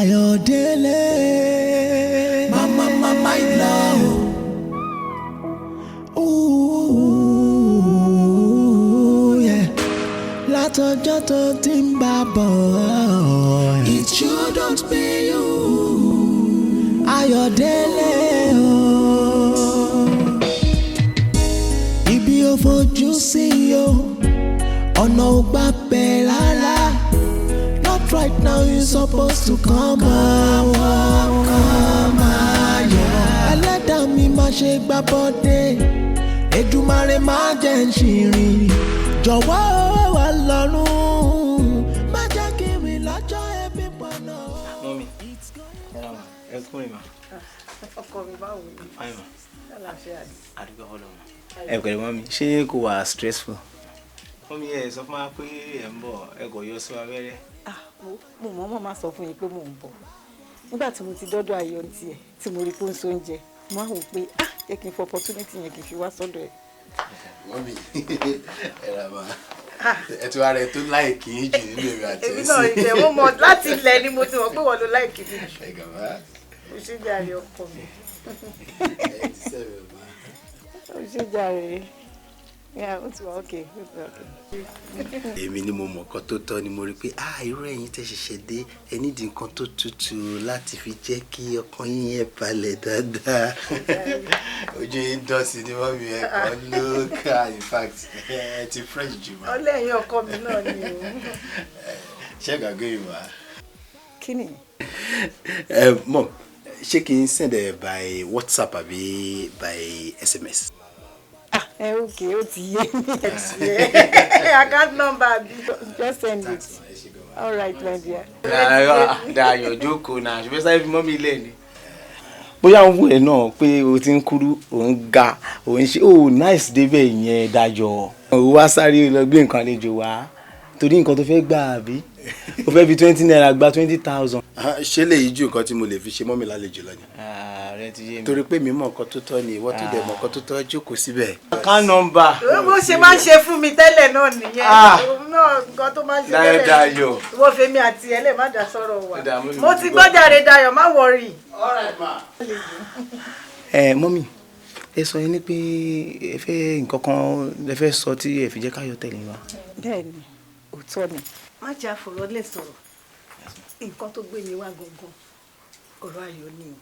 Ayọ̀délé. Mama, mama, love. Ooh, yeah. Látọjọ́ tó ti ń bá bọ̀. It shouldn't be you. Ayọ̀délé o. Ibi ò fojú sí o, ọ̀nà ò gbà bẹ́ẹ̀ rárá. Not right now, you supposed to come out, come out, yeah. Ẹlẹ́dàá mi má ṣe gbá bọ́dé, Èdùmàrè má jẹ́ ń ṣìrìn. Jọ̀wọ́ wà lọ́rùn, má jẹ́ kí n rìn lọ́jọ́ ebi pọ̀nà. Mummy, ẹ ra ma, ẹ kúrin ma. Ọkọ mi, báwo ni? Fine ma. Àlàáfíà ni. Àdúgbò fọlọ́ ma. Ẹ pẹ̀lẹ́ mummy, ṣé kò wà stressful? Mummy, ẹ sọ fún wa pé ẹ ń bọ̀, ẹ kò yọ sí wa abẹ́rẹ́. Ah, mo mọ̀ mọ̀ máa sọ fún yín pé mò ń bọ̀. Nígbà tí mo ti dọ́dọ̀ ayọ̀ tiẹ̀ tí mo rí pé ó ń so oúnjẹ, mo á wò pé, ah, jẹ́ kí n fọ opportunity yẹn kí n fi wá sọ́dọ̀ ẹ̀. Mummy, ẹ ra ma, ẹ ti wá rẹ tó like yín jù nínú èmi àti Èmi ẹ náà sí. ìtẹ̀ mo mọ̀, láti ilẹ̀ ni mo ti mọ̀ pé wọ́n ló like mi jù. Ẹ gàmá. Ó ṣe jàre, ọkọ mi. Ẹ ti sẹ́mi ma. Ó ṣe jàre. Yeah, ó ti wà okay, ó ti wà okay. Èmi ni mo mọ̀ nǹkan tó tọ́ ni. Mo rí pé, ah, irú ẹ̀yin tẹ́ ṣẹ̀ṣẹ̀ dé, ẹ nídìí nǹkan tó tutù láti fi jẹ́ kí ọkàn yín yẹn balẹ̀ dáadáa. Ojú yín dán sí ni mummy, ẹ kàn look, in fact, ẹ ti fresh jù ma. Ọlẹ́yin ọkọ mi náà ni o. Ṣé gbàgbé mi wá? Kí ni? Ẹ mọ̀, ṣé kí n send ẹ by WhatsApp àbí by SMS? Ah, ẹ okay, ó ti yé mi, ẹ ti yé. Account number bí, just send it. All right, my dear. Dayọ̀, jókòó náà, ṣùgbọ́n sáré fi mummy lẹ̀ ni. Bóyá ń wù ẹ́ náà pé o ti ń kúrú, ò ń ga, ò ń ṣe, ó nice débẹ̀ yẹn. Dayọ̀, ó wá sáré lọ gbé nǹkan àlejò wá torí nǹkan tó fẹ́ gbà, àbí o fẹ́ fi ₦20 gba 20,000. Ṣé lè yí ju nǹkan tí mo lè fi ṣe mummy lálejò lọ ni? Ààrẹ ti yé mi. Torí pé mi mọ̀ nǹkan tó tọ́ ni, ìwọ tó dẹ̀ mọ̀ nǹkan tó tọ́, jókòó síbẹ̀. Account number. Bó ṣe máa ń ṣe fún mi tẹ́lẹ̀ náà nìyẹn. Ah. Òun náà, nǹkan tó máa ń ṣe Dayọ̀, tẹ́lẹ̀. Dayọ̀. Ìwọ fèmi àti ẹ lè má dá sọ̀rọ̀ wa. Ó dáa, mummy, mo ti gbọ́ jàre. Dayọ̀, má worry. Ẹ mummy, ẹ sọ yín ní pé ẹ fẹ́ nǹkan kan, ẹ fẹ́ sọ tí ẹ fi jẹ́ káyọ̀ tẹ̀lé wa. Bẹ́ẹ̀ ni, òótọ́ ni. Má jẹ́ àfọ̀rọ̀lẹ̀ sọ̀rọ̀. Nǹkan tó gbé mi wá gangan, ọ̀rọ̀ ayọ̀ ni o.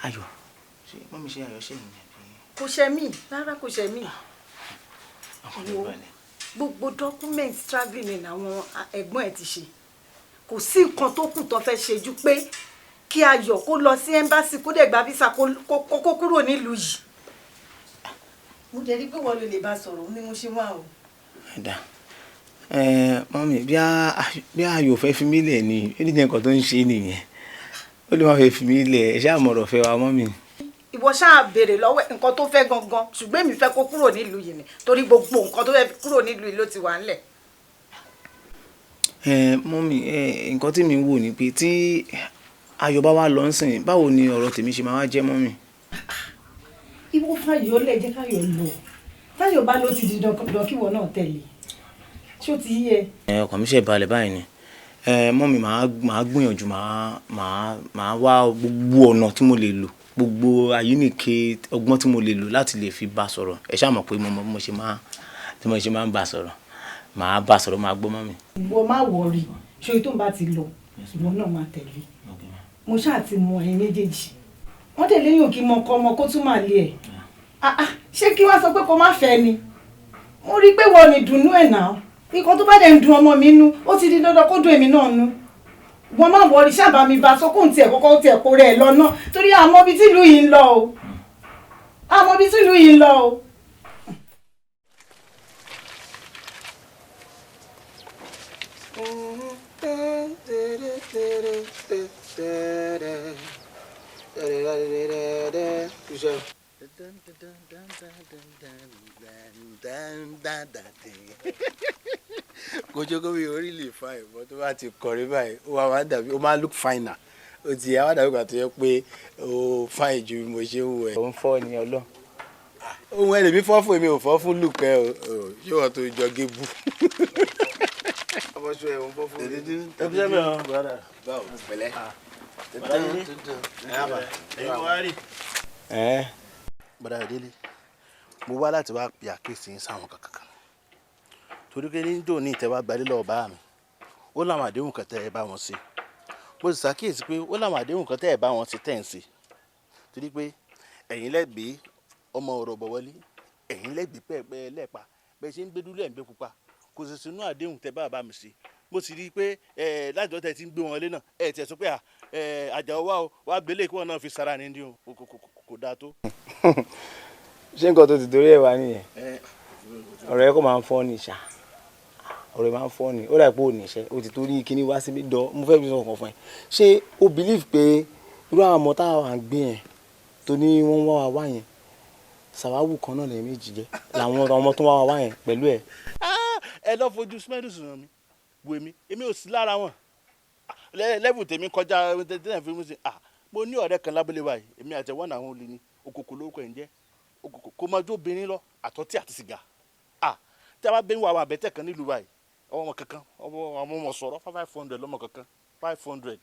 Ayọ̀? Ṣé mummy, ṣe ayọ̀ ṣe yìí àbí? Kò ṣe mí rárá, kò ṣe mí. Ọkàn mi Wo. balẹ̀. Gbogbo document travelling àwọn ẹ̀gbọ́n ẹ̀ ti ṣe. Kò sí nǹkan tó kù tó fẹ́ ṣe ju pé kí Ayọ̀ kó lọ sí embassy, kó dẹ̀ gba visa, kó kúrò nílùú yìí. Mo dẹ̀ rí pé wọ́n ló lè bá sọ̀rọ̀ ní mo ṣe wá o. Ẹ̀dá ẹ mummy, bí ayọ̀ fẹ́ fi mí lẹ̀ ni, ó ní jẹ́ nǹkan tó ń ṣe nìyẹn, ó lè má fẹ́ fi mí lẹ̀. Ẹ ṣáà mọ̀rọ̀ fẹ́ wa, mummy. Ìwọ ṣáà béèrè lọ́wọ́ ẹ̀ nǹkan tó fẹ́ gangan, ṣùgbọ́n èmi fẹ́ kó kúrò nílùú yìí ni, torí gbogbo nǹkan tó fẹ́ fi kúrò nílùú yìí ló ti wà ńlẹ̀. Ẹ mummy, ẹ nǹkan tí mi ń wò ni pé tí ayọ̀ bá wá lọ ń sìn, báwo ni ọ̀rọ̀ tèmi ṣe máa wá jẹ́, mummy? Ìwọ fàyọ̀ lẹ̀, jẹ́ káyọ̀ lọ. Táyọ̀ bá ló ti di dandan kí ìwọ náà tẹ̀lé. Ṣó ti yé ẹ? Ẹ ọkàn mi ṣe balẹ̀ báyìí ni. Ẹ mummy, màá gbìyànjú, màá wá gbogbo ọ̀nà tí mo lè lò, gbogbo àyíníke ọgbọ́n tí mo lè lò láti lè fi bá sọ̀rọ̀. Ẹ ṣáà mọ̀ pé mo mọ bí mo ṣe máa tí mo ṣe máa ń bá sọ̀rọ̀. Màá bá sọ̀rọ̀, máa gbọ́, mummy. Ìwọ má worry. Ṣé tó ń bá ti lọ, ìwọ náà máa tẹ̀lé. Mo ṣáà ti mọ ẹ̀yin méjèèjì. Wọ́n tẹ̀lé yàn kí mọ ọkọ ọmọ kó tún máa lé ẹ̀. Ah, ah, ṣé kí wọ́n sọ pé kó má fẹ́ ni? Mo rí i pé wọ́n ní dùnnú ẹ̀ náà. Nǹkan tó bá dẹ̀ ń dun ọmọ mi nú, ó ti di dandan kó dùn èmi náà nú. Wọ́n má worry, ṣáàbà mi bá sọ kóun tiẹ̀ kọ́kọ́ tiẹ̀ kó rẹ̀ lọ náà, torí àmọ́ ibi tí ìlú yìí ń lọ o, àmọ́ ibi tí ìlú yìí ń lọ o. Kò jẹ́ kó mi orí lè fine bọ́, tó bá ti kọrin báyìí, ó wá máa ń dàbí ó máa look finer. Ó ti yẹ wá dàbí ìgbà tó yẹ pé ó fine ju bí mo ṣe ń wò ẹ́. Òun fọ́ ni ọlọ́. Ohun ẹ lèmi fọ́ fún, èmi ò fọ́ fún look ẹ o. Ṣé wọ́n tó jọ gébú? Ọmọ ṣe òun fọ́ fún mi. Ẹ fi sẹ́mi ọ, brother. Báwo, pẹ̀lẹ́. Bọ́dà Délé, mo wá láti wá pe àkíyèsí yín sáwọn kankan, torí pé níjó ní ìtẹ́wá gbalé lọ́wọ́ bá mi, ó láwọn àdéhùn kan tẹ́ ẹ bá wọn ṣe. Mo sì ṣàkíyèsí pé ó láwọn àdéhùn kan tẹ́ ẹ bá wọn ṣe tẹ́ ẹ̀ ń ṣe, torí pé ẹ̀yin lẹ́gbẹ̀ẹ́ ọmọ ọ̀rọ̀ bọ̀ wọlé, ẹ̀yin lẹ́gbẹ̀ẹ́ pẹ́ẹ́pẹ́ lẹ́pa bẹ́ẹ̀ ṣe ń gbé dúró ẹ̀ ń gbé pupa, kò sì sínú àdéhùn tẹ́ bá bá mi ṣe. Mo sì rí i pé ẹ láti ọ̀tẹ̀ tí ń gbé wọn lé náà, ẹ tiẹ̀ sọ pé Àjàó wá o, wá gbélé kí wọn náà fi sara ní ní o, kò dáa tó. Ṣé nǹkan tó ti torí ẹ̀ wá nìyẹn? Ọ̀rọ̀ ẹ kò máa ń fọ́ ni ṣá, ọ̀rọ̀ ẹ máa ń fọ́ ni. Ó dà pé ò níṣẹ́ o ti torí kíní wá síbi dọ́. Mo fẹ́ fi sọ nǹkan fún ẹ. Ṣé o believe pé irú àwọn ọmọ táwa ń gbé yẹn tó ní wọ́n ń wá wa wá yẹn, sàwáwù kan náà lẹ́yìn méjì jẹ́ làwọn ọmọ tó ń wá wa wá yẹn pẹ̀lú ẹ̀? Ẹ lọ fojú smedus hàn mí wo. Èmi ò sí lára wọn. Lẹ́bù tèmi kọjá tẹ́lẹ̀ fi mú sí. Mo ní ọ̀rẹ́ kan lábúlé wa yìí, èmi àti ẹ̀wọ̀n àwọn olè ní òkòkò lórúkọ ẹ̀ ń jẹ́. Òkòkò kò máa jó obìnrin lọ, àtọ́tí àti sìgá. Tí a bá bẹ́ẹ̀ wọ àwọn àbẹ̀tẹ̀ kan nílùú wa yìí, ọmọ kankan, ọmọ ọmọ sọ̀rọ̀ 500 lọ́mọ kankan, 500.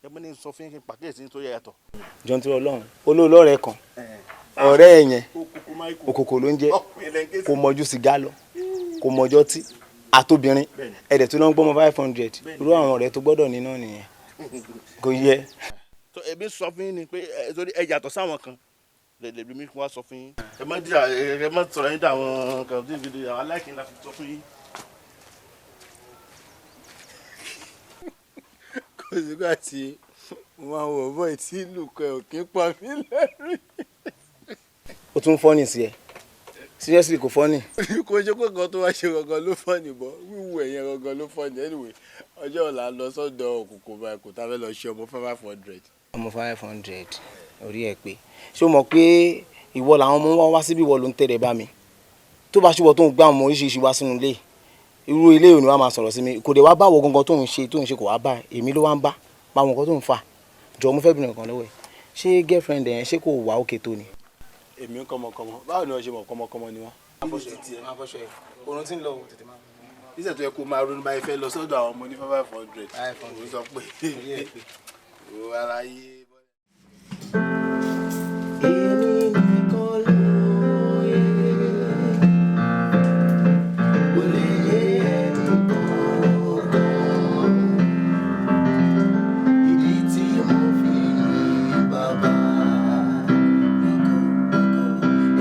Ẹ mú ní sọ fún yín pàkíyèsí nítorí ẹ̀yàtọ̀. Jọ̀ọ́, nítorí Ọlọ́run, olóòlọ́rẹ̀ kan, ọ̀rẹ́ ẹ̀ yẹn, òkòkò ló ń jẹ́, kò mọ̀jú sìgá lọ, kò mọ̀jọ́ tí àtobìnrin ẹ̀dẹ̀ tó ló ń gbọ́mọ 500. Irú àwọn ọ̀rẹ́ tó gbọ́dọ̀ ní náà nìyẹn, kò yẹ. Èmi sọ fún yín ni pé torí ẹ yàtọ̀ sáwọn kan lè mi wá sọ fún yín. Ẹ má dìjà, ẹ má sọ̀rọ̀ yín dà àwọn kan tí ìfìdí àwọn aláìkí la fi sọ fún yín. Kò sígbà tí mo máa wọ̀ bọ́ ìtí ìlú kan ò kí ń pa mí lẹ́rìn. Ó tún funny sí ẹ? Seriously, kò funny. Kò ṣe pé nǹkan tó wá ṣe gangan ló funny bọ́, wíwú ẹ̀yẹn gangan ló funny. Anyway, ọjọ́ ọ̀la lọ sọ́dọ̀ òkùnkùn báyìí, kò tá fẹ́ lọ ṣe ọmọ 500. Ọmọ 500, orí ẹ pé. Ṣé o mọ̀ pé ìwọ làwọn ọmọ wa wá síbí, ìwọ ló ń tẹ̀lé bá mi tó bá ṣùwọ́ tó ń gbá ọmọ oríṣiríṣi wá sínú ilé? Irú ilé òní wa máa sọ̀rọ̀ sí mi, kò dé wá báwo gangan tó ń ṣe, kò wá bá èmi, ló wá ń bá báwọn nǹkan tó ń fà. Jọ, mo fẹ́ bìnrin kan lọ́wọ́ ẹ̀. Ṣé girlfriend ẹ̀ ṣé kò wá òkè tó ni? Èmi ń kọmọkọmọ, báwo ni wọ́n ṣe mọ̀ kọmọkọmọ ni wọ́n? Oorun tí ń lọ, tètè máa. Níṣẹ́ tó yẹ kó máa ronú báyìí, fẹ́ lọ sọ́dọ̀ àwọn ọmọ ní 500, òun sọ pé ó ara yé. Èmi nìkan ló yẹ, kò lè yé ẹnìkankan. Ìdí tí mo fi ní bàbá lógo,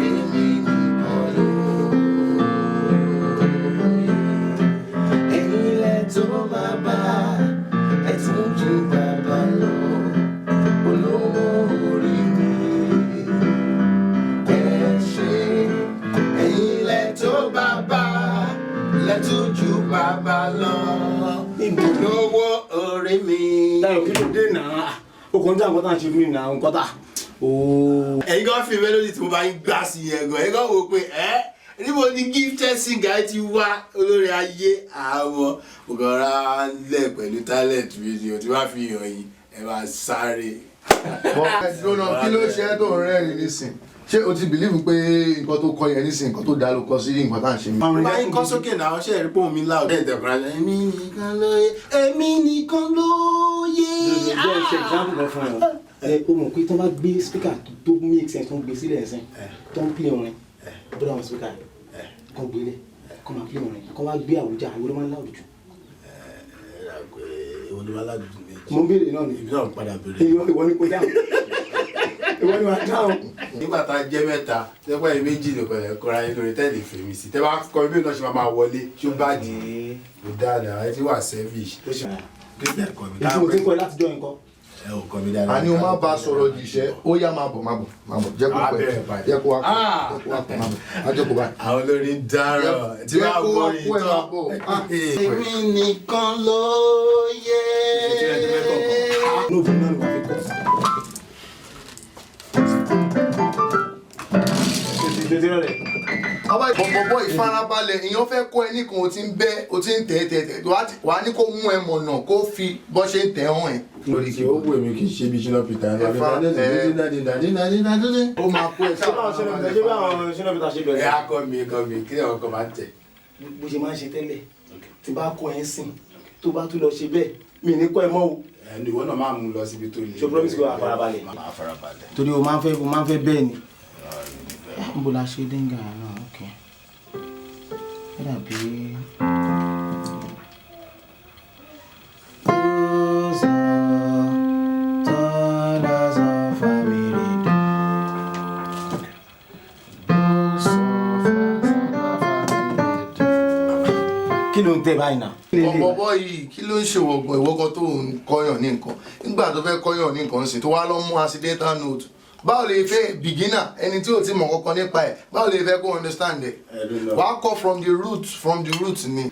èmi nìkan ló yẹ. Ẹ̀yin lẹ tó bàbá, ẹ tún ju bàbá lọ, olówó orí mi, ẹ ṣé. Ẹ̀yin lẹ tó bàbá, lẹ tún ju bàbá lọ, olówó orí mi. Táyọ̀, kí ló dé náà? O kò ń dá nǹkan tá à ń ṣe fún mi náà, nǹkan tá. Ooo. Ẹ̀yin kan fi melody tí mo bá ń gbá sí yẹn gan, ẹ̀yin kan wò pé ẹ́ níbo ni gifted singer ti wá, olórí ayé àwọn ògànrà lẹ̀ pẹ̀lú talent video tí wàá fi hàn yín, ẹ máa sáré. Lọ́nà kí ló ṣe é tó ń rẹ́rìn nísìn? Ṣé o ti believe pé nǹkan tó kọ yẹn nísìn, nǹkan tó dá ló kọ sí nǹkan tá à ń ṣe? Bá yín kọ́ sókè náà, ṣe é rí pé òun mi láòdù. Ẹ̀ tẹ̀kọ̀rọ̀ èmi nìkan ló yé, èmi nìkan ló yé. Jẹ́ ṣe example kan fún ẹ. Ẹ o mọ̀ pé tó bá gbé speaker tó make sense, tó ń gbé sílẹ̀ ẹ̀sìn, tó ń play orin bọ́dọ̀, àwọn speaker kọ́ gbélé kọ́ máa play orin, kọ́ wá gbé àwùjá, ìwé ló máa ń láwùjọ jù? Mo ń béèrè náà ni. Èmi náà padà béèrè. Ìwọ ni kò dáhùn, ìwọ ni wàá dáhùn. Nígbà tá a jẹ́ mẹ́ta, tẹ́pẹ́ yìí méjì nìkan ẹ̀ kọ́ra yín lórí tẹ́lẹ̀ fèmí sí, tẹ́ bá kọ́ ibi náà ṣe máa wọlé, ṣó bá di kò dáadáa, ẹ ti wà selfish. Christian kọ́ mi. Ètò òtí kọ́ ẹ láti jọ nǹkan. Ẹ ò kọ́ mi dáadáa. Àní o má bá a sọ̀rọ̀ jìṣẹ́. Ó yá, máa bọ̀, máa bọ̀, máa bọ̀, jẹ́ kó Á pẹ́. bẹ̀rẹ̀ báyìí. Jẹ́ kó wá pẹ́, jẹ́ kó wá pẹ́, máa bọ̀, á jókòó báyìí. Àwọn olórin dáràn tí Jẹ́ wàá kó wá wọrin kó ẹ tán. máa bọ̀. Èmi nìkan ló yé. Ní òfin náà ni wàá fi kọ́. Àwa bọ̀bọ̀, ìfarabalẹ̀, èèyàn fẹ́ kọ́ ẹ nìkan, o ti ń bẹ́, o ti ń tẹ̀ tẹ̀ tẹ̀, wàá ní kó mú ẹ mọ̀nà, kó fi bọ́ ṣe ń tẹ̀ hàn ẹ̀. Lórí kí ó wù mí kí n ṣe bí Shina Peter. Ẹ ó máa kó ẹ Ṣé báwọn Shina Peter ṣe Ẹ bẹ̀rẹ̀? á kọ́ mi, kọ́ mi kí ọkọ̀ máa ń tẹ̀. Bó ṣe máa ń ṣe tẹ́lẹ̀, tí bá kọ́ ẹ ń sìn, tó bá tún lọ ṣe bẹ́ẹ̀. Mi ní kọ́ ẹ mọ́ o. Ẹni ìwọ náà máa mú lọ síbi tó le. Ṣé o promise pé wàá farabalẹ̀? Máa farabalẹ̀. Torí o máa ń fẹ́ bẹ́ẹ̀ ni. Níbo la ṣe denga náà? Ok, ó dàbí. Do, so, tó, la, so, fa, mi, re, do. Do, so, fa, so, la, fa, mi, re, do. Kí ló ń tẹ báyìí náà? Ọ̀bọ̀bọ̀ yìí, kí ló ń ṣe wọ̀gbọ̀n ìwọ́kọ̀ tó ń kọ́yàn ní nǹkan nígbà tó fẹ́ kọ́yàn ní nǹkan sí, tó wá lọ mú accidental note? Báwo lè fẹ́ beginner, ẹni tí ò ti mọ̀ kankan nípa ẹ̀, báwo lè fẹ́ kó understand ẹ̀? Wàá kọ́ from the root, from the root ni.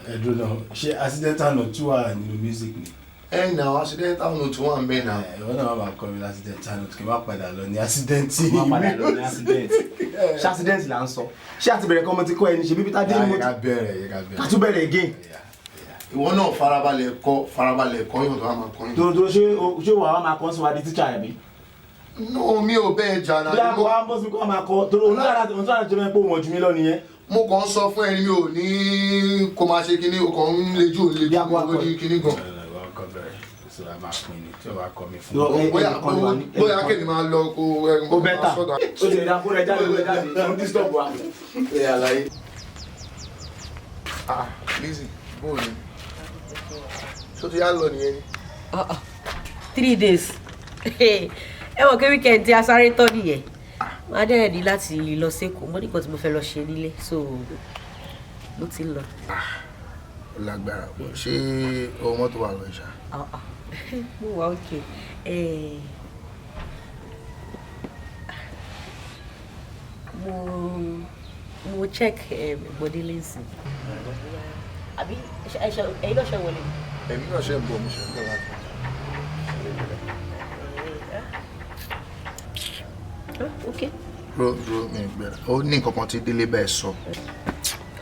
Ẹ̀dùn náà, ṣé accidental note tún wà nínú music ni? Ẹ nà, accidental note wà ń bẹ̀ náà. Ìwọ náà máa kọ́ mi l'accidental note, kí n má padà lọ ní accident. Má padà lọ ní accident. Ṣé accident là ń sọ? Ṣé àti bẹ̀rẹ̀ kọ́ mo ti kọ́ ẹni ṣe bíbí tá dé ní mo Yẹ ti ká bẹ̀rẹ̀, yẹ ká bẹ̀rẹ̀. Ká tún bẹ̀rẹ̀ again. Ìwọ náà farabalẹ̀ kọ́, farabalẹ̀ kọ́yàn tó wà máa kọ́yàn. Dòdò, ṣé wàá máa kọ́ sí wa di teacher ẹ̀ bí? No, mi ò bẹ́ẹ̀ jà náà. Bí a kò wá bọ́ sí kó máa kọ́ torí òun náà òun náà jẹ́ pé òun jù mí lọ nìyẹn. Mo kàn ń sọ fún ẹni, mi ò ní kó máa ṣe kinní, o kàn ń lejú, ò lejú ó ní kinní gan. Ìwọ kọ́ bẹ̀rẹ̀, so a máa pín ni tí o bá kọ́ mi fún Lọ, mi. Bóyá ẹnìkan ni wà ní- bóyá kèmí máa lọ kó ẹ Ó better. Ó ti ẹ̀dá kó rẹ jáde, rẹ jáde, ó ń disturb wa. Ẹ àlàyé. Ah, Lizzy, bóò ni? Ṣó ti yá lọ nìyẹn ni? 3 days. Ẹ mọ̀ pé weekend tí a sáré tọ́ nìyẹn. Máa dẹ̀ ní láti lọ sẹ́kọ̀ọ́, mo ní nǹkan tí mo fẹ́ lọ ṣe nílé, so ló ti ń lọ. Ó lágbára. Ṣé owó mọ́tò wà lọ ìṣá? Ah, ah. Mo wà okay. Mo check Bọ́délé nsìn. Àbí ẹ̀yin náà ṣe wọlé? Èmi náà ṣe ń bọ̀, mo ṣe ń bọ̀ láti. Ah, okay. Dúró, dúró, mi gbẹ̀rẹ̀. Ó ní nǹkan kan tí Délé bẹ́ẹ̀ sọ.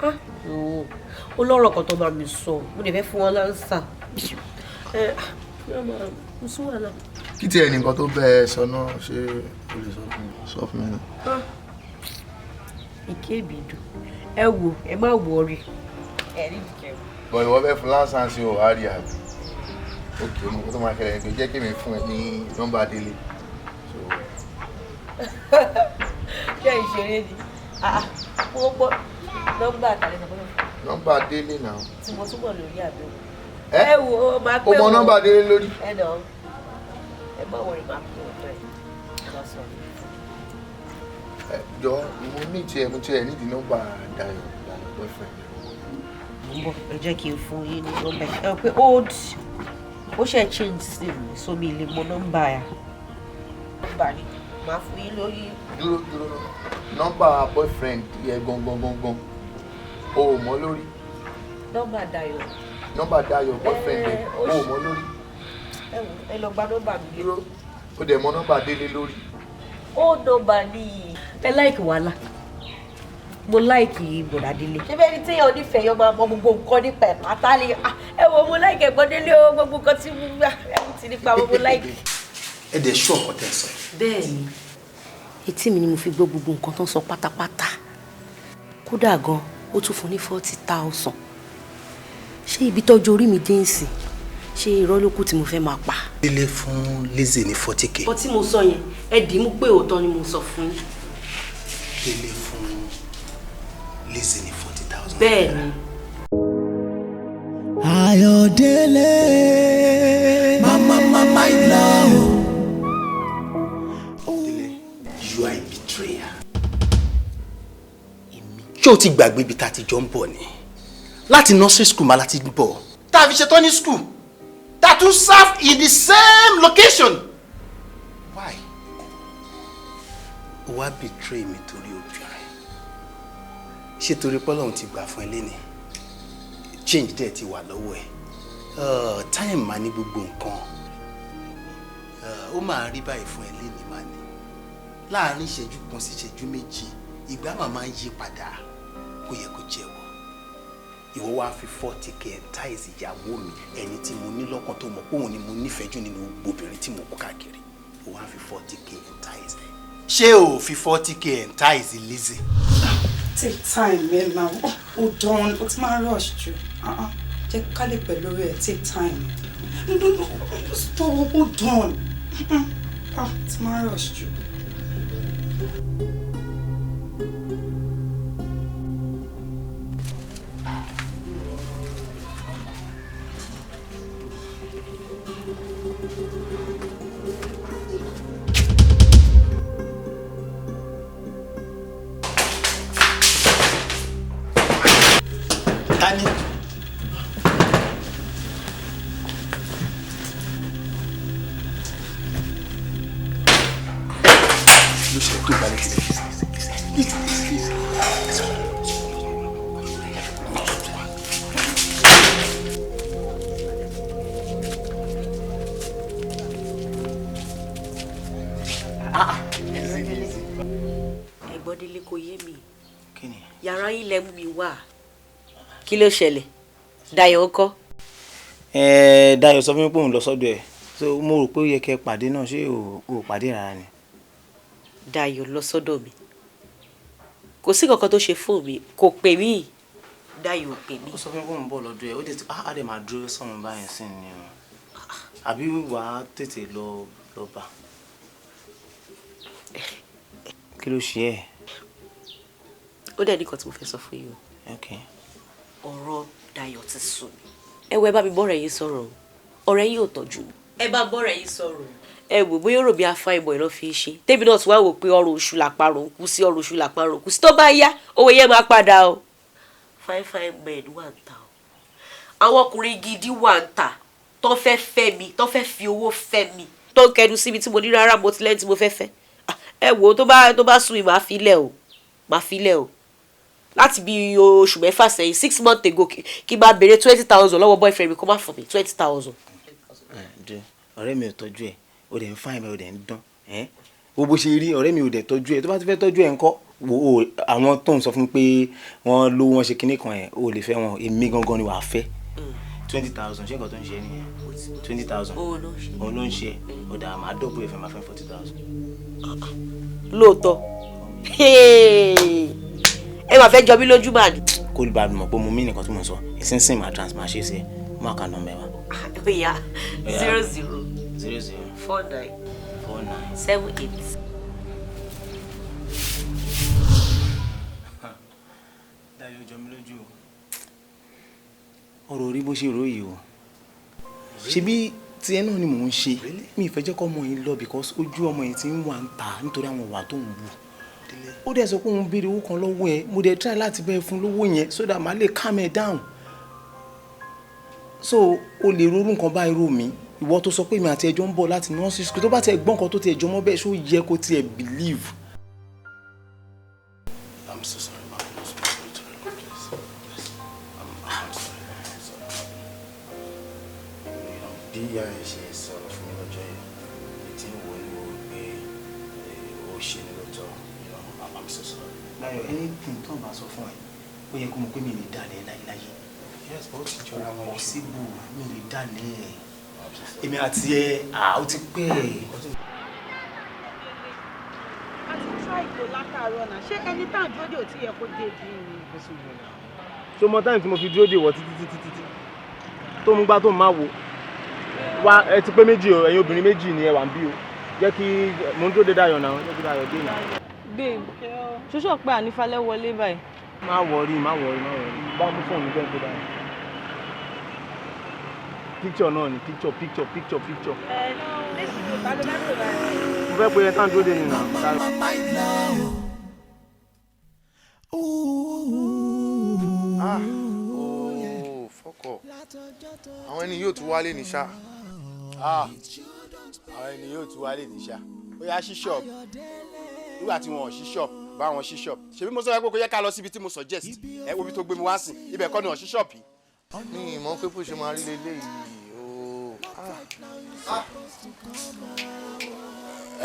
Ah, oh, ó lọ́rọ̀ kan tó bá mi sọ, mo lè fẹ́ fún wọn lánsà. Ẹ mo sún wàhálà. Kí tiẹ̀ ní nǹkan tó bẹ́ẹ̀ sọ náà, ṣé o lè sọ fún mi? Sọ fún mi náà. Ah, ìké ìbìdùn. Ẹ wo, ẹ má worry. Ẹ ní ìkẹwò. Bọ̀ ìwọ fẹ́ fún lásán sí o, wàá rí àbí? Ókè, mo kó tó máa ṣẹlẹ̀ ni pé jẹ́ kí mi fún ẹ ní nọ́mbà Délé. So, Ṣé ìṣeré ni? Ah, ah, mo gbọ́ nọ́mbà àtàlẹ́ sọ fún mi. Nọ́mbà Délé náà. Tí mo túbọ̀ lórí àbí o. Ẹ Ẹ wo, máa O pẹ́ mọ nọ́mbà Délé lórí? Ẹ nà, ẹ má worry, máa pè wọ́n fẹ́. Ẹ má sọ̀rọ̀. Ẹ jọ, mo ní tiẹ̀, mo tiẹ̀ nídìí nọ́mbà Dayọ̀, Dayọ̀ boyfriend. Mo ń bọ̀, ẹ jẹ́ kí n fún yín ní nọ́mbà ẹ. Ẹ pé old, ó ṣe change sim, so mi lè mọ nọ́mbà ẹ̀. Nọ́mbà ni màá fún yín lórí. Dúró, dúró, nọ́mbà boyfriend yẹ gangan gangan, o ò mọ̀ lórí? Nọ́mbà Dayọ̀. Nọ́mbà Dayọ̀ boyfriend yẹ, Ẹ, o ò mọ̀ lórí? Ẹ wò, ẹ lọ gba nọ́mbà mi. Dúró, o dẹ̀ mọ̀ nọ́mbà Délé lórí? Ó nọ́mbà ní. Ẹ like wàhálà. Mo like bọ̀dà Délé. Ṣé bẹ́ẹ̀ ni téèyàn nífẹ̀ẹ́ yọ máa mọ gbogbo nǹkan nípa ẹ̀ pátá ni? Ah, ẹ wo, mo like ẹ̀gbọ́n Délé o, gbogbo nǹkan tí mo gbà ẹ̀ ti nípa mo like. Ẹ dẹ̀ ṣú ọ̀kọ́ tẹ̀ sọ yìí? Bẹ́ẹ̀ni, etí mi ni mo fi gbọ́ gbogbo nǹkan tó ń sọ pátápátá. Kódà gan, ó tún fún ní 40,000. Ṣé ibi tọ́jú orí mi dé ń sìn, ṣé irọ́ ló kù tí mo fẹ́ máa pa? Délé fún Lizzy ní 40K? Nǹkan tí mo sọ yẹn, ẹ dì í mú pé òótọ́ ni mo sọ fún yín. Délé fún Lizzy ní 40,000? Bẹ́ẹ̀ni. Ayọ̀délé, mama, mama love. You are a betrayer. Ṣé o ti gbàgbé ibi tá a ti jọ ń bọ̀ ni? Láti nursery school máa láti bọ̀. Tá a fi ṣetán ní school. Tá a tún serve in the same location. Why? O wá betray mi torí obìnrin. Ṣé torí pé Ọlọ́run ti gbà fún ẹ léni? Change dẹ̀ ti wà lọ́wọ́ ẹ̀. Time máa ní gbogbo nǹkan. Ó máa rí báyìí fún ẹ léni máa ní. Láàárín ìṣẹ́jú kan sí ìṣẹ́jú 2, ìgbà máa ń yí padà. Kó yẹ kó jẹ́wọ́. Ìwọ wá fi 40K entice ìyàwó mi, ẹni tí mo ní lọ́kàn, tó mọ̀ pé òun ni mo nífẹ̀ẹ́ jù nínú gbogbo obìnrin tí mo kó káàkiri. Ó wá fi 40K entice ẹ. Ṣé o fi 40K entice Lizzy? Take time ẹ now. Hold on, o ti máa rush jù. Jẹ́ ká lè pẹ̀lú rẹ̀, take time. No, no, no. Stop, hold on. Ah, it's my rush jù. Tani. Ló ṣe tó balẹ̀ sí. Ẹ̀gbọ́n Délé, kò yé mi. Yàrá yín lẹ mú mi wá. Kí ló ṣẹlẹ̀? Dayọ̀ ńkọ́? Ẹ Dayọ̀ sọ fún mi pé òun lọ sọ́dọ̀ ẹ̀, so mo rò pé ó yẹ kẹ́ pàdé náà. Ṣé o ò pàdé rárá ni? Dayọ̀ lọ sọ́dọ̀ mi, kò sí kankan tó ṣe fóònù mi, kò pè mí. Dayọ̀ ò pè mí. Ó sọ fún mi pé òun bọ̀ lọ́dọ̀ ẹ̀. Ó dẹ̀ ti á dẹ̀ máa dúró sọ̀rọ̀ báyìí sí ni o, àbí wàá tètè lọ lọ bá? Kí ló ṣe ẹ́? Ó dẹ̀ ní nǹkan tí mo fẹ́ sọ fún yín o. Okay. Ọ̀rọ̀ Dayọ̀ ti sùn mí. Ẹ wo, ẹ bá mi bọ́rẹ̀ yín sọ̀rọ̀ o. Ọ̀rẹ́ yín ò tọ́jú mi. Ẹ bá bọ́rẹ̀ yín sọ̀rọ̀ o. Ẹ wò, bóyá rò bí afá ìmọ̀ ìlọ fi ṣe tèmi náà tún wá wò pé ọrùn oṣù làparò ń kú sí, ọrùn oṣù làparò ń kú sí. Tó bá yá, owó yẹn máa padà o. Fine fine men wà ń ta o. Àwọn ọkùnrin gidi wà ń ta tó fẹ́ fẹ́ mi, tó fẹ́ fi owó fẹ́ mi, tó ń kẹnu síbi tí mo ní rárá, mo ti lẹ́ni tí mo fẹ́ fẹ́. Ẹ wò, tó bá sún mi, màá fi lẹ̀ o, màá fi lẹ̀ o. Láti bí oṣù 6 sẹ́yìn, 6 months ago, kí n máa béèrè 20,000 lọ́wọ́ boyfriend mi, kó má fún mi 20,000. Ọ̀rẹ́ mi ò tọ́jú ẹ̀, o dẹ̀ ń fine báyìí, o dẹ̀ ń dán ẹ́. Wo bó ṣe rí, ọ̀rẹ́ mi ò dẹ̀ tọ́jú ẹ̀. Tó bá ti fẹ́ tọ́jú ẹ̀ ńkọ́? Wo o, àwọn tó ń sọ fún mi pé wọ́n lówó, wọn ṣe kinní kan ẹ̀, o lè fẹ́ wọn. Èmi gangan ni wàá fẹ́. 20,000, ṣé nǹkan tó ń ṣe nìyẹn? 20,000 òun ló ń ṣe. Ó dà, máa dọ́gbọ̀ ẹ̀fẹ̀, máa fẹ́ 40,000. Lóòótọ́, ẹ máa fẹ́ jọ mí lójú mà ní. Kó lè bá a mọ̀ pé mo mí nìkan tí mo sọ ìsinsìnyí, máa transfer, máa ṣe é sí ẹ mú account number wa. Oya, 00 00 49 49 78. Dayọ̀ jọ mí lójú o. Ọ̀rọ̀ orí bó ṣe rò yìí o, ṣebí tiẹ̀ náà ni mò ń ṣe. Mi ì fẹ́ jẹ́ kọ́ ọmọ yìí lọ because ojú ọmọ yìí ti ń wà ń ta nítorí àwọn ìwà tó ń wù. Ó dẹ̀ sọ pé òun béèrè owó kan lọ́wọ́ ẹ. Mo dẹ̀ try láti bẹ́ẹ̀ fún lówó yẹn so that màá lè calm ẹ down. So o lè ronú nǹkan báyìí rò mí, ìwọ tó sọ pé èmi àti ẹjọ́ ń bọ̀ láti nursery school, tó bá tiẹ̀ gbọ́n nǹkan tó tiẹ̀ jọmọ́ bẹ́ẹ̀, ṣó yẹ kó tiẹ̀ believe? I'm so sorry, ma. I'm so sorry. Please, please. I'm sorry. I'm sorry. Bí ìyá ẹ ṣe sọ̀rọ̀ fún mi lọ́jọ́ yẹn, mi ti ń wo ní wo pé ó ṣe ní lóòótọ́. I'm so sorry. Láyọ̀, anything tó ń bá sọ fún ẹ, ó yẹ kó mọ̀ pé mi lè dalẹ̀ láyéláyé. Yes, but ó ti jọra wọn. Possible, mi lè dalẹ̀. Èmi àti ẹ, ó ti pẹ́. A ti try ìgò látàárọ̀ náà. Ṣé ẹni tá à ń dúró dè ò tí yẹ kó dé bí ni? Ṣé o mọ time tí mo fi dúró dè wọ títí títí títí tó ń gbá tó ń máa wò wá? Ẹ ti pé méjì o, ẹ̀yin obìnrin méjì ni ẹ wà ń bí o. Jẹ́ kí mò ń dúró dé Dayọ̀ náà, jẹ́ kí Dayọ̀ dé náà. Babe, ṣoṣo pé ànífàlẹ́ wọlé báyìí. Má worry, má worry, má worry. Bá mú fóònù jẹ́ ń pé Dayọ̀. Picture náà ni, picture, picture, picture, picture. Ẹ nísìnyí, ta ló fẹ́ pè báyìí? Mo fẹ́ pe ẹ tá ń dúró dé ni náà. Ah, oh, fuck up. Àwọn ẹni yóò tún wálé ní ṣá. Ah, àwọn ẹni yóò tún wálé ní ṣá. Ó yá, ṣí ṣọ́ọ̀bù. Nígbà tí wọn ò ṣí ṣọ́ọ̀bù, bá wọn ṣí ṣọ́ọ̀bù. Ṣebí mo sọ pé kó yẹ ká lọ síbi tí mo suggest ẹ. Wo ibi tó gbé mi wá sí, ibẹ̀ kọ́ ni wọn ṣí ṣọ́ọ̀bù yìí. Mi ì mọ̀ pé bó ṣe máa rí leléyìí o. Ah.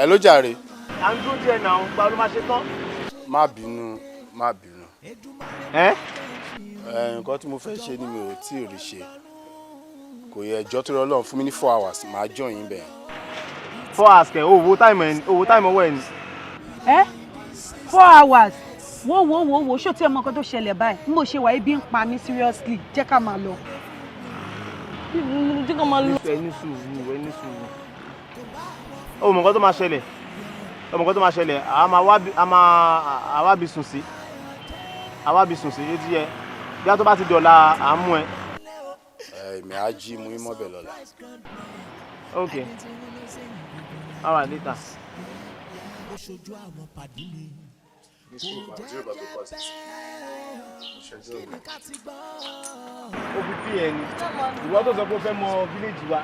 Ẹ ló jàre. À ń dúró díẹ̀ náà, gba ló máa ṣe tán. Má bínú, má bínú. Ẹ. Ẹ, nǹkan tí mo fẹ́ ṣe ni mi ò tí ì rí ṣe. Kò yẹ ẹjọ́ tó rọ. Lọ́run fún mi ní 4 hours, màá join yín bẹ́ẹ̀. 4 hours kẹ? Owó time ẹ, owó time ọwọ́ ẹ ni. Ẹ 4 hours? Wo, wo, wo, wo, ṣó tí ẹ mọ nǹkan tó ṣẹlẹ̀ báyìí? Bí mo ṣe wà, ebi ń pa mí seriously. Jẹ́ ká máa lọ. Jẹ́ ká máa lọ. Ẹ ní sùúrù, ẹ ní sùúrù. Ó mọ̀ nǹkan tó máa ṣẹlẹ̀, ó mọ̀ nǹkan tó máa ṣẹlẹ̀. A máa wá a máa àwa bí sùn sí, àwa bí sùn sí etí ẹ bí a tó bá ti dọ̀la à ń mú ẹ. Èmi á jí mú imọ́ bẹ̀ lọ́la. Ok, all right, later. Ó ṣojú àwọn pàdé mi. Ní sùúrù àti ìrọ̀bà tó pàṣẹ. Kí ni ká ti gbọ́? Ó fi pí ẹ ni ìwọ tó sọ pé ó fẹ́ mọ village wa,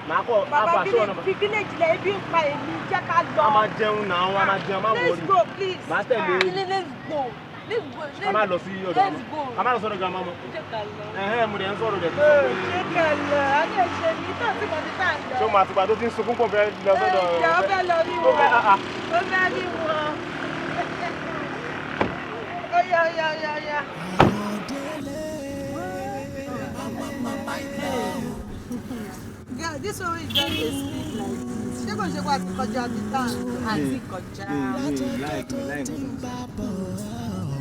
màá kọ́ Bàbá àfà sọ̀rọ̀ náà. village lẹ, ebi ń pa èmi, jẹ́ ká lọ. A máa jẹun náà, a máa jẹun, má Let's worry. go, please. Màá tẹ̀lé. Let's go. Let's go. A máa lọ sí ọ̀dọ̀ Let's go. a máa lọ sọ́dọ̀ grandma mọ́. Jẹ́ ká lọ. Ẹ̀hẹ́n, mo dẹ̀ ń sọ̀rọ̀ dẹ̀ tó sọ pé. Ṣé ká lọ? A ní ẹ̀ṣẹ̀ mi tó ti mọ̀ ní tá à ń lọ. Ṣé o máa tìgbà tó ti ń sunkún kò fẹ́ lọ sọ́dọ̀? Ẹ ó fẹ́ lọ rí Ó fẹ́ wọn. ah ah. Ó fẹ́ rí wọn. Ó yá, ó yá, ó yá, ó yá. Girl, this one wey just dey speak like this. Ṣé kò ṣe pé a ti kọjá bí tá à ń lọ? Àti kọjá. Mi like, mi like.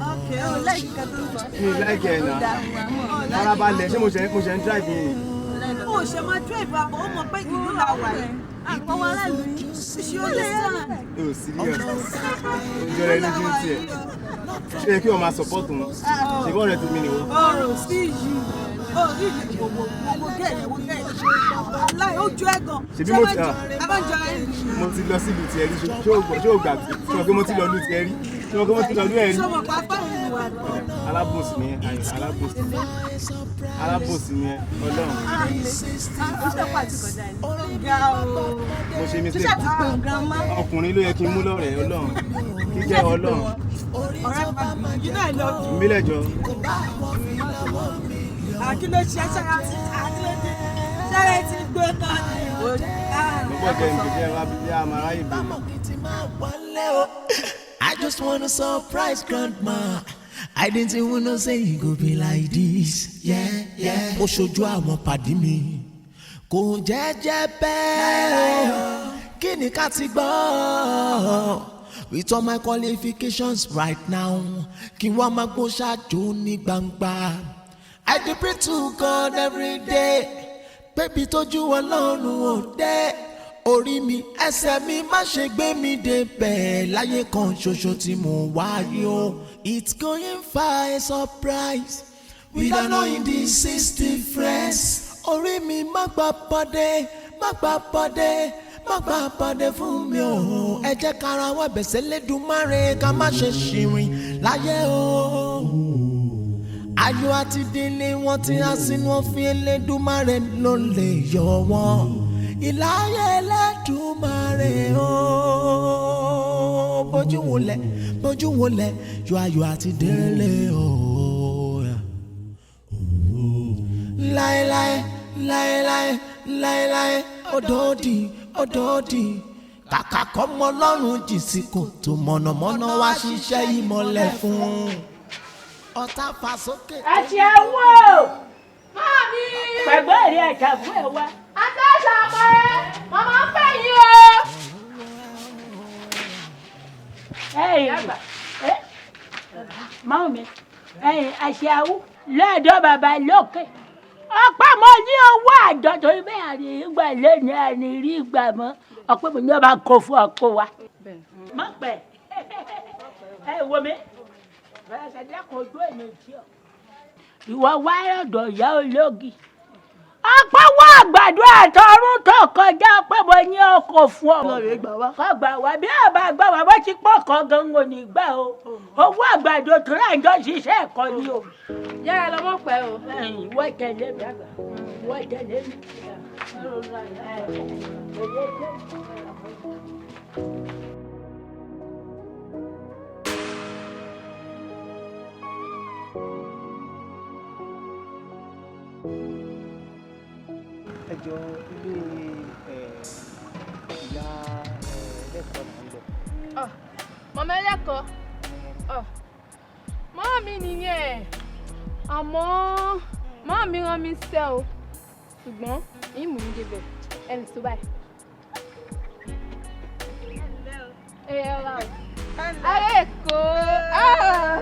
Okay, o like nǹkan tó ń sọ. Mi like ẹ̀ náà. Farabalẹ̀, ṣé mo ṣe ń drive yìí? O ṣe máa drive àbọ̀, ó mọ̀ pé ìlú la wà yìí. Àwọn aráàlú yìí. Ṣé o lè sàn? O serious? Oúnjẹ rẹ lójú ń tiẹ̀. Ṣé yẹ kí wọ́n máa support wọn? Ṣé bọ́ọ̀ rẹ ti mi nìwọ? Ọ̀rọ̀ sí yìí. Ó rí gbogbo gbogbo gẹ̀ẹ́ wo gẹ̀ẹ́. Aláì, ó jọ ẹ̀ gan. Ṣebí mo ti A máa ń jọra ẹ̀. Mo ti lọ sílùú tiẹ̀ rí, ṣé o gbà ṣé o pé mo ti lọ lù tiẹ̀ rí? Ṣé o pé mo ti lọ lù ẹ̀ rí? Ṣé o mọ̀ pé apá òun wà lọ? Alábòsí ni ẹ, Àyìn, alábòsí. Alábòsí ni ẹ, Ọlọ́run. Ó ṣe pàtó kọjá ẹ̀. Ó ga o. Mo ṣe mistake. Ṣé ti pè grandma? Ọkùnrin ló yẹ kí n mú lọ́rẹ̀ẹ́, Ọlọ́run. Kíkẹ́, Ọlọ́run. Ọ̀rẹ́ mi, you know I love you. Mílẹ̀ jọ. Kí ló ṣe ṣára ti àkílódé? Ṣára ti gbó tán ni. Mo bọ̀ jẹ́ ìgbésẹ̀ wa bí a máa ráyè bèrè. I just wanna surprise grandma. I didn't even know say e go be like this. Yeah. Ó ṣojú àwọn pàdé mi. Kò jẹ́jẹ́ bẹ́ẹ̀ o. Kí ni ká ti gbọ́? With all my qualifications right now, kí wọ́n máa gbó ṣáájú ní gbangba. I dey pray to God every day. Pébi tójú Ọlọ́run ò dé. Orí mi, ẹsẹ̀ mi, má ṣe gbé mi débẹ̀ láyé kan ṣoṣo tí mo wáyé o. It's going far, a surprise without knowing the 60 friends. Orí mi, má gbà bọ́dé, má gbà bọ́dé, má gbà bọ́dé fún mi o. Ẹ jẹ́ kára wá bẹ̀sẹ̀ lẹ́dùnmáre ká má ṣe ṣìrìn láyé o. Ayọ̀ àti délé wọn ti há sínú òfin, Elédùmarè ló lè yọ wọn. Ìláyé Elédùmarè o. Bójú wọlé, bójú wọlé, yọ ayọ̀ àti délé o. Láéláé, láéláé, láéláé, ọ̀dọ́ọ̀dì, ọ̀dọ́ọ̀dì. Kàkà kọ́ mọ Ọlọ́run jì sí kòtò, mọ̀nàmọ́ná wá ṣiṣẹ́ ìmọ̀lẹ̀ fún ọ̀tá fà sókè. Àti ẹwọ́ pẹ̀gbọ́n rẹ̀ àtàbí ẹ̀ wá. Àtàṣàpẹ́, màmá ń pè yín o. Ẹ̀yìn máa mi ẹ̀yìn àṣàwù lọ́dọ̀ bàbá lókè. Ọ̀pọ̀ mo ní owó àjọ torí bẹ́ẹ̀ àní ìgbà lẹ́nu àní rí ìgbà mọ́. Ọ̀pọ̀ mo ní ọba kó fún ọkọ wa. Má pẹ́ ẹ wo mi bẹ́ẹ̀ sẹ́dá kan ojú ẹ̀ ní tí ọ. Ìwọ wá ọ̀dọ̀ ìyá ológi. Ọ̀pọ̀ wọ àgbàdo àtọ̀run tó kọjá, pé mo ní ọkọ̀ fún ọ. Kọ́ gbà wá bí ọba gbà wá bó ti pọ̀ kọ́ gan-an ò ní gbà o. Owó àgbàdo tó rà ń jọ ṣiṣẹ́ ẹ̀kọ́ ni o. Yára lọ, mọ̀ pẹ́ o. Ìwọ tẹ̀lé mi, ìwọ tẹ̀lé mi. Ẹ jọ, ilé ìyá ẹlẹ́kọ̀ọ́ là ń lọ. Màmá ẹlẹ́kọ̀ọ́, màmá mi nìyẹn, àmọ́ màmá mi rán mi sẹ́ o, ṣùgbọ́n yín mú mi débẹ̀ ẹnì tó báyìí. Ẹ ẹ ra o ará Èkó. Ah!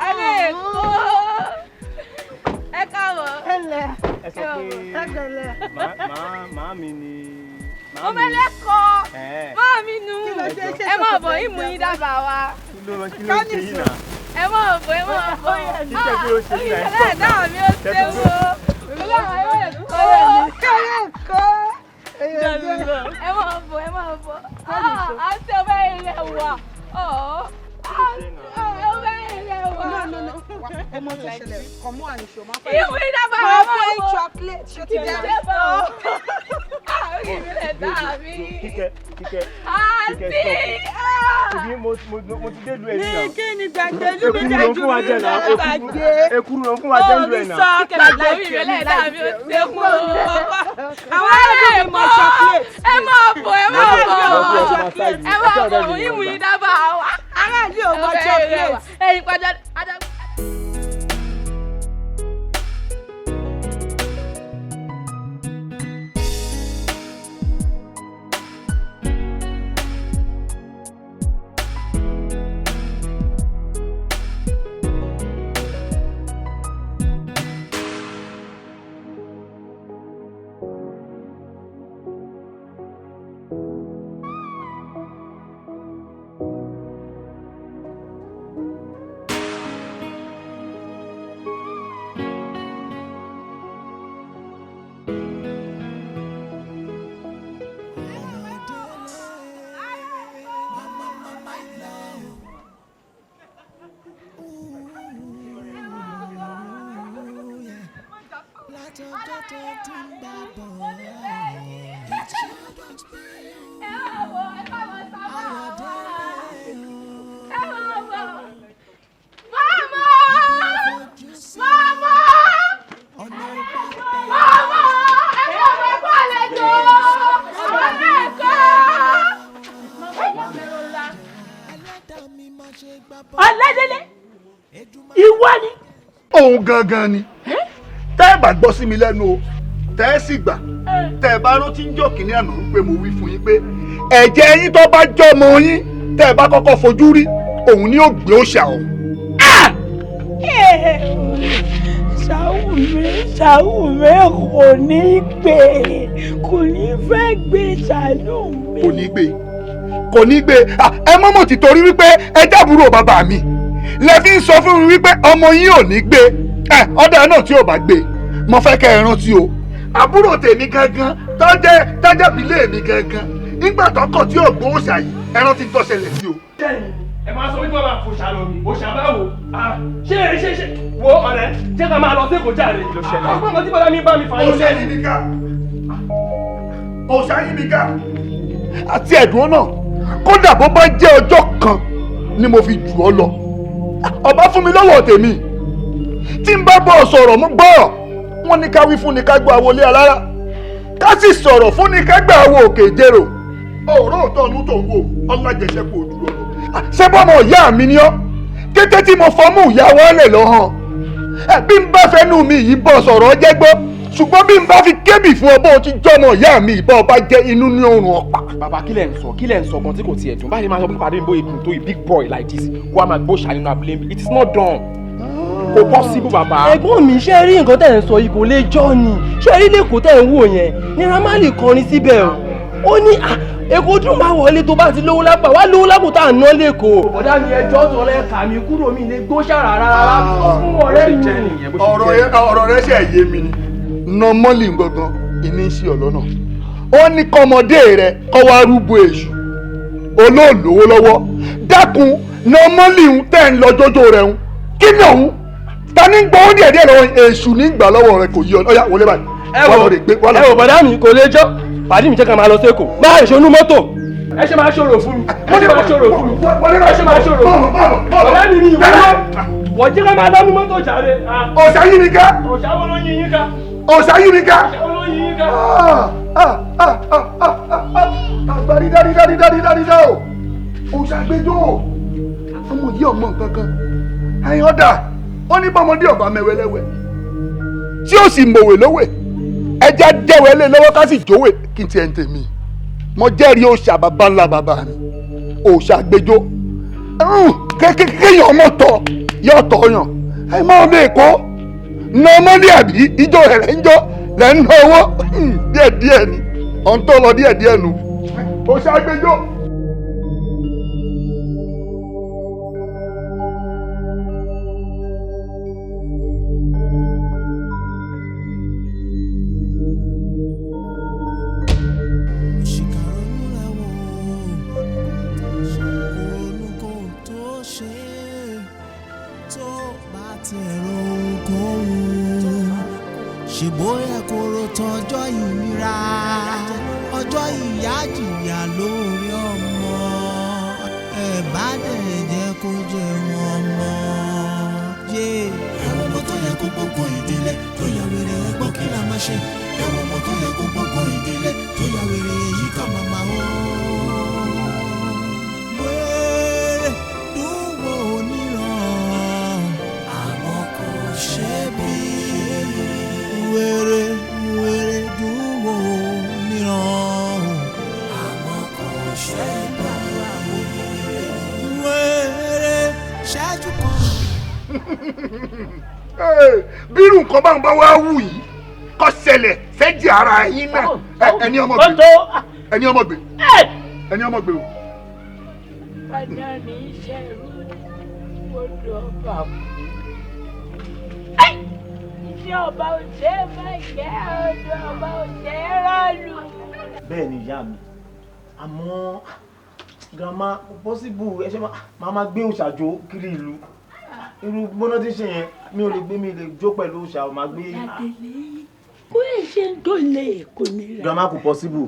Ará Èkó. Ẹ káàbọ̀. Ẹlẹ. Ẹ sọ pé màá mi ni. Ọmọ ẹlẹ́kọ̀ọ́. Máa mi nu. Ẹ máa bọ̀ ìmú yín dábàá wa. Kí ló ṣe yín náà? Ẹ máa bọ̀, ẹ máa bọ̀. Kí ṣe kí ló ṣe yín náà? Ẹlẹ́dàá mi ó ṣe wo. Ẹ máa bọ̀, ẹ máa bọ̀. Àǹtí ọbẹ̀ ilẹ̀ wà. Ọbẹ̀ ilẹ̀ wà. Ọmọ tó ṣẹlẹ̀, kọ̀mú àníṣó máa fẹ́. Ìwé dábàá Máa wa fún ẹ bọ̀. chocolate, ṣó ti dẹ́. Orí mi lè dá mi. Kíkẹ́, Kíkẹ́, Àǹtí. Kíkẹ́, stop. Ṣèbí mo ti dé ìlú ẹ̀ Ní náà. kí ni gbàgbé ìlú mi Ekuru ló ń dájú fún wa jẹ náà. gbàgbé. Ekuru ló ń fún wa jẹ ìlú ẹ̀ náà. Orí mi lè dá mi ó ṣe mú o. Àwọn aráàlú mi mọ chocolate. Ẹ máa bọ̀, ẹ máa bọ̀. Ẹ Ẹ máa bọ̀, ìmú yín dábàá wa. Aráàlú ò mọ chocolate. Ẹyin padà. Látọjọ́ tó ti ń bá bọ̀. Ẹ máa bọ̀, ẹ máa bọ̀ sábà wá. Ẹ máa bọ̀. Mama! Mama! Mama! Ẹ máa bọ̀ ẹ̀kọ́ àlejò. Ọmọ ẹ̀kọ́. Ọládélé, ìwọ ni. Òun gangan ni. Tẹ́ ẹ bá gbọ́ sí mi lẹ́nu o, tẹ́ ẹ sì gbà. Tẹ́ ẹ bá rántí ń jọ́ kínní àná wípé mo wí fún yín pé ẹ̀jẹ̀ yín tó bá jọmọ yín tẹ́ ẹ bá kọ́kọ́ fojú rí òun ni yóò gbé òòṣà ọ̀hún. Ṣàwùmí kò ní gbé, kò ní fẹ́ gbé, ṣàánú mi. Kò ní gbé, kò ní gbé. Ẹ mọ́mọ́ ti torí wípé ẹ jábúrò bàbá mi lẹ fi ń sọ fún mi wípé ọmọ yín ò ní gbé. Ọ̀dà náà tí ò bá gbé, mo fẹ́ kẹ́ ẹ rántí o. Àbúrò tèmi gangan tọ́jẹ́ tọ́jẹ́bílẹ̀ mi gangan nígbà tọkọ tí ò gbó òòṣà yìí, ẹ rántí tó ṣẹlẹ̀ sí o. Ẹ máa sọ wípé wọn máa fòṣà lọ mi, òòṣà báwo? Ṣé ṣé ṣé wo ọ̀rẹ́ jẹ́ ká máa lọ sí Èkó jáde? Ọgbọ́n kan tí bọ́lá mi bá mi fà yín. Òòṣà yìí mi ká, òòṣà yìí mi ká. Àti ẹ̀dùn náà, kódà bó bá jẹ́ ọjọ́ kan ni mo fi jù ọ́ lọ. Ọba fún mi lọ́wọ́ tèmi. Tí n bá bọ̀ sọ̀rọ̀ mú gbọ́rọ̀, wọ́n ní ká wí fún ni ká gbọ́ àwọlé alára. Ká sì sọ̀rọ̀ fún ni ká gbà àwọ òkè ìjérò. Ọ̀rọ̀ òótọ́ ọ̀nù tó ń wò, ọlájẹsẹ́kù ojú ọ̀rọ̀. Ṣé bọ́mọ ìyá mi ni ọ́? Kété tí mo fọmú ìyá wọn lè lọ hàn. Bí n bá fẹnu mi yìí bọ̀ sọ̀rọ̀ jẹ́ gbọ́. Ṣùgbọ́n bí n bá fi kébì fún ọ bó ti jọmọ ìyá mi ìbọn ọba jẹ́ inú ní òrùn ọ̀pá. Bàbá kí lẹ̀ ń sọ, kí lẹ̀ ń sọ gan tí kò tiẹ̀ dùn. Báyìí máa sọ pé pàdé mi bóyá dùn tó big boy like this kó a máa gbóṣà nínú abúlé mi. It is not done. Kò possible bàbá. Ẹ̀gbọ́n mi, ṣé rí nǹkan tẹ̀ ń sọ yìí kò lè jọ́ ni. Ṣé rí lẹ́kọ̀ọ́ tẹ̀ ń wò yẹn? Naira Marley kọrin síbẹ̀ o. Ó ní Èkó dùn máa wọlé tó bá ti lówó lápá, wá lówó lápò tá à ń ná lẹ́kọ̀ọ́. Bọ̀dá mi ẹjọ́ sọ̀rọ̀ ẹ̀ka mi kúrò mi lè gbóṣà rárá rárá fún ọ̀rẹ́ mi. Ọ̀rọ̀ rẹ ṣe yé mi ni. Nọmọ́lì gangan ìní ń ṣe ọ̀lọ́nà. Ó ní kọ́mọdé rẹ kọ́ wá rúbọ èṣù olóòlówó lọ́wọ́. Dákun nọmọ́lì ń tẹ̀ ń lọ jójó rẹ̀ ń. Kí ni òun? Ta ní gbọ́ ó díẹ̀ díẹ̀ lọ́wọ́ èṣù ní gbà lọ́wọ́ rẹ kò yí ọ. Ọ̀yá wọlé báyìí. Ẹ wò bọ̀dá mi kò lè jọ́. Pàdé mi jẹ́ ká máa lọ sẹ́kọ̀ọ́. Máa ṣe onú mọ́tò. Ẹ ṣe máa ṣòro fún mi. Ẹ ṣe máa ṣòro fún mi. Ẹ ṣe máa ṣòro fún mi. Bọ̀dá mi ni ìwé lọ. Wọ́n jẹ́ ká máa lọ́nu mọ́tò jàre. Òòṣà yí mi ká. Òòṣà wo ló yí yín ká? Òòṣà yí mi ká. Òòṣà wo ló yí yín ká? Àgbà dídá dídá dídá dídá dídá o. Òòṣà gbẹjọ́ o. Ọmọ yìí ọmọ nǹkan kan. Ẹyin ọ̀dà, ó ní bọ́mọdé ọ̀bà mẹ́wẹ́lẹ́wẹ́. Tí ó sì mọ̀wé lówè. Ẹja jẹ́wẹ́ lé lọ́wọ́ ká sì jówè kí n tiẹ̀ ń tèmi. Mo jẹ́rìí òòṣà bàbá ńlá bàbá mi. Òòṣà gbẹjọ́. Kéèyàn ọmọ tọ yọ tọ yàn. Ẹ máa lè kó ná ọmọdé àbí ijó rẹ̀ ń jọ lẹ́ ń ná owó díẹ̀díẹ̀ ni ọ̀ ń tọ́ lọ díẹ̀díẹ̀ nu. Ó ṣàgbéjọ́. Ṣèbóyè kóró tọjọ́ ìnira, ọjọ́ ìyà jìyà lórí ọmọ, ẹ bá dẹ̀ jẹ́ kó jẹ wọn mọ́. Ẹ̀wọ̀n ọmọ tó yẹ kó gbógun ìdílé tó yà wèrè, ẹ̀gbọ́n kí la máa ṣe? Ẹ̀wọ̀n ọmọ tó yẹ kó gbógun ìdílé tó yà wèrè, èyí kà màmá o. Wẹ́rẹ́ dùn wò níran, àmọ́ kò ṣe bí. Wèrè wèrè dùn wò níran, àmọ́ kò ṣe bá wèrè ṣáájú kan. Bírù nǹkan bá ń bá wá wù yìí kó ṣẹlẹ̀ sẹ́jì ara yín náà. Ẹni ọmọ gbé, ẹni ọmọ gbé, ẹni ọmọ gbé o. Padà ní iṣẹ́ ìrú gbọ́dọ̀ ọba kú. Iṣẹ́ ọba ò ṣe é má jẹ́, ọdún ọba ò ṣe é rọ́ọ̀lù. Bẹ́ẹ̀ ni ìyá mi, àmọ́ grandma, possible ẹ ṣe máa gbé òòṣà jó kiri ìlú, irú gbóná tí ń ṣe yẹn, mi ò lè gbé, mi lè jó pẹ̀lú òòṣà ò máa gbé. Kó lè ṣe ń tó lè kò ní ra. Grandma, kò possible,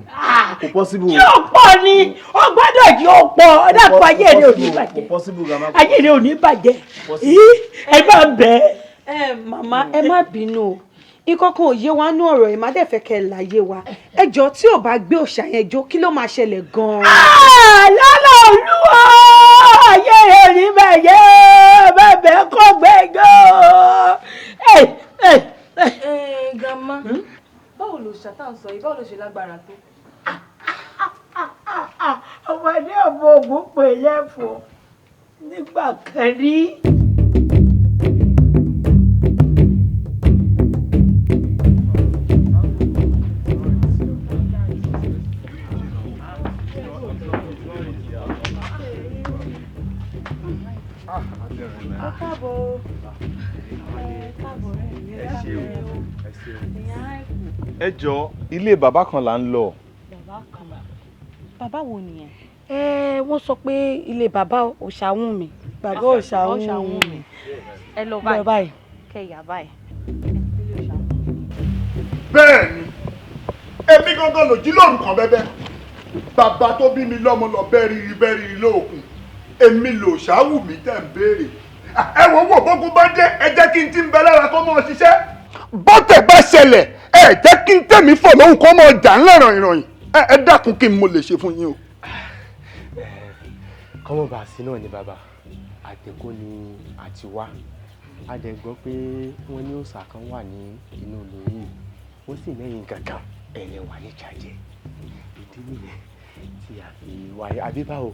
kò possible. Yóò pọ̀ ni, ó gbọ́dọ̀ yóò pọ̀, ọ̀dàpọ̀ ayé rẹ̀ ò ní bàjẹ́. Kò possible grandma. Ayé rẹ̀ ò ní bàjẹ́, ẹ bá bẹ́ẹ̀. Ẹ màmá, ẹ má bínú o, ìkọ̀kan ò yé wa nú ọ̀rọ̀ ẹ̀, má dẹ̀ fẹ́ kẹ́ ẹ láyé wa. Ẹ jọ, tí ò bá gbé òòṣà yẹn jó, kí ló máa ṣẹlẹ̀ gan-an? Lọ́lọ́ olúwo, ayé rẹ̀ ò ní bàjẹ́, bàbá kò gbẹ́jọ́. Grandma, báwo ló ṣàtà ń sọ yìí, báwo ló ṣe lágbára tó? Ọmọdé ọmọ ogun pè lẹ́fọ̀ọ́ nígbà kan rí. Ẹ jọ, ilé bàbá kan là ń lọ. Bàbá wo nìyẹn? Ẹ wọ́n sọ pé ilé bàbá Òṣàwùnmí. Bàbá Òṣàwùnmí. Ẹ lọ báyìí. Kẹyà báyìí. Bẹ́ẹ̀ ni, èmi gangan lòjí lóru kan bẹ́bẹ́, bàbá tó bí mi lọ́mọ lọ bẹ́ẹ̀ rírí bẹ́ẹ̀ rírí lóòkùn, èmi lòṣàwùnmí tẹ̀ ń béèrè. Ẹ wò wò, bógun bá dé, ẹ jẹ́ kí n ti ń bẹ lára kó mọ́ ọ ṣiṣẹ́. Bọ́tẹ̀ bá ṣẹlẹ̀, ẹ jẹ́ kí n tẹ̀mí fọ̀ lóhùn kó mọ́ ọjà ńlẹ̀ ròyìnròyìn. Ẹ dákun, kí n mo lè ṣe fún yín o. Kọ́mọ̀ bá sí náà ni bàbá àtẹ̀kọ́ ni àti wá. A dẹ̀ gbọ́ pé wọ́n ní òòṣà kan wà ní inú ìlú yìí, wọ́n sì lẹ́yìn kankan ẹ̀rẹ̀ wà ní ìjàjẹ́. Ìdí nìyẹn tí a fi wáyé, àbí báwo?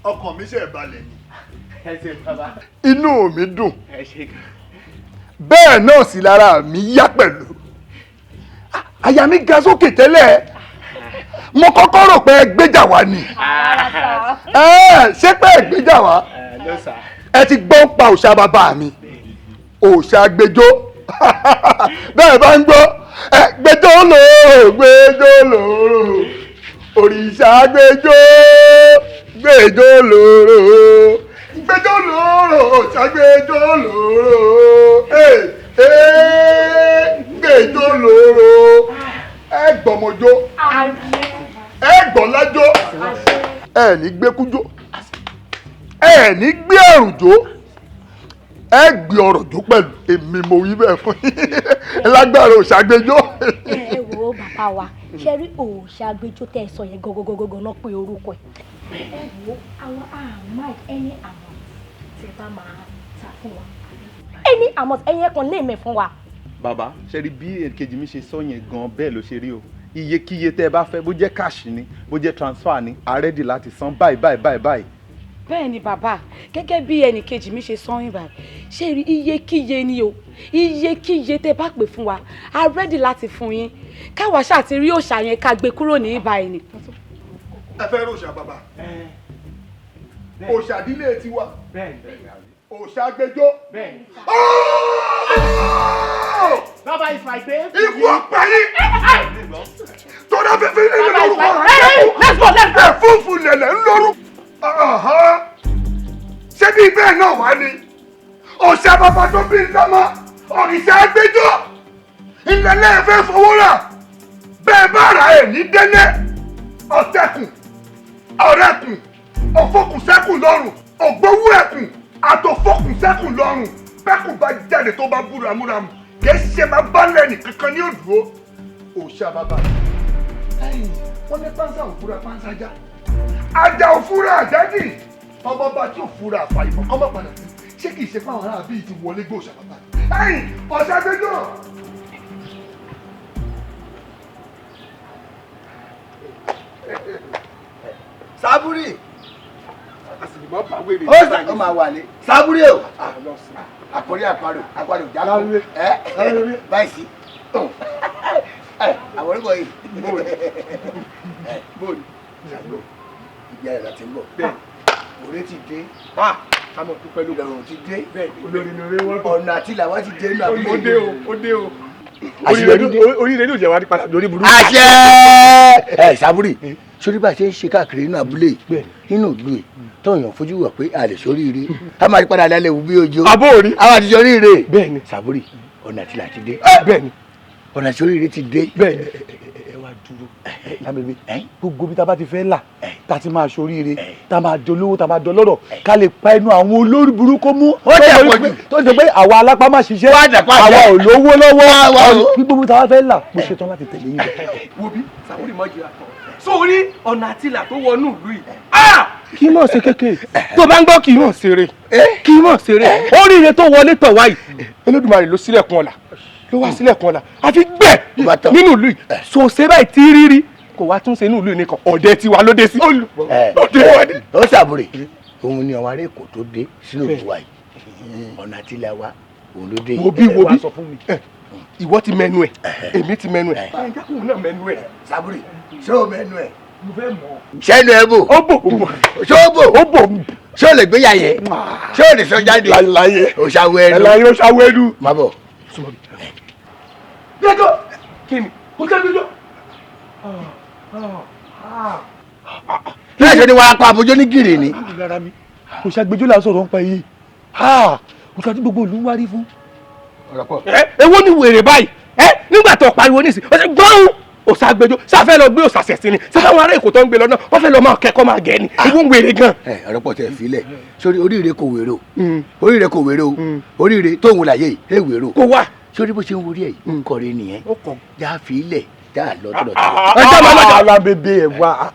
Ọkàn mi ṣe balẹ̀ ni. Ẹ ṣe bàbá. Inú mi dùn. Ẹ ṣe gan. Bẹ́ẹ̀ náà sì lára mi yá pẹ̀lú. Àyà mi ga sókè tẹ́lẹ̀, mo kọ́kọ́ rò pé ẹ gbéjà wá ni. Ṣé pé ẹ gbéjà wá? Ẹ ti gbọ́ pa òòṣà bàbá mi, òòṣà gbẹjọ́. Bẹ́ẹ̀ bá ń gbọ́ ẹ gbẹjọ́ lòórò, gbẹjọ́ lòórò, òrìṣà gbẹjọ́, gbẹjọ́ lòórò, gbẹjọ́ lòórò, òòṣà gbẹjọ́ lòórò, gbẹjọ́ lòórò. Ẹ gbọmọjó, ẹ gbọlájó, ẹ ní gbẹkújó, ẹ ní gbé àrùjó, ẹ gbé ọ̀rọ̀ jó pẹ̀lú. Èmi mo wí bẹ́ẹ̀ fún yín, lágbára òṣàgbéjó. Ẹ wo bàbá wa, ṣe rí òṣàgbéjó tẹ́ ẹ sọ yẹn gọgọgọgọ náà pé orúkọ ẹ. Ẹ wo àwọn àmàd ẹni amount tí ẹ bá máa ta fún wa, ẹni amount ẹyin ẹ kan lè mẹ fún wa. Bàbá, ṣe rí bí èkejì mi ṣe sọ yẹn gan, bẹ́ẹ̀ ló ṣe rí o. Iyekíye tẹ́ ẹ bá fẹ́, bó jẹ́ cash ni, bó jẹ́ transfer ni, a ready láti san báyìí báyìí báyìí báyìí. Bẹ́ẹ̀ ni bàbá, gẹ́gẹ́ bí ẹnì kejì mi ṣe sọ yín báyìí, ṣé rí, iyekíye ni o, iyekíye tẹ́ bá pè fún wa, a ready láti fún yín. Káwa ṣáà ti rí òòṣà yẹn, ká gbé kúrò ní báyìí ni. Ẹ fẹ́ ròṣà bàbá, òòṣà ìdílé tiwa, òòṣà gbẹjọ. Baba is my babe. Ikú ọ̀pẹ yìí tọ́lá fífi ní lórúkọ rẹ̀. Let's go, let's go. Ẹ̀fúùfù lẹ̀lẹ̀ ń lórúkọ. Ṣé bí bẹ́ẹ̀ náà wá ni òòṣà bàbá tó bí lọ́mọ, òrìṣà gbẹjọ ìlẹ̀lẹ̀ fẹ́ fowó rà? Bẹ́ẹ̀ bá rà ẹ̀ ní délé, ọ̀tẹ̀kùn ọ̀rẹ́kùn òfokùnsẹ́kùn lọ́rùn, ògbówó ẹ̀kùn àtòfokùnsẹ́kùn lọ́rùn. Bẹ́kùn bá jáde tó bá bú ramúramù, kì í ṣe máa bá lẹ́nì kankan ní òdúró. Òòṣà bàbá, wọ́n ní pánsá òfúra pánsá já, ajá òfúra àjájì, ọmọ bá tí òfúra àfàìmọ̀ kọ́ mọ̀ padà sí. Ṣé kìí ṣe fáwọn aráàbí ti wọlé gbé òòṣà bàbá ẹ̀yìn ọ̀ṣà gbẹjọ́? Sábúrì ó máa wà ní sábúrì o, àkórí àparò àparò jákò ẹ báyìí sí àwọn orúkọ yìí bóòlù ìgbé ayọ̀ láti ń bọ̀, òré ti dé, ìrọ̀rùn ti dé, ọ̀nà àti ìlàwọ́ ti dé nínú àbúrò. Ó dé o, ó dé o. Oríire ní òjò wa padà lórí burúkú. Àṣẹ ẹ sábúrì, sórí bá a ṣe ń ṣe káàkiri nínú abúlé, nínú ìlú yìí, tóyàn fojú wà pé a lè sóríire, a máa padà lálẹ́ wù bí ojú. Àbóòrí. A máa ti sóríire. Bẹ́ẹ̀ni. Sábúrì, ọ̀nà àti ìlà ti dé. Bẹ́ẹ̀ni. Ọ̀nà sóríire ti dé. Bẹ́ẹ̀ni. Ẹ wá dúró lábẹ́bí, gbogbo bí ta bá ti fẹ́ là, ta ti máa sóríire, ta máa dolówó, ta máa dọlọ́rọ̀, ká lè pa ẹnu àwọn olórí burúkú mú tó ṣe pé àwa alápá má ṣiṣẹ́, àwa ò lówó lọ́wọ́. Gbogbo bí ta bá fẹ́ là, mo ṣetán láti tẹ̀lé yín lọ. Wo bí Sábúrì mọ́ jìyà tán sórí ọ̀nà àtìlà tó wọnú ìlú yìí. Kì í mọ̀ ṣe kékeré tó bá ń gbọ́, kì í mọ̀ ṣeré, kì í mọ̀ ṣeré. Oríire tó wọlé tọ̀ wáyìí, Olódùmarè ló ṣílẹ̀kùn ọ̀la, ló wá sílẹ̀kùn ọ̀la àfi gbẹ̀ nínú ìlú yìí. Sòṣè báyìí tí rírí kò wá tún ṣe nínú ìlú yìí nìkan, ọ̀dẹ tiwa ló dé sí. Ó Sábúrì, òun ni àwọn ará Èkó tó dé sínú ìlú wa yìí, ọ̀nà àtìlà wa òun ló dé. Wo bí, wo bí, ìwọ ti mẹnu ẹ, èmi ti mẹnu ẹ, ẹ̀ẹ́dẹ́kùn náà mẹnu ẹ. Sábúrì, ṣé o mẹnu ẹ? Mo fẹ́ mọ̀. Ṣẹ́nu ẹ bò. Ó bò. Ṣé ó bò? Ó bò. Ṣé o lè gbé yàyẹ? Ṣé o lè sọ jáde? Láyé. O ṣàwẹ́nu. Láyé, o ṣàwẹ́nu. Má bọ̀. Gbẹ́jọ́ kí ni? O ṣe gbẹ́jọ́. Láìsọ ni wàá pa àbójọ́ ní gírì ni. Kò ṣàgbéjọ́ là ń sọ̀rọ̀ ń pa yìí, kò ṣàtú gbogbo ìlú ń wárí fún. Èwo ni wèrè báyìí? Nígbà tó pariwo nísìnyí, ó ṣe gbọ́n òṣàgbẹjọ sáfẹ́ lọ gbé òṣàṣẹ̀sìn ni, sáfẹ́ àwọn ará Èkó tó ń gbé lọ náà, wọ́n fẹ́ lọ máa kẹ́kọ̀ọ́ máa gẹ̀ ni, ewu ń wèrè gan. Ọ̀rọ̀ pọ̀ tẹ̀ filẹ̀ sórí oríire kò wèrè o, oríire kò wèrè o, oríire tó ń wò láyé yìí ẹ wèrè o. Kò wá. Sórí bó ṣe ń worí ẹ̀ yìí, kọrin nìyẹn, já filẹ̀ já lọ tọ̀dọ̀. Ẹ jẹ́ màmá jà. Alábẹ́bẹ́ ẹ̀ wá.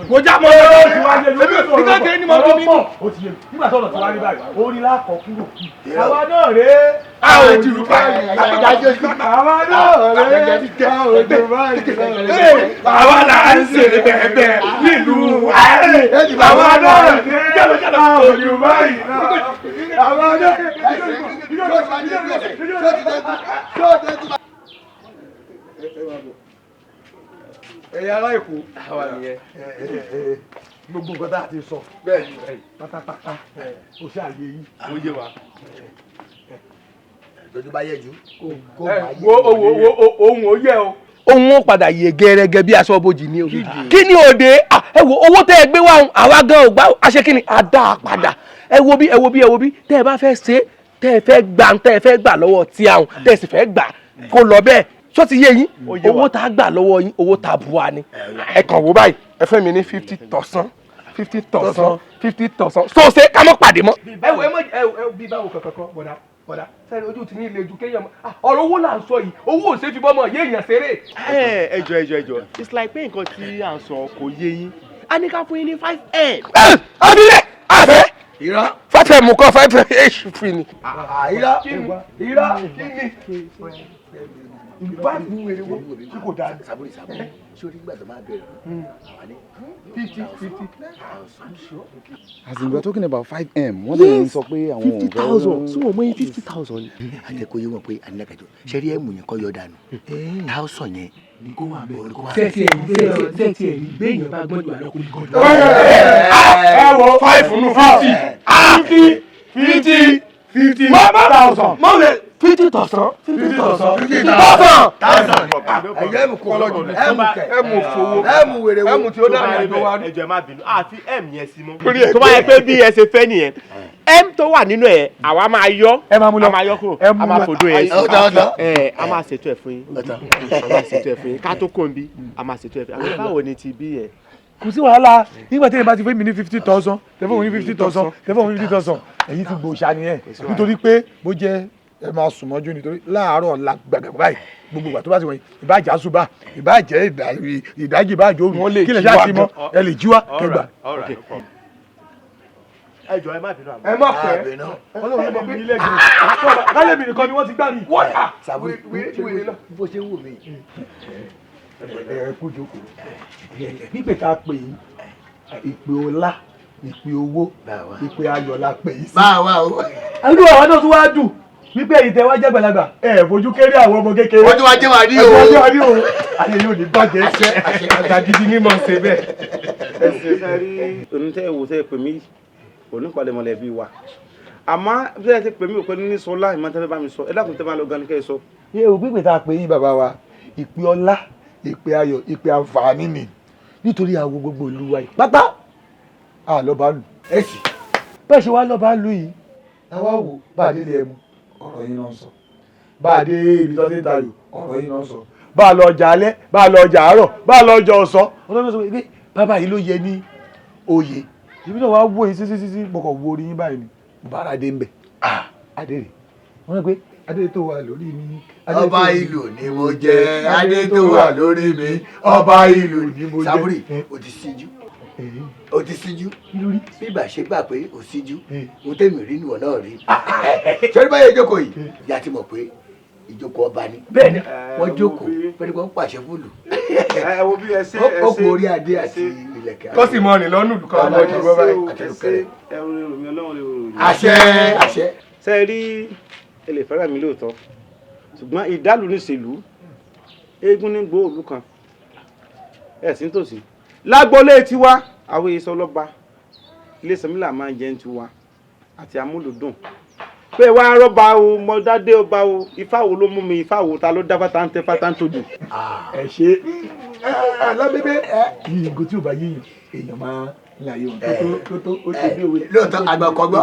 Mo já mọ́ ọ́ nígbà tí ẹni mọ́ bí mi nù. Nígbà tó ọ̀rọ̀ ti wá rí báyìí, orí lákọ̀ kúrò. Àwa náà rèé. A ò jù báyìí. Àwa náà rèé. A ò jù báyìí. Àwa là ń ṣe bẹ́ẹ̀ nílùú àwa náà rèé. A ò jù báyìí. Àwa náà. Ẹ̀yin ará Èkó, gbogbo nǹkan tá a ti sọ pátápátá ó ṣe àyè yìí. Ó yé wa. Tójú bá yẹ jù kó máa yẹ. Wo wo ohun ó yẹ o. Ohun ó padà yẹ gẹ́rẹ́gẹ́ bí aṣọ bojì ni o. Kí ni òde? Ẹ wo owó tẹ́ ẹ gbé wá, àwa gan ò gbá aṣẹ kí ni a dá a padà. Ẹ wo bí, ẹ wo bí, ẹ wo bí, tẹ́ ẹ bá fẹ́ ṣe, tẹ́ ẹ fẹ́ gbà, tẹ́ ẹ fẹ́ gbà lọ́wọ́ tí àwọn tẹ́ ẹ sì fẹ́ gbà kó lọ bẹ́ẹ̀, sọ ti yé yín, owó tá a gbà lọ́wọ́ yín, owó tá a bu wa ni. Ẹ kàn wò báyìí, ẹ fẹ́ mi ní 50,000, 50,000, 50,000, so ṣe ká mọ́ pàdé mọ́. Ẹ wo, ẹ mọ ẹ bí báwo kankan kan, bọ̀dá bọ̀dá sẹ́ni ojú ti ní ilé ju kéèyàn mọ́ ọ̀rọ̀ owó là ń sọ yìí, owó ò ṣe fi bọ́mọ yé èèyàn ṣeré. Ẹ jọ, ẹ jọ, ẹ jọ, it's like pé nǹkan tí à ń sọ kò yé yín, a ní ká fún yín ní 5M. Abilẹ̀ àfẹ́ Irọ́. 5M kọ́, 5H fi ni. Irọ́. Irọ́ kí ni. Five wèrè wo tí kò dáa. Sàbúrì sàbúrì sórí ìgbà tó máa bẹ̀rẹ̀ àwa ní 50 50. As in, we are talking about 5M. Wọ́n dẹ̀ ń sọ pé àwọn ò fẹ́. 50,000 tí wọ́n mọ yín 50,000 ni. Àjẹkọ̀ yé wọn pé ànílákàjọ ṣẹ́rí ẹ̀mú yẹn kọ́ yọ dànù thousand yẹn kó wà bẹ́ẹ̀ kó wà bẹ́ẹ̀. Tẹ́tí ẹ̀rí tẹ́tí ẹ̀rí gbẹ̀yìn bá gbọ́n jù àlọ́ kò ní gbọ́n jù. Ẹ wo five nù 50 50 50 50,000. Mọ̀lẹ̀ 50,000 50,000 50,000. 50,000. Ẹ̀yọ́ ẹ̀mú kò lọ́jọ́ ẹ̀mú kẹ̀ ẹ̀mú fowó ẹ̀mú wèrè wo ẹ̀mú tí ó dára ẹ̀dọ́ wa. Ẹ jọ̀ọ́ ẹ má bínú, àfi m yẹn sí mọ́. Tó bá yẹ pé bí ẹ ṣe fẹ́ nìyẹn, m tó wà nínú ẹ̀ àwa máa yọ, a máa yọ kúrò, a máa fòdó yẹn sí. Ẹ a máa ṣètò ẹ̀ fún yín, a máa ṣètò ẹ̀ fún yín, ká tó kó n bí, a máa ṣètò ẹ̀ fún yín. Àmọ́ báwo ni ti bí yẹn? Kò sí wàhálà nígbà tí èèyàn bá ti fún mi ní 50,000, tẹ́fọ̀ mi ní 50,000, tẹ́fọ̀ mi ní 50,000, ẹ̀yin ti gbòòṣà nìyẹn. Nítorí pé bó jẹ́ ẹ máa sùn mọ́jú nítorí láàárọ̀ ọ̀la gbàgbà báyìí gbogbo ìgbà tó bá ti wọ̀nyí ìbájá ṣùbà ìbájẹ́ ìdájí ìbájọ́ òru kí lè ṣáà ti mọ ẹ lè jí wá kẹgbà. Ẹ jọ̀ọ́ ẹ má bínú àmọ́. Ẹ má pẹ́ Ọlọ́run ló mọ bí ilé gbé kálẹ̀ mi nìkan ni wọ́n ti gbá mi. Sàbúrì bó ṣe wù mí. Ẹ kú jókòó pípé tá a pè yín ìpè ọlá ìpè owó ìpè ayọ̀ la pè yín sí. Báwa o. Àdúgbò àwọn náà tún wá dùn wípé èyí tẹ wá jẹ́ gbàlagbà ẹ fojú kéré àwọn ọmọ kékeré. Wọ́n tún wá jẹ́ wá ní o. Ẹ jẹ́ wá ní o. Ayé yóò ní bàjẹ́ àgbà gidi ní mọ̀ ṣe bẹ́ẹ̀. Òní tẹ́ wò tẹ́ pè mí onípalẹ̀mọ̀lẹ̀ bí wa, àmọ́ bí ẹ ti pè mí òpin ní sọlá ìmọ̀ tẹ́ fẹ́ bá mi sọ, ẹ dákun tẹ́ bá lọ gan ni kẹ́ ẹ sọ. Ṣé o pípé tá a pè yín bàbá wa ìpè ọlá ìpè ayọ̀ ìpè àǹfààní ni nítorí àwo gbogbo ìlú wa yìí pátá à lọ́ba lù. Ẹ sì. Bẹ́ẹ̀ ṣe wá lọ́ba lù yìí táwa wò bá a délé ẹmu ọ̀rọ̀ yín náà ń sọ, bá a dé ibi tó ti ń tayò ọ̀rọ̀ yín náà ń sọ, bá a lọ ọjà alẹ́ bá a lọ ọjà àárọ̀ bá a lọ ọjà ọ̀sán ọ̀rọ̀ náà sọ pé bàbá yìí ló yẹ ní oyè. Ibi náà wàá wò yín sísí sísí mo kàn wo orí yín báyìí ni mo bá ara dé ń bẹ̀ adé rè wọ́n rẹ̀ pé adé tó wà lórí mi. Ọba ìlú ni mo jẹ́, adé tó wà lórí mi, ọba ìlú ni mo jẹ́. Sàbúrì o ti síjú, o ti síjú, bí ìgbà ṣe gbà pé o síjú, o tẹ̀mí rí níwọ̀n náà rí. Sọ́rí báyìí ìjókòó yìí, ìyá ti mọ̀ pé ìjókòó ọba ni. Bẹ́ẹ̀ni. Wọ́n jókòó pẹ̀lú pé wọ́n pàṣẹ fúlù. Ẹ wo bí ẹ ṣe ẹ ṣe. Ó kú orí adé àti ìlẹ̀kẹ̀. Kó sì mọ rìn lọ́nù ìlú kan ọmọ ìjọba báyìí. Ẹ rò mí Ọlọ́run lè rò yín. Àṣẹ àṣẹ. Ṣé ẹ rí ẹ lè fẹ́ràn mi lóòótọ́ ṣùgbọ́n ìdálù ní ìṣèlú eégún ní gbòòlù kan ẹ̀ sí nítòsí lágbólé tiwa àwọn èso ọlọ́ba ilé sọmílà máa ń jẹ́ ń tiwa àti amúlùdùn pé wàá rọ́bà o mọ̀dádé ọba o ifá wo ló mú mi ifá wo ta ló dá fata ń tẹ fata ń tojù. Ẹ ṣe alábẹ́bẹ́ ìgò tí ò bá yéèyàn èèyàn máa ń láyé wọn tó tó ó ṣe bí òwe. Lóòótọ́ àgbà kọ́gbọ́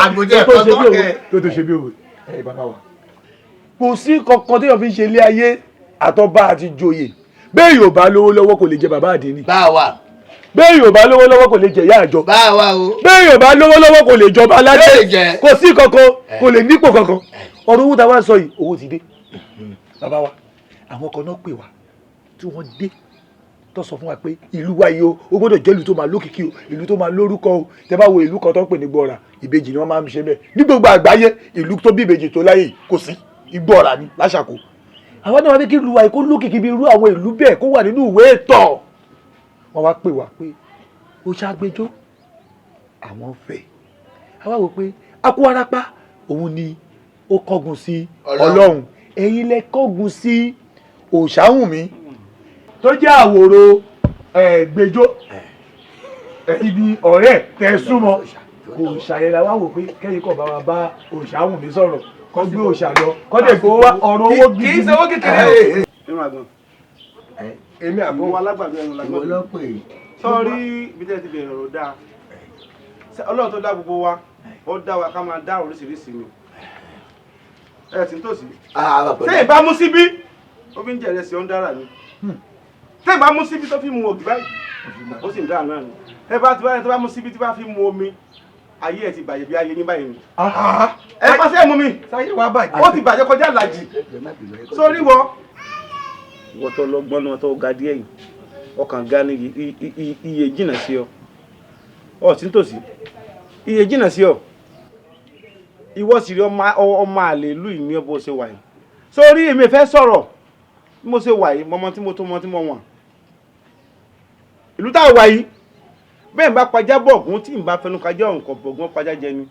àgbòjẹ́ ẹ̀kọ́ gbọ́. Tó tó ṣe bí òwe ẹ bàbá wa. Kò sí kankan téèyàn fi ń ṣe ilé ayé àtọba àti joyè bẹ́ẹ̀ yóò bá lówó lọ́wọ́ kò lè jẹ bàbá àdínì. Báwa. Bẹ́ẹ̀ yóò bá lówó lọ́wọ́ kò lè jẹ ìyá àjọ. Báwa o. Bẹ́ẹ̀ yóò bá lówó lọ́wọ́ kò lè jọba aládé. Kò sí kankan kò lè nípò kankan. Ọ̀rọ̀ owó tá a wá sọ yìí owó ti dé. Bàbá wa àwọn kan náà pè wá tí wọ́n dé tó sọ fún wa pé ìlú wa yìí o ó gbọ́dọ̀ jẹ́ ìlú tó máa lókìkí o ìlú tó máa lórúkọ o. Tẹ́ bá wo ìlú kan tó ń pè ní Gbọ́ra ìbejì ni wọ́n máa ń ṣe bẹ́ẹ̀ ní gbogbo àgbáyé ìlú tó bí ìbejì tó láyé kò sí Igbóọrà ni láṣàkó. Àwọn náà wá fẹ́ kí ìlú wa yìí kó lókìkí bí irú àwọn ìlú bẹ́ẹ̀ kó wà nínú ìwé ìtàn. Wọ́n wá pè wá pé ó ṣàgbéjó àwọn fẹ́ àwa wò pé akú arapa òun ni ó kọ́gun sí Ọlọ́run ẹ̀yin lẹ kọ́gun sí Òòṣàwùnmí tó jẹ́ àwòrò Gbẹjọ́ ibi ọ̀rẹ́ tẹ súnmọ́ kò ṣàyẹ̀lá wá wò pé kẹ́yìn kọ̀ bá wa bá Òòṣàwùnmí sọ̀rọ̀ kọ́ gbé òòṣà lọ kọ́ dẹ̀ gbowó wá ọ̀rọ̀ owó gidi. Kì í ṣe owó kékeré. Èmi àbọ̀ wọn alágbàdo ẹnu làgbàdo. Ìwọ ló pè é. Sọ́ọ́rí ibi tẹ́ ti bẹ̀rẹ̀ ọ̀rọ̀ dáa. Ọlọ́run tó dá gbogbo wa ó dá wa ká máa dá oríṣiríṣi ni. Ẹ ti ń tòsí. Ṣé ìbá mú síbí? Ó fi ń jẹ̀rẹ̀ sí ọ́n dára ni. Tẹ́ ìbá mú síbí tó fi mu ògì báyìí ó sì ń dára náà ni. Ẹ bá ti báyìí tó bá mú síbí tí bá fi mu omi ayé ẹ ti bàjẹ́ bí ayé yín báyìí ni. Ẹ pàṣẹ ẹ mú mi. Ó ti bàjẹ́ kọjá làjì. Sórí wọ. Ìwọ tó lọ́gbọ́n náà tó ga díẹ̀ yìí ọkàn ga ni iye jìnnà sí ọ ọ sí nítòsí iye jìnnà sí ọ ìwọ sì rí ọmọ àlè ìlú ìní ọbọ ṣe wà yìí. Sórí èmi fẹ́ sọ̀rọ̀ Bí mo ṣe wà yìí, mọmọ tí mo tó mọ tí mo wọ̀n. Ìlú tá a wà yìí, bẹ́ẹ̀ ń bá pajá bọ̀gún tí ń bá fẹnu kájá òǹkọ̀ bọ̀gún pajá jẹ ni.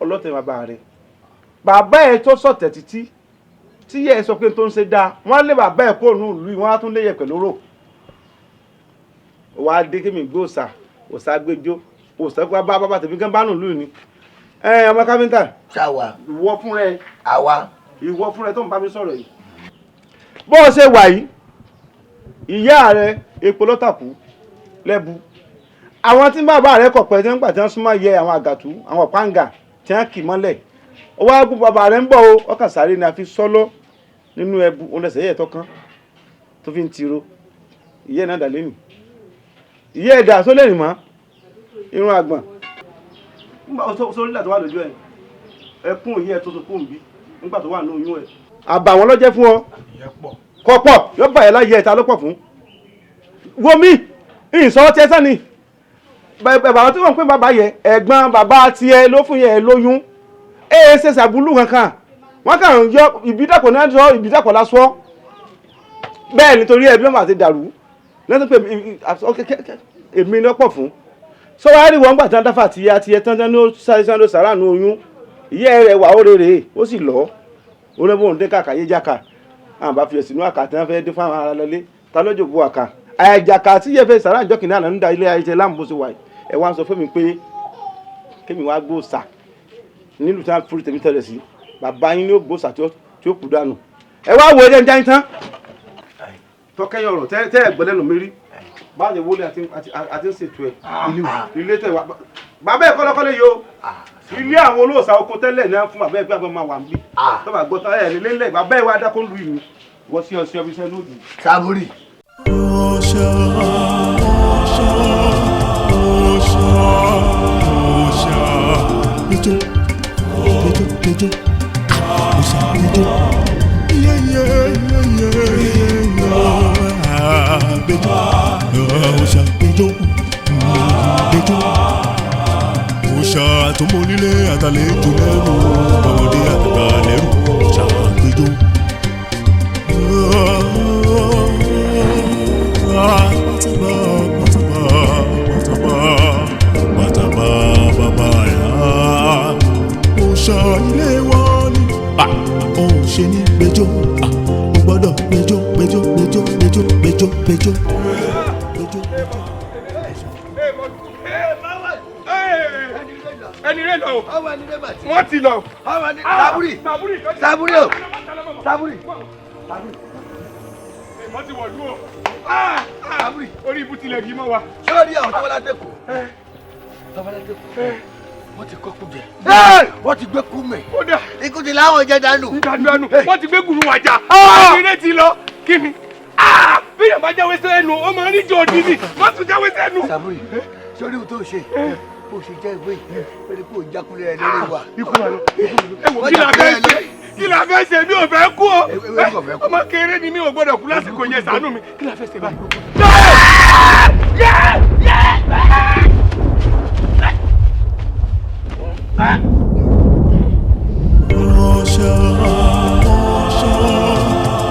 Ọlọ́tẹ̀ bàbá rẹ̀. Bàbá ẹ̀ tó sọ̀tẹ̀ títí tí yẹ ẹ sọ pé tó ń ṣe dáa, wọ́n á lé bàbá ẹ̀ kó nù ìlú yìí, wọ́n á tún lé yẹ̀pẹ̀ lóró. Wàá dé kémi gbé òòsà, òòsà gbẹjọ, òòsà gbá bá bàbá tèmi gán bá nù ìlú ni. Ẹ ọmọ káfíńtà. Ṣáwa. Ìwọ fúnra ẹ. Àwa. Ìwọ fúnra ẹ tó ń bá mi sọ̀rọ̀ yìí. Bó o ṣe wà yìí, ìyá rẹ epo lọ́tàkù lẹ́bu. Àwọn tí bàbá rẹ kọ̀ pẹ́ tí wọ́n gbà tí wọ́n súnmọ́ yẹ àwọn àgàtú, àwọn pàǹgà tí wọ́n kì mọ́lẹ̀. Ó wá gún bàbá rẹ ń bọ̀ o, ọkàn sáré ni a fi sọ́lọ́ nínú ẹbu, òun lẹ̀sẹ̀ yẹ̀ tọ́kàn tó fi ń tiro. Ìyá ẹ̀ náà dà lẹ́nu. Ìyá ẹ̀ dà sólè rìn mọ́, irun àgbọ̀n. Nígbà tó sórí ìlà tó wà lójú ẹ̀, ẹkún ìyá ẹ̀ tó sunkún bí nígbà tó wà ní oyún ẹ̀. Àbà wọn ló jẹ́ fún ọ. Kọ̀pọ̀ yóò bà ẹ́ láyé ẹ̀ta ló pọ̀ fún. Wo mi, ìsọ tiẹ̀ sani. Bàbá tí wọ́n ń pè bàbá yẹ, ẹ̀gbọ́n bàbá tiẹ̀ ló fún yẹ lóyún. Ee ṣe ṣàbúlù kankan. Wọ́n kàn ń yọ ìbídàpọ̀ náà sọ ìbídàpọ̀ lásọ. Bẹ́ẹ̀ nítorí ẹbí wọn àti dàrú. Lẹ́tọ́ pé èmi ló pọ̀ fún. Sọ wá rí wọn gbà tán dáfà tiẹ̀ tiẹ̀ tán tán ló sáré sáré sàrà nù oyún. Ìyá rẹ̀ wà ó rèrè ó sì lọ. Ó lọ́ bóun dé kàkà yé jáka. Àwọn bá fi ẹ̀sìn inú àkà tí wọ́n fẹ́ dín fún àwọn ará lọlé. Ta ló jòkó àkà? Àjàkà tí yẹ fẹ́ sàrà ìjọ kìnìún àná ń da ilé ayé jẹ láàmú bó ṣe wà yìí. Ẹ wá ń sọ fún mi pé kémi wá gbóòsà nílùú tí wọ́n fúri tèmi tẹ̀lé sí. Bàbá yín ní ó gbóòsà tí ó kú dànù. Ẹ wá wo ẹjẹ ń jáyín tán. Tọ́kẹ́yìn ọ̀rọ̀ tẹ́ ẹ gbọ́ lẹ́nu mi rí. Báwo wọlé àti ń ṣètò ẹ̀? Ilé tẹ̀ wá. Bàbá ẹ̀ kọ́lọ́kọ́lé yìí o. Ilé àwọn olóòṣà oko tẹ́lẹ̀ náà fún bàbá ẹ̀ pé àbọ̀ máa wà níbí. Tọ́ba gbọ́ tán ẹ̀ lélẹ̀ bàbá ẹ̀ wá dákó lu ìlú. Wọ́n sí ọsẹ ọbí sẹ́nu òdì. Sábúrì. Òòṣà, òòṣà, òòṣà, òòṣà. Ijó, ijó, ijó, òòṣà, ijó. Yé, yé, yé, yé, yé, gbẹjọ, òòṣà, gbẹjọ, gbẹjọ. Òòṣà tó mọ onílé àtàlejò lẹ́rù, ọmọdé àtàgbà lẹ́rù, òòṣà gbẹjọ. Pátápá, bàbá yá. Òòṣà ilé wa ni. Ó ṣe ní gbẹjọ́, ó gbọ́dọ̀ gbẹjọ́, gbẹjọ́, gbẹjọ́, gbẹjọ́, gbẹjọ́, gbẹjọ́. Ẹni rẹ lọ o, wọ́n ti lọ. Sábúrì, sábúrì o, sábúrì. Wọ́n ti wọ̀lú o. Orí ibú tilẹ̀ yìí mọ́ wa. Ṣé o rí àwọn tọ́wọ́lá tẹ̀kọ̀? Tọ́wọ́lá tẹ̀kọ̀. Wọ́n ti kọ́kú jẹ. Wọ́n ti gbé kú mẹ́. Ikú ti láwọn jẹ dànù. Dànù. Wọ́n ti gbé gùrù wàjà. Ẹni ti lọ. Kí ni? Bí yàrá jáwé sẹ́nu, ó máa ń rí jọ òdì ni. Wọ́n tún jáwé sẹ́nu. Sábúrì, ṣé o rí ohun tó ṣe? Bó ṣe jẹ́ ìwé yìí, pé kó o jákulẹ̀ ẹ lórí wa. Ikú wa lọ. Ẹ wò kí la fẹ́ ṣe? Kí la fẹ́ ṣe? Mi ò fẹ́ kú o. Ọmọ kéré ni mi ò gbọ́dọ̀ kú lásìkò yẹn, ṣàánú mi. Kí la fẹ́ ṣe báyìí? Òòṣà, òòṣà,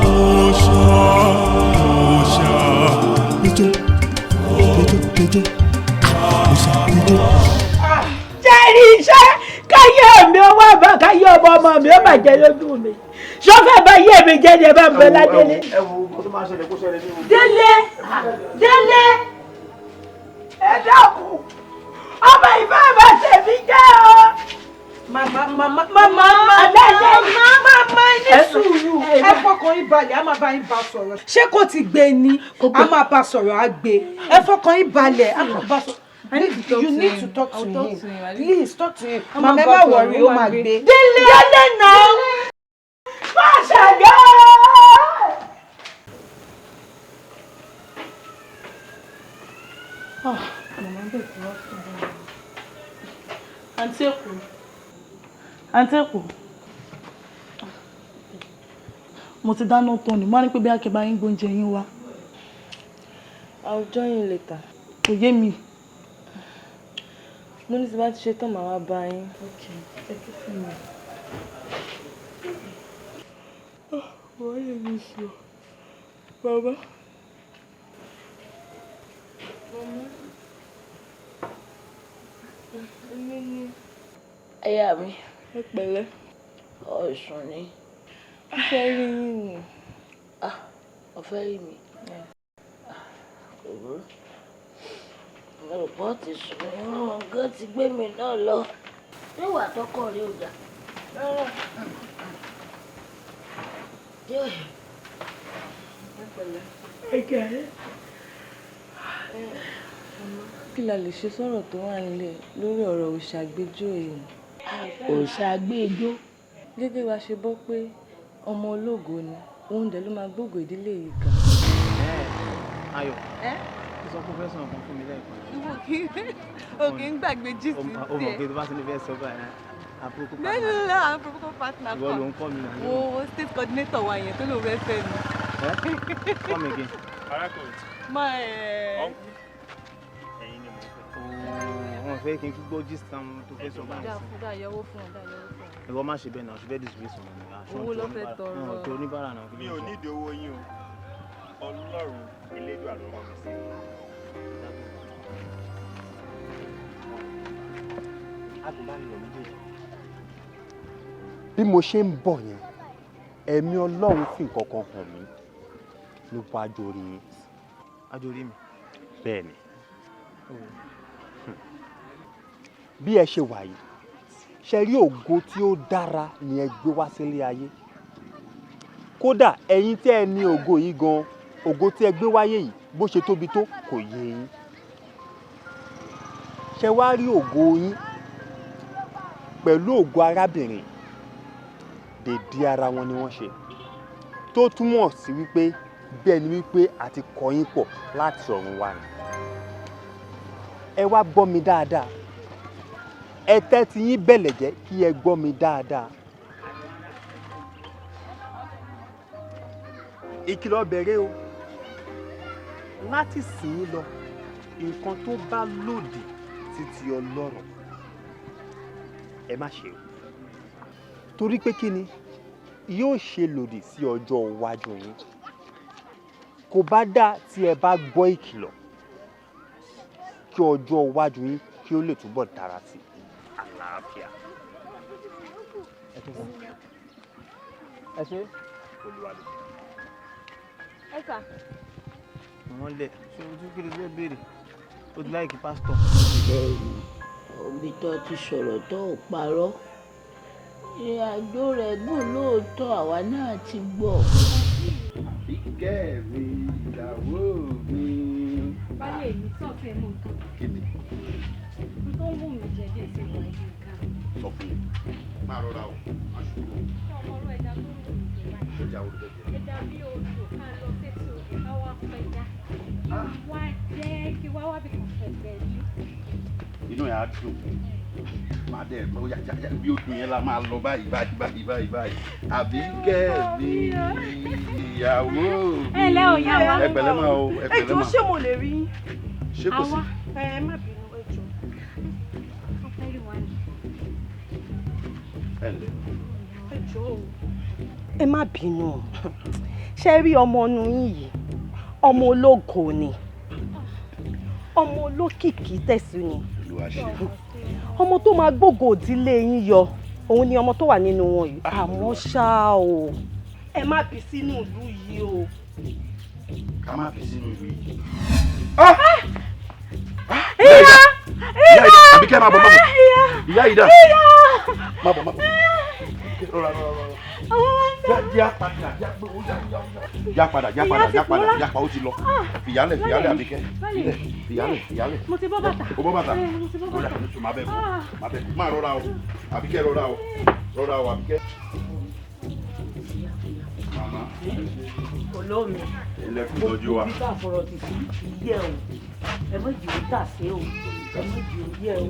òòṣà, òòṣà. Ijó, ijó, ijó, òòṣà, ijó. Jẹ́rìí iṣẹ́ káyé mi ó wá bá káyé ọmọ ọmọ mi ó bàjẹ́ lójú mi. Sọ́fẹ̀ bá yé mi jẹ́ ni ẹ bá ń bẹ ládélé. Ẹ wo kó tó máa ṣẹlẹ̀ kó ṣẹlẹ̀ ní o. Délé, Délé, ẹ dákun, ọmọ ìfẹ́ bá tèmi jẹ́ o. Màmá, màmá, màmá, màmá, ní sùúrù. Ẹ fọkàn yín balẹ̀, a máa bá yín bá sọ̀rọ̀. Ṣé kò ti gbé ni? A máa bá sọ̀rọ̀, á gbé. Ẹ fọkàn yín balẹ̀, a máa bá sọ̀rọ̀. You need to talk to him. Please talk to him. Màmá ẹ má worry, ó máa gbé. Délé, Délé náà. Má ṣàgbé. Àǹtí Èkó. Àǹtí Èkó. Mo ti dáná tán ni, mo á ní pé bí akẹ́bá yín gbóúnjẹ yín wá. I'll join you later. Kò yé mi. Mo ní tí bá ti ṣe tán màá wá bá yín. Okay, ẹ kí fún mi. Wọ́n lè mi sùn. Bàbá. Mama. Èmi ni. Aya mi. Ẹ pẹ̀lẹ́. Ọ̀sùn ni. Mo fẹ́ rí yín ni. Ah, o fẹ́ rí mi. Kò burú. Mo rò pé ó ti sùn ní wọn gan ti gbé mi náà lọ. Níwà tọkọ rí ọjà. Díẹ̀. Ẹ pẹ̀lẹ́. Ẹ jẹ́. Kí la lè ṣe sọ̀rọ̀ tó wà nílẹ̀ lórí ọ̀rọ̀ òṣàgbéjò yìí? Òṣàgbéjò. Gẹ́gẹ́ bá ṣe gbọ́ pé ọmọ ológo ni, òun dẹ̀ ló máa gbógo ìdílé yìí ga. Ayọ̀, ó sọ pé ó fẹ́ sọ̀rọ̀ kan fún mi lẹ́ẹ̀kan. O kì í gbàgbé gist O mọ̀ pé tó bá ti ní fẹ́ sọ báyìí, àpòkò No, no, no, I'm protocol partner. Ìwọ ló ń kọ́ mi náà. Wo state coordinator wa yẹn tó ló fẹ́ fẹ́ mi. Come again. Arákùnrin. Má ẹ. Ẹ̀yin ni mo fẹ́. Wọ́n fẹ́ kí n gbọ́ gist àwọn tó fẹ́ sọ báyìí sí. Dá yọwọ́ fún ọ, dá yọwọ́ fún ọ. Ìwọ má ṣe bẹ́ẹ̀ náà, ṣe fẹ́ disgrace wọn ni. Owó ló fẹ́ tọrọ. Ọ̀tọ̀ oníbàárà náà. Mi ò nídìí owó yín o. Ọlọ́run Elédùà ló rán mi sí. Bí mo ṣe ń bọ̀ yẹn, ẹ̀mí Ọlọ́run fi nǹkan kan hàn mí nípa ajórí yín. Ajórí mi? Bẹ́ẹ̀ ni. Bí ẹ ṣe wà yìí, ṣe rí ògo tí ó dára ni ẹ gbé wá sílé ayé. Kódà ẹ̀yin tí ẹ ní ògo yìí gan, ògo tí ẹ gbé wáyé yìí bó ṣe tóbi tó kò yé yín. Ṣe wá rí ògo yín pẹ̀lú ògo arábìnrin, dèdè ara wọn ni wọ́n ṣe, tó túmọ̀ sí wípé bẹ́ẹ̀ ni wípé a ti kọ yín pọ̀ láti ọ̀run wá ni. Ẹ wá gbọ́ mi dáadáa, ẹ tẹ́tí yín bẹ̀lẹ̀ jẹ́ kí ẹ gbọ́ mi dáadáa. Ìkìlọ̀ bẹ̀rẹ̀ o, láti sìn ín lọ, nǹkan tó bá lòdì sí ti Ọlọ́run ẹ má ṣe o, torí pé kí ni yóò ṣe lòdì sí ọjọ́ iwájú yín. Kò bá dáa tí ẹ bá gbọ́ ìkìlọ̀ kí ọjọ́ iwájú yín kí ó lè túbọ̀ dára sí àlàáfíà. Ẹ ṣe. Olúwa ló. Ẹ sà. Wọ́n lẹ̀ ṣé ojú kí ló fẹ́ béèrè? O ti láìkí pásítọ̀. Òbí tó ti sọ̀rọ̀ tó ò parọ́. Ìrìn àjò rẹ̀ gùn lóòótọ́, àwa náà ti gbọ́. Àbíkẹ́ mi, ìyàwó mi. Baálé mi tó ọ̀fẹ́ mú nǹkan. Kí ni? N tó ń wù mí jẹ díẹ̀ sí ìwà yìí nǹkan. Sọ fún mi, máa rọra o, má ṣubú. Ṣé ọmọ ọrọ̀ ẹja tó ń wù mí jẹ báyìí? Ẹja wo ló fẹ́ jẹ? Ẹja bí odò ká lọ sétí odò ká wá pẹja. Kí wá jẹ́ kí wá wá bí kan fẹ̀gbẹ́ yí. Inú yà á dùn. Màá dẹ̀ pé ó yá yá bí odò yẹn la máa lọ báyìí báyìí báyìí báyìí báyìí. Àbíkẹ́ mi, ìyàwó mi. Ẹ lẹ́ o, ìyá wa. Ẹ pẹ̀lẹ́ máa o, ẹ Ẹ pẹ̀lẹ́ jọ̀ọ́ máa. ṣé mo lè rí yín? Ṣé kò sí? Ẹ má bínú, ẹ jọ̀ọ́. Wọ́n fẹ́ rí wa ni. Ẹ ǹlẹ́. Ẹ jọ̀ọ́ o. Ẹ má bínú. Ṣé rí ọmọ inú yín yìí? Ọmọ ológo ni. Ọmọ olókìkí tẹ̀sí ni. Olúwa ṣe. Ọmọ tó máa gbógo ìdílé yín yọ, òun ni ọmọ tó wà nínú wọn yìí. Àmọ́ ṣá o, ẹ má bí sínú ìlú yìí o. Ká má bí sínú ìlú yìí. Ìyá! Ìyá yìí dà, Àbíkẹ́ máa bọ̀ máa bọ̀. Ìyá yìí dà. Máa bọ̀ máa bọ̀. Rọra rọra rọra. Já padà já pé ó já já já padà já padà já padà já pa ó ti lọ. Fìyálẹ̀ fìyálẹ̀ Àbíkẹ́. Fìyálẹ̀ fìyálẹ̀. Mo ti bọ́ bàtà. O bọ́ bàtà. Mo ti bọ́ Rọra bàtà. máa bẹ̀ kú máa bẹ̀ kú máa rọra o. Àbíkẹ́ rọra o. Rọra o Àbíkẹ́. Màmá. Olómi. Ilẹ̀kùn tọ́jú wa. Ibi tá a fọ̀rọ̀ ti sí kì í yẹ o. Ẹ má jì ó tà sí o. Ẹ má jì ó yẹ o.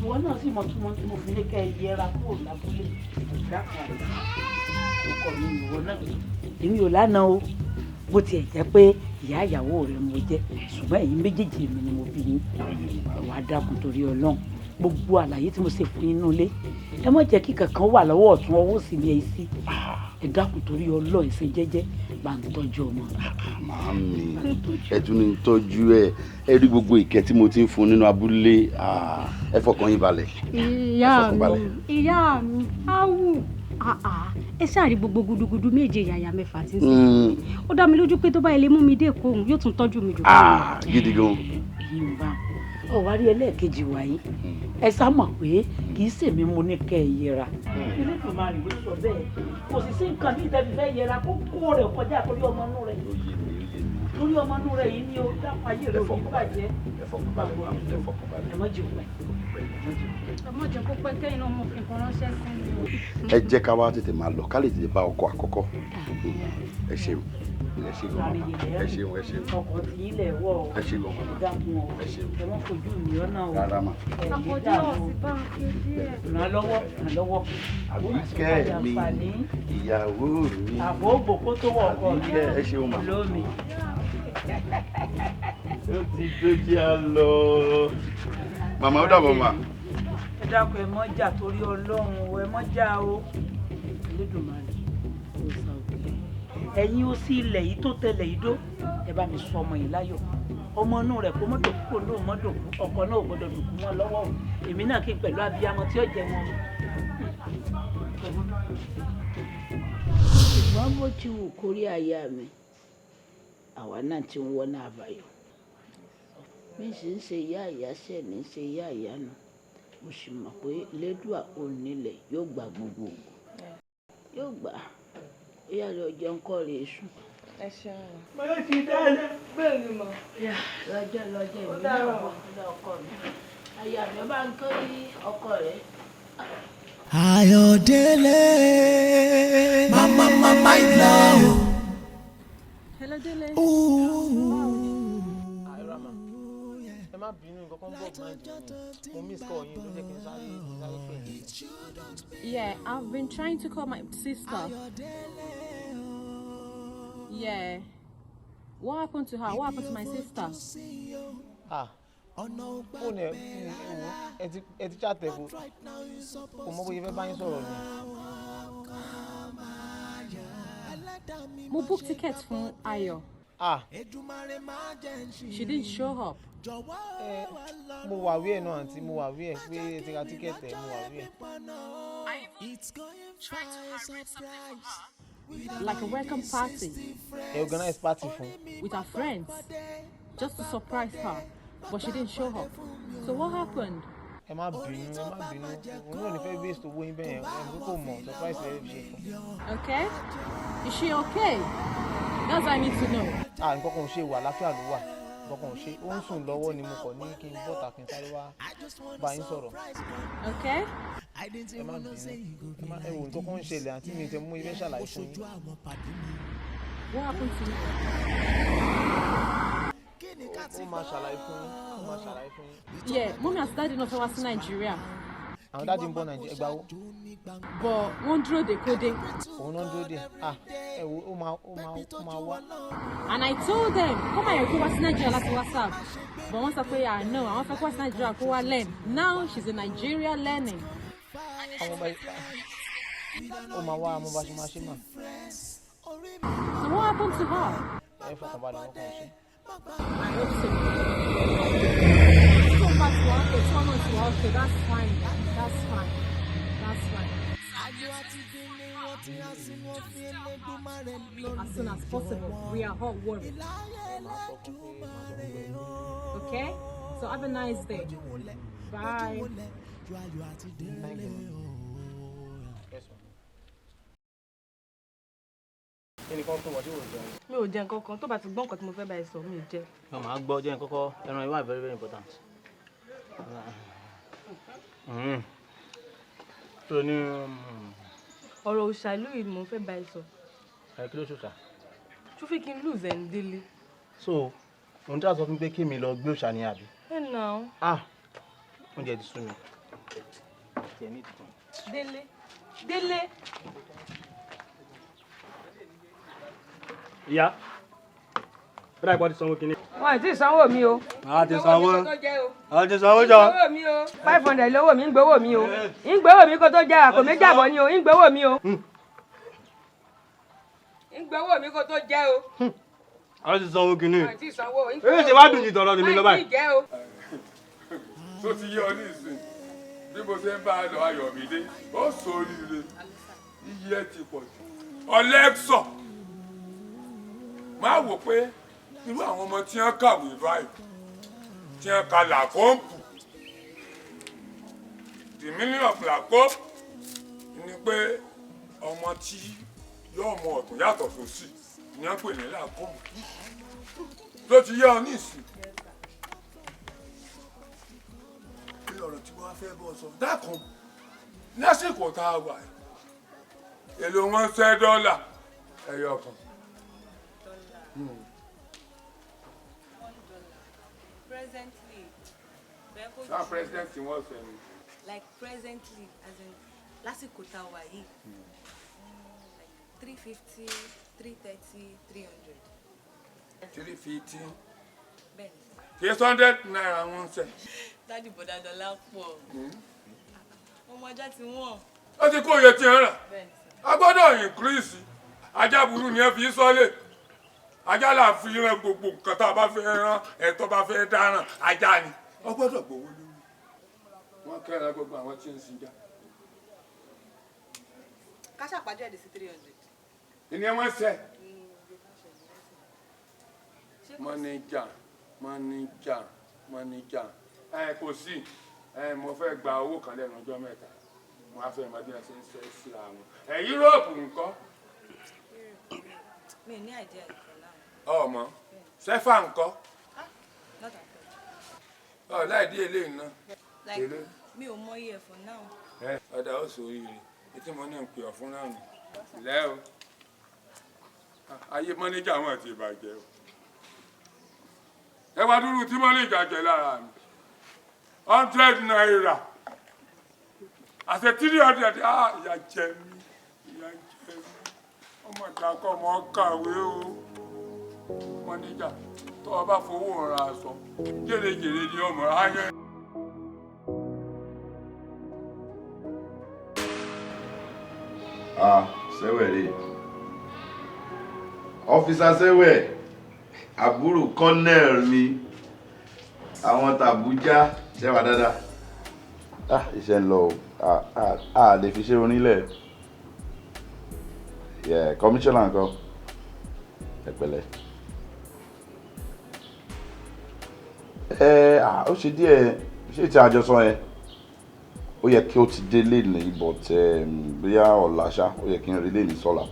Ìwọ náà sì mọ̀ túmọ̀ tí mo fi ní kẹ́ ẹ yẹra kúrò lábúlé. Dákun ọkọ mi ìwọ náà. Èmi ò lánàá o. Bó tiẹ̀ jẹ́ pé ìyá ìyàwó rẹ̀ mo jẹ́, ṣùgbọ́n ẹ̀yin méjèèjì mi ni mo bí yín. Ẹ wá dákun torí Ọlọ́run. Gbogbo àlàyé tí mo ṣe fún yín nínú ilé, ẹ má jẹ́ kí kankan wà lọ́wọ́ ọ̀tún, ọwọ́ òsì ni ẹ sí. Ẹ dákun, torí Ọlọ́run, ṣe jẹ́jẹ́, bá ń tọ́jú ọmọ. Màámi, ẹ tún ní tọ́jú ẹ. Ẹ rí gbogbo ìkẹ́ tí mo ti ń fún nínú abúlé. Ah, ẹ fọkàn yín balẹ̀. Ìyá Ẹ fọkàn mi, balẹ̀. ìyá mi, áwù, àà, ẹ ṣáà rí gbogbo gudugudu méje yàyà mẹ́fà tí ń sè. Ó dá mi lójú pé tó bá ilé mú mi dé Èkó, òun yóò tún tọ́jú mi jù báyìí lọ. Ah, gidi gan. Èyí ò bá ọ wá rí ẹlẹ́ẹ̀kejì wáyé. Ẹ sá mọ̀ pé kì í ṣèmi mo ní kẹ́ ẹ yẹra. Elédùmarè ló sọ bẹ́ẹ̀. Kò sì sí nǹkan bí ìtẹ́fi fẹ́ yẹra kó kó rẹ̀ kọjá torí ọmọ inú rẹ̀, torí ọmọ inú rẹ̀ yìí ni ó dápọ̀ ayé rẹ̀ ò ní bàjẹ́. Ẹ fọkàn balẹ̀, màámi, ẹ fọkàn balẹ̀. Ẹ má jẹ́ òpẹ́. Ẹ má jẹ́ kó pẹ́, kẹ́yìn náà mo fi nǹkan ránṣẹ́ sí mi o. Ẹ jẹ́ ká wá tètè máa lọ, ká lè tètè bá ọkọ̀ àkọ́kọ́. Ẹ ṣeun, ẹ ṣe gan màmá, ẹ ṣeun, ẹ ṣeun. Ọkọ̀ tí yín lẹ̀ wọ̀ o. Ẹ ṣe gan màmá. Ẹ dákun o. Ẹ ṣeun. Ẹ má fojú mi ọ̀nà o. Rárá mà. Ẹ ní Àpọ̀jù dààmú. náà ti bá ń ké díẹ̀. Ràn lọ́wọ́, ràn lọ́wọ́. Àbíkẹ́ mi, ìyàwó mi. Àbò ògbò kó tó wọ̀ ọkọ mi. Àbíkẹ́, ẹ ṣeun mà. Lómi. Ó ti dójú á lọ. Màmá, ó dàbọ̀ mà. Ẹ dákun, ẹ mọ́ jà torí Ọlọ́run o, ẹ mọ́ jà o. Elédùmarè kò sọ òkè ẹ̀yin ó sí ilẹ̀ yìí tó tẹlẹ̀ yìí dó. Ẹ bá mi sọ ọmọ yìí láyọ̀, ọmọ inú rẹ̀ kó mọ́tò kó lóun mọ́tò kú, ọkọ náà ò gbọ́dọ̀ dùnkú mọ́ lọ́wọ́ o. Èmi náà kí n pẹ̀lú abiyamọ tí ó jẹ wọn. Ṣùgbọ́n bó ti wù kórí, aya mi, àwa náà ti ń wọ́nà àbáyọ. Bí n sì ń ṣe ìyá ìyá sẹ̀ ní ṣe ìyá ìyá nu, mo sì mọ̀ pé Lédùà onílẹ̀ yóò gba gbogbo ògo, yóò gbà á. Ó yá, lọ jẹun kọ́ rèé sùn. Ẹ ṣeun. Mo ti dáná. Bẹ́ẹ̀ ni mà. Lọ́jọ́ lọ́jọ́. Ó Èmi náà dàárọ̀. bọ̀ lọ ọkọ mi. Aya mi, bá ń kọ́ rí ọkọ rẹ̀. Ayọ̀délé, mama mama love. Hello, Délé. Ẹ má bínú, nǹkan kan bọ̀ máa jù mí, mo miss call yín ló jẹ́ kí n sáré pè yín. Yeah, I've been trying to call my sister. Yeah. What happened to her? What happened to my sister? Ah, fóònù ẹ, ẹ wo, ẹ ti chat ẹ, kò mọ bóyá fẹ́ bá yín sọ̀rọ̀ ni. Mo book ticket fún Ayọ̀. Ah. She didn't show up. Ẹ mo wà wí ẹ̀ náà, àǹtí, mo wà wí ẹ̀ pé ẹ ti ra ticket ẹ̀, mo wà wí ẹ̀. I even tried to arrange something for her. Like a welcome party. Ẹ organize party fún. With her friends. Just to surprise her. But she didn't show up. So what happened? Ẹ má bínú, ẹ má bínú, òun náà ní fẹ́ waste owó yín bẹ́ẹ̀ yẹn, ẹ kò mọ̀ surprise ẹ fi ṣe fún. Okay? Is she okay? That's what I need to know. Ah, nǹkan kan ò ṣe, wà láfíà ló wà, nǹkan kan ò ṣe, ó ń sùn lọ́wọ́ ni. Mo kàn ní kí n bọ́ta kí n sáré wá bá yín sọ̀rọ̀. Okay? Ẹ má bínú, ẹ má, ẹ wò, nǹkan kan ń ṣẹlẹ̀, àǹtí mi, tẹ mú ibẹ̀ ṣàlàyé fún yín. What happened to you? Ó máa ṣàlàyé fún yín, ó máa ṣàlàyé fún yín. Yeah, mommy àti daddy náà fẹ́ wá sí Nàìjíríà. Àwọn daddy ń bọ̀ Nàìjíríà ẹgbàá wo? But wọ́n dúró de kó dé. Òun náà ń dúró dè. Ah, ẹ wo, ó máa wá. And I told them kó má yẹ kó wá sí Nàìjíríà láti WhatsApp. But wọ́n sọ pé, ah no, àwọn fẹ́ kó wá sí Nàìjíríà kó wá learn. Now she's in Nigeria learning. Àwọn ọmọ, ó máa wá, àwọn bá ṣe máa ṣe mà. So what happened to her? Ẹ fọkàn balẹ̀, wọn kàn ṣe. I hope so. Go back to work. Okay, turn on to work. Okay, that's fine. That's fine. That's fine. As soon as possible. We are all worried. Okay? So have a nice day. Bye. Thank you, ma. Yes, ma. Ẹnìkan tó wọ́n tí ò jẹun. Mi ò jẹ nǹkan kan. Tó bá ti gbọ́ nǹkan tí mo fẹ́ bá ẹ sọ, mi ò jẹ. Mo máa gbọ́, jẹ́ kọ́kọ́ ẹran yìí wà very very important. Tó ní Ọ̀rọ̀ òòṣà ìlú yìí ni mo fẹ́ bá ẹ sọ. Ẹ kí ló ṣòṣà? Ṣó fẹ́ kí n lose ẹ̀ ní Délé? So òun tí a sọ fún mi pé kí mi lọ gbé òòṣà ní àbí? Ẹ nà ó. Ah, oúnjẹ ti sú mi. Tiẹ̀ ní ìtàn. Délé, Délé. Ìyá. Ó dà gbọ́dọ̀ sanwó kínní. Wọn ì tí ì sanwó mi o. A ti sanwó. A ti sanwó jọ. Sanwó mi o. 500 lówó mi, ń gbowó mi o. Ń gbowó mi kó tó jẹ́, àpò méjì àbọ̀ ni o, ń gbowó mi o. Ń gbowó mi kó tó jẹ́ o. A ti sanwó kínní. Wọn ì tí ì sanwó. Èyí ṣe wá dùn ju tọ̀dọ̀ mi lọ báyìí. Wọn ì tí ì jẹ́ o. Tó ti yé ọ ní ìsìn bí mo ṣe ń bá a lọ, Ayọ̀mídé ó sóríire, iye ẹ ti pọ̀ jù. Ọlẹ́sọ̀ máa wò pé irú àwọn ọmọ tí wọ́n kàwé báyìí, tí wọ́n ka làkóńpù, the meaning of làkóńpù ni pé ọmọ tí yóò mọ ọ̀tún yàtọ̀ sósì ni wọ́n pè ní làkóńpù. Tó ti yé ọ ní ìsìn pé ọ̀rọ̀ tí wọ́n fẹ́ bọ́ sọ, dákun, lásìkò tá a wà yìí, èlò wọn ṣẹ́ dọ́là ẹyọ kan? Presently, bẹ́ẹ̀ kó Sáà president wọ́n sọ ni. Like presently, as in lásìkò tá a wà yìí, like 350, 330, 300. 350. Bẹ́ẹ̀ni sir. ₦600 wọ́n ṣe. Daddy, bọ̀dá dọ́là pọ̀. Ọmọ ajá ti wọ́n. Ó ti kó iye tí ń rà. Bẹ́ẹ̀ni sir. A gbọ́dọ̀ increase. Ajá burú ni ẹ fi sọ́lé. Ajá là fi rán gbogbo nǹkan tá a bá fẹ́ rán, ẹ̀ tó bá fẹ́ dáràn, ajá ni. Ó gbọ́dọ̀ gbowó lórí. Wọ́n kẹ́ra gbogbo àwọn tí ń sin já. Ká ṣàpàdé ẹ̀dẹ̀ sí 300. Ìní ẹ wọ́n ṣe. Mọ́níjà, mọ́níjà, mọ́níjà. Ẹ kò sí. Ẹ mo fẹ́ gba owó kan lẹ́nu ọjọ́ mẹ́ta. Mo á fẹ́ mọ bí wọ́n ṣe ń ṣe síra wọn. Ẹ Yúróòpù ńkọ́? Mi ò ní idea for now. Ọmọ, sẹ́fà ńkọ́? Not at all. Ọ̀ láì dí eléyìí náà. Like Èló? mi ò mọ iye for now. Ẹ ọ̀dà ó sọ oríire. Etí mo ní ń pè ọ́ fún náà nù. Lẹ́ o. Ayé mọ́níjà wọn ti bàjẹ́ o. Ẹ wá dúró tí mọ́níjà jẹ lára mi. ₦100. Àṣẹ 300, ah, ìyà jẹ mí, ìyà jẹ mí. Ọmọ ìdákọ̀ ọmọ kàwé o. Mọ́níjà tó o bá fowó ra aṣọ, jèrèjèrè ni ọmọ ayé. Ah, Sẹ́wẹ̀ rè. Officer Sẹ́wẹ̀, àbúrò colonel mi, àwọn tàbújá ṣẹ́wà dáadáa. Ah, iṣẹ́ ń lọ o, a lè fi ṣe onílẹ̀. Yeah, commissioner ńkọ́? Ẹ pẹ̀lẹ́. Ẹ ó ṣe díẹ̀, ṣé ti àjọsọ yẹn? Ó yẹ kí ó ti dé lénìí, but bóyá ọ̀la ṣá, ó yẹ kí n rí lénìí sọ́la.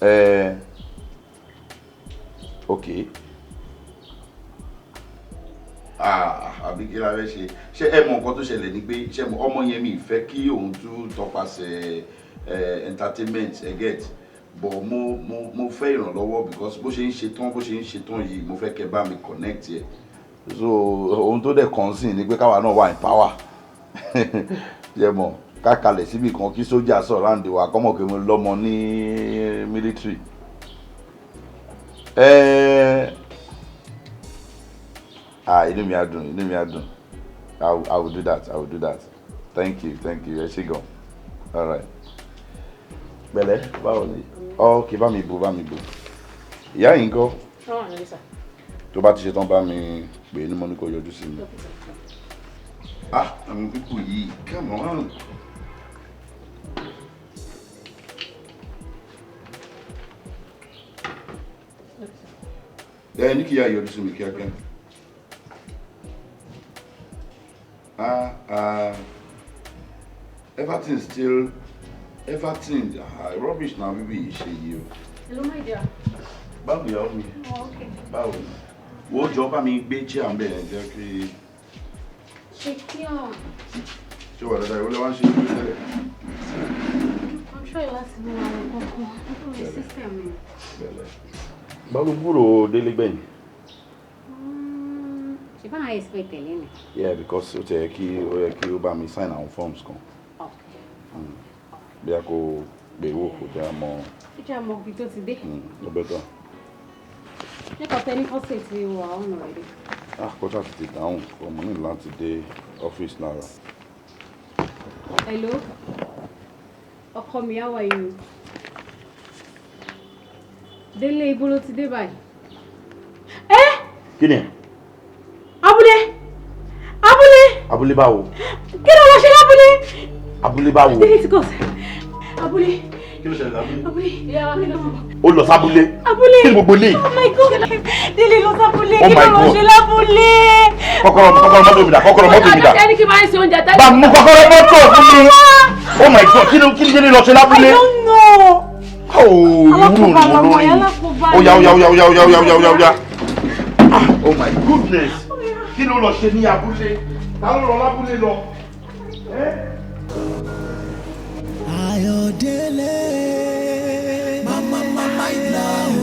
Ẹ ok. Ah, àbí kí la fẹ́ ṣe? Ṣé ẹ mọ nǹkan tó ṣẹlẹ̀ ni pé ṣé ọmọ yẹn mi fẹ́ kí òun tún tọpasẹ̀ entertainment, ẹ get, but mo fẹ́ ìrànlọ́wọ́ because bó ṣe ń ṣe tán, bó ṣe ń ṣe tán yìí, mo fẹ́ kẹ́ bá mi connect yẹ. So ohun tó dẹ̀ kàn sí ni pé káwa náà wà in power. Ṣé mọ̀ ká kalẹ̀ síbì kan kí sójà surround wa kọ́mọ̀ pé mo lọ́mọ ní military. Ah, inú mi á dùn, inú mi á dùn. I will do that, I will do that. Thank you, thank you. Ẹ ṣé gan. All right. Pẹ̀lẹ́, báwo ni? Ok, bá mi bò, bá mi bò. Ìyá yìí ńkọ́? Tó bá ti ṣe tán, bá mi pè é ní mo ní kó yọjú sí mi. Ah, àwọn pípò yìí, come on. Ẹ ní kí ìyá yọjú sí mi kíákíá. Ah, ah, everything still, everything, ah, rubbish na bíbí yìí ṣe yìí o. Hello, my dear. Báwo ìyàwó mi? Oh, okay. Báwo ni? Wo jọ bá mi gbé chair ń bẹ̀ yẹn jẹ́ kí. Ṣe kí ọ̀. Ṣé wà dáadáa? Ìwọlé wá ń ṣe ìlú tẹ́lẹ̀? I'm sure láti mú àwọn kankan nítorí system mi. Báwo gbúrò Délé gbẹ̀yìn? Ṣé báwọn expect tẹ̀lé ni? Yeah, because ó ti yẹ kí ó yẹ kí ó bá mi sign àwọn forms kan. Bí a kò gbé wò kò jẹ́ àmọ́. Ó jẹ́ àmọ́ ibi tó ti dé. Ó bẹ́ tán. Nípa tẹ ní kọ́sẹ̀ tí wà ọ̀nà rẹ̀. Ah, kó ṣáà tètè dáhùn, ọmọ ní láti dé ọ́fíìsì láàárọ̀. Hello? Ọkọ mi, how are you? Délé, ibo ló ti dé báyìí? Kí ni? Abúlé! Abúlé! Abúlé báwo? Kí ló wọ́n ṣe lábúlé? Abúlé báwo? Délé ti kọ̀ sí. Abúlé. Kí ló ṣẹlẹ̀ lábúlé? Abúlé. Ó lọ sábúlé. Abúlé. Kí ni gbogbo eléyìí? Oh my God! Délé lọ sábúlé. Oh Kí my ló wọ́n God. ṣe lábúlé? Kọ́kọ́rọ́, kọ́kọ́rọ́ mọ́tò mi dà, kọ́kọ́rọ́ mọ́tò mi dà. Ẹni kí n máa ń ṣe oúnjẹ tẹ́lẹ̀. Bá mú kọ́kọ́rọ́ mọ́tò fún mi. Oh my God, kí ni Délé lọ ṣe lábúlé? I don't know. Oh, ìwúrò ni mo lórí. Ó yá, ó yá, ó yá, ó yá, ó yá, ó yá, ó yá, ó yá. Ah, oh my goodness. Kí ló lọ ṣe ní abúlé? Ta ló lọ lábúlé lọ? Ayọ̀délé, mama mama ìlà o.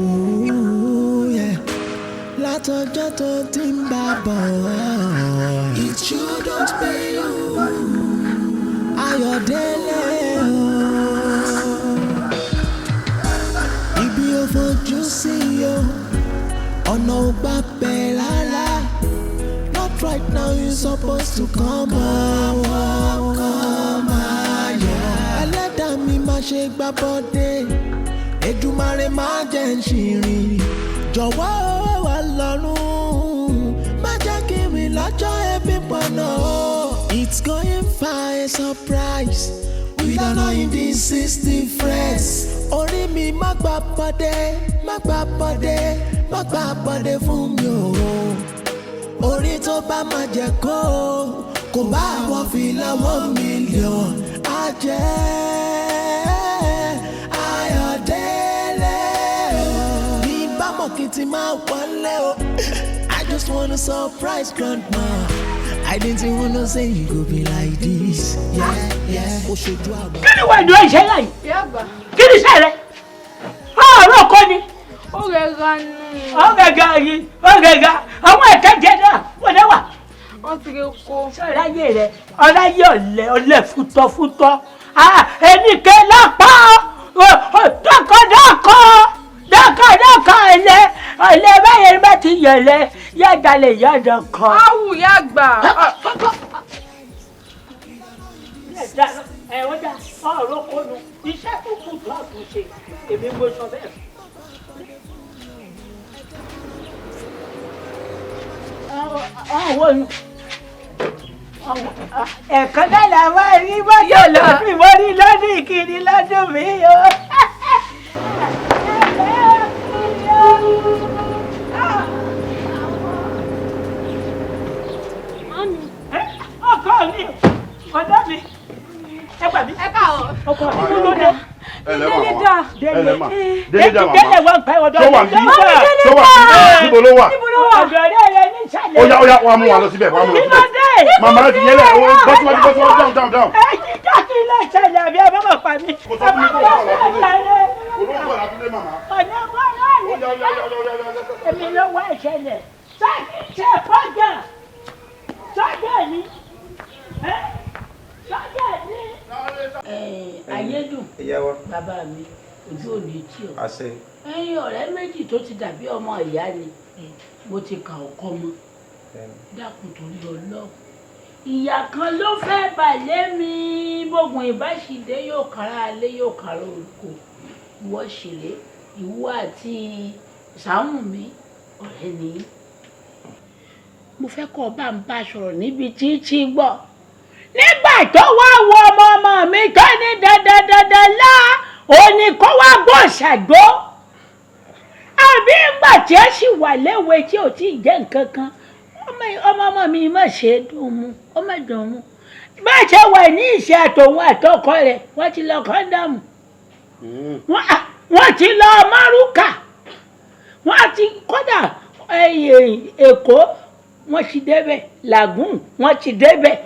Ooh, yeah. Látọjọ́ tó ti ń bá bọ̀. It shouldn't be you. Ayọ̀délé o. Ibi ò fojú sí o, ọ̀nà ò gbà bẹ́ẹ̀ rárá. Not right now, you supposed to come on, come on, yeah. Ẹlẹ́dàá mi má ṣe gbá bọ́dé, Èdùmàrè má jẹ́ ń ṣìrìn. Jọ̀wọ́ wà lọ́rùn, má jẹ́ kí n rìn lọ́jọ́ ẹbí pọ̀nà o. It's going for a surprise. We don't know if this is different. Orí mi má gbà bọ́dé, má gbà bọ́dé, má gbà bọ́dé fún mi o. Orí tó bá máa jẹ kó kò bá àwọn fìlà 1 million á jẹ́. Ayọ̀délé o. Bí bá mọ̀ kí n ti máa wọlé o. I just wanna surprise grandma. I didn't wanna say you go be like this. Yeah. Ó ṣojú àgbà. Kí ni wàá dùn ẹ̀ṣẹ̀ láyìí? Ìyá àgbà. Kí ni iṣẹ́ rẹ? Ọ̀rọ̀ kọ́ ni. Ó rẹ̀ ra nù. Ọ̀gẹ̀gẹ̀ yìí, ọ̀gẹ̀gẹ̀ àwọn ẹ̀kẹ́ náà wọ́n lé wà. Wọ́n ti rẹ̀ kó. Ọ̀ráyè rẹ, ọ̀ráyè ọ̀lẹ ọ̀lẹ fútọ́fútọ́. Ẹnìkẹ́ lápá dọ́kọ̀dọ́kọ̀ dọ́kọ̀dọ́kọ̀ ẹ̀lẹ́ ọ̀lẹ báyẹn bá ti yọ̀lẹ̀ yọ̀dàlẹ̀ yọ̀dọ̀kọ̀. Áwù, ìyá àgbà. Ẹ wọ́n dá ọ̀rọ̀ kọ́nu iṣẹ́ tó kù tó àtúnṣe, èmi mo sọ bẹ́ẹ̀. Àwọn ẹ̀kan náà làwọn rí mọ́tò lọ́dún ìmọ̀rí lọ́dún ìkiri lọ́dún mi o. Mami. Ọkọ mi, ọ̀dọ́ mi, ẹ gbà mí. Ẹ káàárọ̀. Ọkọ mi ló dé. Ẹ lẹ́ màmá. Ẹ lẹ́ mà. Délé dà, màmá? Délé wọn pẹ́ ọ̀dọ́ Tó wà níbí? Tó wà níbí? Níbo ló wà? Ọ̀dọ̀ rẹ̀ rẹ̀ ní ìsàlẹ̀. Ó yá, ó yá, wàá mú wa lọ síbẹ̀, wàá mú lọ Kí ló síbẹ̀. dé? Màmá ẹ ti yẹn lẹ̀, ó bọ́ síwájú, bọ́ síwájú, down, down, down. Ẹ ti jọ́ kí ló ṣẹlẹ̀ àbí ẹ bá bọ̀ pa mí. Kò sọ fún mi kó wà lábúlé. Olóńgbò lábúlé, màmá. Ọ̀nà bọ́lá rẹ̀. Èmi ló wá ìṣẹ̀lẹ̀. Sáàkì ṣe fọ́jà. Sọ́jà ni. Sọ́jà ni. Ayédùn, Ìyá wa. bàbá mi, ojú ò ní tí o. Àṣẹ. Ẹ̀yin ọ̀rẹ́ méjì tó ti dàbí ọmọ ìyá ni mo ti kà ọkọ mọ́. Dákun, torí Ọlọ́run, ìyá kan ló fẹ́ balẹ̀ mi. Bógun ìbáṣìdé yóò kára alé, yóò kára oko. Ìwọ ṣeré, ìwọ àti sàmù mi ọ̀rẹ́ ni. Mo fẹ́ kọ́ ọ bá ń bá sọ̀rọ̀ níbi tí tí gbọ́ nígbà tó wá wo ọmọ ọmọ mi tó ní dandan dandan lá òní kó wá gbọ́ ṣàgbó, àbí ńgbà tí ó sì wà léwe tí ò tí ì jẹ́ nǹkan kan. Ọmọ ọmọ mi má ṣe é dùn mú, ó má dùn mú bá a ṣe wà ní ìṣe àtòun àtọkọ rẹ̀. Wọ́n ti lọ kọ́ńdọ̀mù, wọ́n ti lọ márùkà, wọ́n ti kódà Èkó, wọ́n ti débẹ̀, Làgùn wọ́n ti débẹ̀.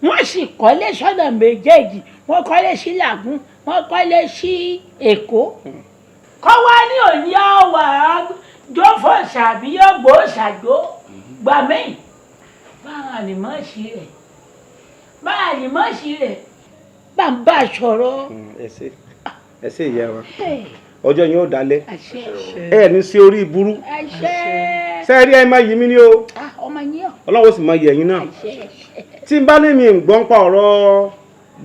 Wọ́n sì kọ́lé sọ́nà méjèèjì, wọ́n kọ́lé sí Làgùn, wọ́n kọ́lé sí Èkó. Kọ́ wá ní òní ọ̀wà jọ́fọ̀ sàbí ọgbó ṣàjó gbà mí. Báwọn àlìmọ́ọ̀sì rẹ̀, báwọn àlìmọ́ọ̀sì rẹ̀ bá ń bá a sọ̀rọ̀. Ẹ ṣé, Ẹ ṣé ìyá wa, ọjọ́ yín ó dalẹ̀, ẹ ní sí orí ìburú sẹ́ẹ̀rí, ẹ má yí mi ní o. Ọlọ́run ó sì máa yẹ ẹ̀yin náà. Tí n bá ní mi ń gbọ́n pa ọ̀rọ̀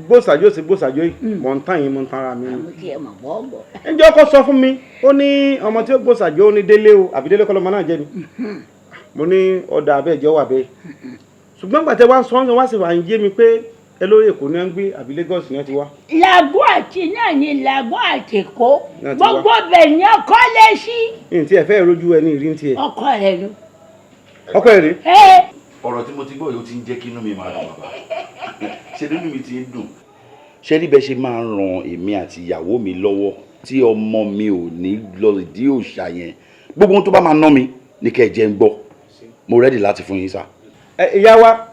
gbòsàjò sí gbòsàjò yìí, mọ̀ ń tàn yín, mọ̀ ń tan ara mi ni. Ǹjẹ́ ọkọ sọ fún mi, ó ní ọmọ tí ó gbòsàjò, ó ní Délé o, àbí Délé kọ́ lọ́mọ náà jẹ́ ni. Mo ní ọ̀dà abẹ́ ìjọ wà bẹ́ẹ̀, ṣùgbọ́n gbàtẹ́ wá sọ ọ́n wá sì wà ń yé mi pé ẹ lórí Èkó ní wọ́n ń gbé àbí Lagos ní wọ́n ti wá. Làgọ́ àti náà ni làgọ́ àti kó. Náà ti wá. Gbogbo bẹ̀ ní ọkọ lé sí. Ní tí ẹ fẹ́ rojú ẹ ní ìrí ní tiẹ̀. Ọkọ rẹ̀ ló. Ọkọ ẹ̀ rí. Ọ̀rọ̀ tí mo ti gbọ́ yìí, ó ti ń jẹ́ kí inú mi máa dùn. Bàbá, ṣe nínú mi ti ń dùn. Ṣé rí bẹ́ẹ̀ ṣe máa ń ran èmi àti ìyàwó mi lọ́wọ́ tí ọmọ mi ò ní lọ ìdí òòṣà yẹn, gbogbo ohun tó bá máa ná mi ní kẹ́ ẹ jẹ́ ń gbọ́, mo ready láti fún yín sá. Ẹ ìyá wa,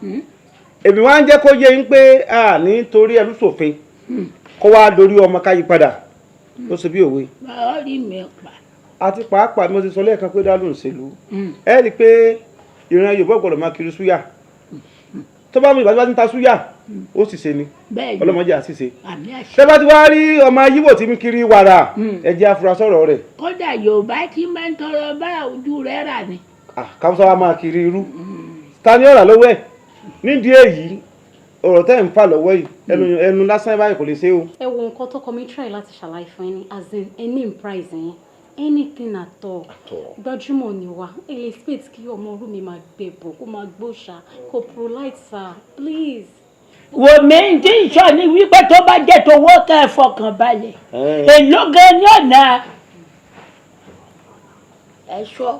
èmi wá ń jẹ́ kó yé yín pé a ní torí ẹrú sòfin kó wá dorí ọmọ ká yí padà, ó ṣe bí òwe. Báwo rí mi pa. Àti pàápàá mo ti sọ lẹ́ẹ̀kan pé dálù ń ṣèlú, ẹ rí i pé ìran Yorùbá gbọ́dọ̀ máa kiri súyà. Tó bá mú ìbájú bá ti ń ta súyà, ó sì ṣe ni. Bẹ́ẹ̀ni. Ọlọ́mọdé àṣìṣe. Àmì àṣẹ. Tẹ́ bá ti wá rí ọmọ ayíwò tí ń kiri wàrà, ẹ jẹ́ afurasí ọ̀rọ̀ rẹ̀. Kódà Yorùbá tí máa ń tọrọ bá ojú rẹ̀ rà ni. Káwùsá wa máa kiri irú, ta ni ọ̀rà lọ́wọ́ ẹ̀? Nídìí èyí, ọ̀rọ̀ tẹ́ ń fà lọ́wọ́ yìí, ẹnu ẹnu lásán báyìí kò lè ṣe o. Ẹ wo nǹkan tọkọ mi try láti ṣàlàyé fún yín ni, as in any price yẹn, anything at all. Gbajúmọ̀ ni wá, ẹ lè expect kí ọmọ orú mi máa gbẹ bọ̀, kó máa gbóṣà, kó polite sir, please. Wò mí, tí ń sọ ni wípé tó bá jẹ́ tówó, kẹ́ ẹ fọkàn balẹ̀. Èló gan ni ọ̀nà ẹ sọ.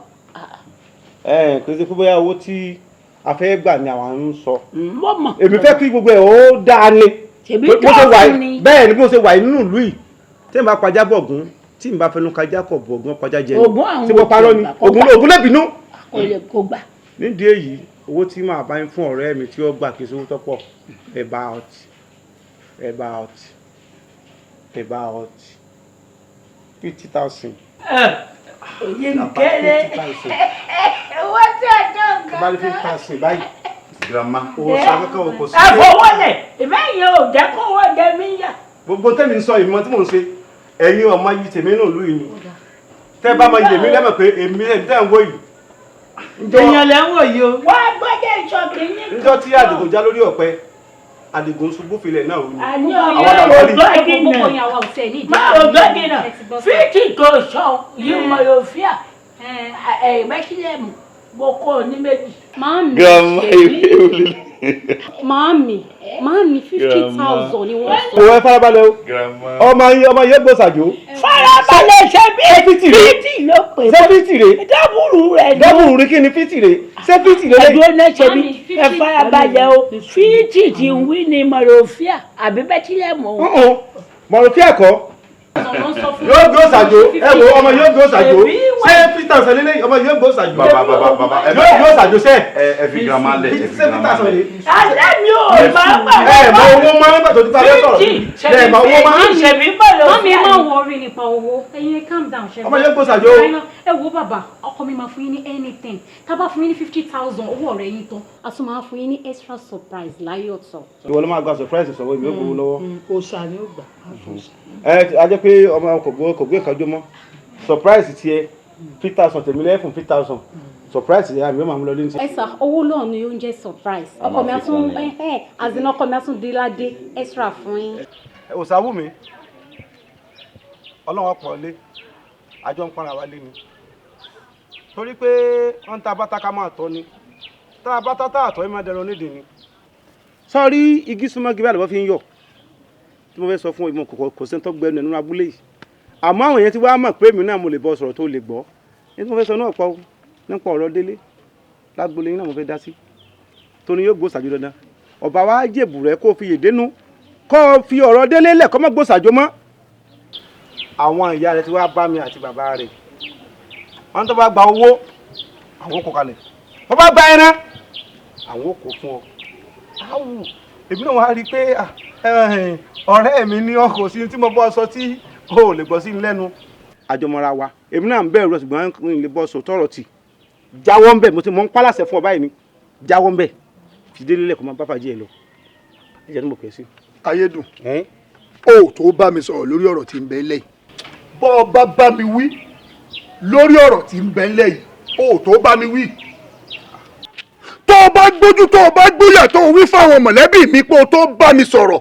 Ẹ kò sí pé bóyá owó tí a fẹ́ gbà ni àwọn ń sọ. Mo mọ̀. Èmi fẹ́ kí gbogbo ẹ̀ ó dáa ni. Ṣèbí Bó ṣe wà tó fún ni. Bẹ́ẹ̀ ni, bí mo ṣe wà nínú ìlú yìí, tí n bá pajá bọ̀gún, tí n bá fẹnu kájá kọ̀ bọ̀gún, pajá jẹ ni. Ògún àwọn Tí mo parọ́ ni? òkè ọgbà. Ògún Ògún lè bínú. Kò lè kó gbà. Nídìí èyí, owó tí màá bá ń fún ọ̀rẹ́ mi tí ó gbà kí sówó tọ́pọ̀, about 50,000. Òye ń kéré. Owó tí a tó nǹkan. Bá ní 50,000 báyìí. Grandma. Owó sọ kankan o kò sí. Ẹ fọwọ́lẹ̀ ìbẹ́yìn ò jẹ́ kó wọ́n jẹ mí yà. Gbogbo tẹ́mi ń sọ ìmọ̀ tí mò ń ṣe, ẹ̀yin ọmọ yìí tèmi náà lù yìí ni. Tẹ́ bá máa yèmí lẹ́mọ̀ pé èmi ẹ̀ tẹ́ ń wò yìí. Èèyàn lẹ́ ń wò yìí o. Wá gbọ́dọ̀ ìṣọ́ kìíní. Níjọ́ tí Àdìgún já lórí ọ̀pẹ, Àdìgún ṣubú filẹ̀ náà rú ni. Àní Àwọn ọ̀yọ́ làwọn rí. ògbódìnà má ògbódìnà 50 tó sọ yìí mọ̀ yóò fíà ẹ̀ mẹ́sílẹ̀mù mo kó o ní méjì. Màámi. Grandma, ìwé Màámi, màámi, 50,000 ni wọ́n sọ. Òun ẹ farabalẹ̀ o. Grandma. Ọmọ yìí, ọmọ yìí gbòsàjò. Farabalẹ̀, ṣe bí 50 rè? 50 ló pè. Ṣé 50 rè? Double rẹ̀ ni. Double rí kí ni 50 rè? Ṣé 50 rè? Ẹ̀dùn náà ṣe bí ẹ farabalẹ̀ o, 50 ti ń wí ni mọ̀lọ́fíà àbí bẹ́tílẹ̀mù. Mọ̀lọ́fíà kọ́, yóò gbé òsàjò. Ẹ wo, ọmọ yóò gbé òsàjò. Ṣé 50,000 lélẹ̀? Ọmọ yóò gbé òsàjò. Bàbá, bàbá, bàbá, ẹ Yóò gbé òsàjò sẹ́. Ẹ fi grandma lẹ̀, ẹ fi Ṣé fifty grandma thousand lẹ̀. lè? Alẹ́ mi ò máa ń gbà. Ẹ mọ owó máa ń gbà tó ti ta lẹ́ sọ̀rọ̀. Ẹ mọ owó máa ń. Ṣèbí mọ̀lọ́fíà. Màámi, ẹ má worry nípa owó. Ẹ̀yin ẹ calm down ṣe. Ọmọ yẹn gbòsàjò. Ẹ wo bàbá, ọkọ mi máa fún yín ní anything. Tá bá fún yín ní 50,000, owó ọ̀rẹ́ yín tán, a tún máa fún yín ní extra surprise láyé ọ̀tọ̀. Ìwọ ló máa gba surprise sọ̀rọ̀, èmi ò gbowó lọ́wọ́. Òòṣà ni ó gbà. Ẹ a jẹ́ pé ọmọ kò gbé nǹkan jó mọ́. Surprise tiẹ̀ 50,000, tèmi lẹ́fún 50,000, surprise yẹn àmì ó máa mú lọ lé ní ti. Ẹ sà, owó náà ni oúnjẹ surprise. Ọkọ mi á tún ẹ àzìnà, ọkọ mi á tún dé ládé extra fún yín. Òsàwù mi, ọlọ́wọ́ pọ̀ lé, àjọ ń pọnra wa lé ni, torí pé wọ́n ń ta bàtà ká máa tọ́ ni, tá a bàtà tá àtọ́ yìí máa dẹrọ nídìí ni. Sọ́ọ́rí igi súnmọ́ igi báyìí lọ́wọ́ fi ń yọ̀ tí mo fẹ́ sọ fún ìmọ̀ kò sí tó gbẹnu nínú abúlé yìí, àmọ́ àwọn èèyàn ti wá mọ̀ pé èmi náà mo lè bọ́ sọ̀rọ̀ tó lè gbọ́ ní tí mo fẹ́ sọ náà pọ̀ nípa ọ̀rọ̀ Délé lágbolé yín náà mo fẹ́ dá sí, tóní yóò gbósàjò dandan. Ọba wa jèbù rẹ kó fi yèdénú, kó fi ọ̀rọ̀ Délé lẹ̀, kó má gbósàjò mọ́. Àwọn ìyá rẹ ti wá bá mi àti bàbá rẹ̀, wọ́n tó bá gba owó, àwọn kò kalẹ̀, wọ́n bá gba ẹran, àwọn kò fún ọ. Áwù, èmi náà wá rí i pé ọ̀rẹ́ mi ní ọkọ̀ sí tí mo bọ́ sọ tí o ò lè gbọ́ sí lẹ́nu. Àjọmọ́ra wa, èmi náà ń bẹ̀rù rẹ̀, ṣùgbọ́n n lè bọ́ sọ tọrọ tì. Jáwọ́ ń bẹ̀, mo ti mọ̀ ń pálàṣẹ fún ọ báyìí ni, jáwọ́ ń bẹ̀, fìdí lélẹ̀, kó máa bá fàájì ẹ lọ. Ẹ jẹ́ ní mo pè é sí. Ayédùn, O tó bá mi sọ̀rọ̀ lórí ọ̀rọ̀ tí ń bẹ ńlẹ̀ yìí. Bọ́ ọ bá bá mi wí lórí ọ̀rọ̀ tí ń bẹ ńlẹ̀ yìí, o tó bá mi wí. Tó o bá gbójú, tó o bá gbóyà, tó o wí fáwọn mọ̀lẹ́bí mi pé o tó bá mi sọ̀rọ̀,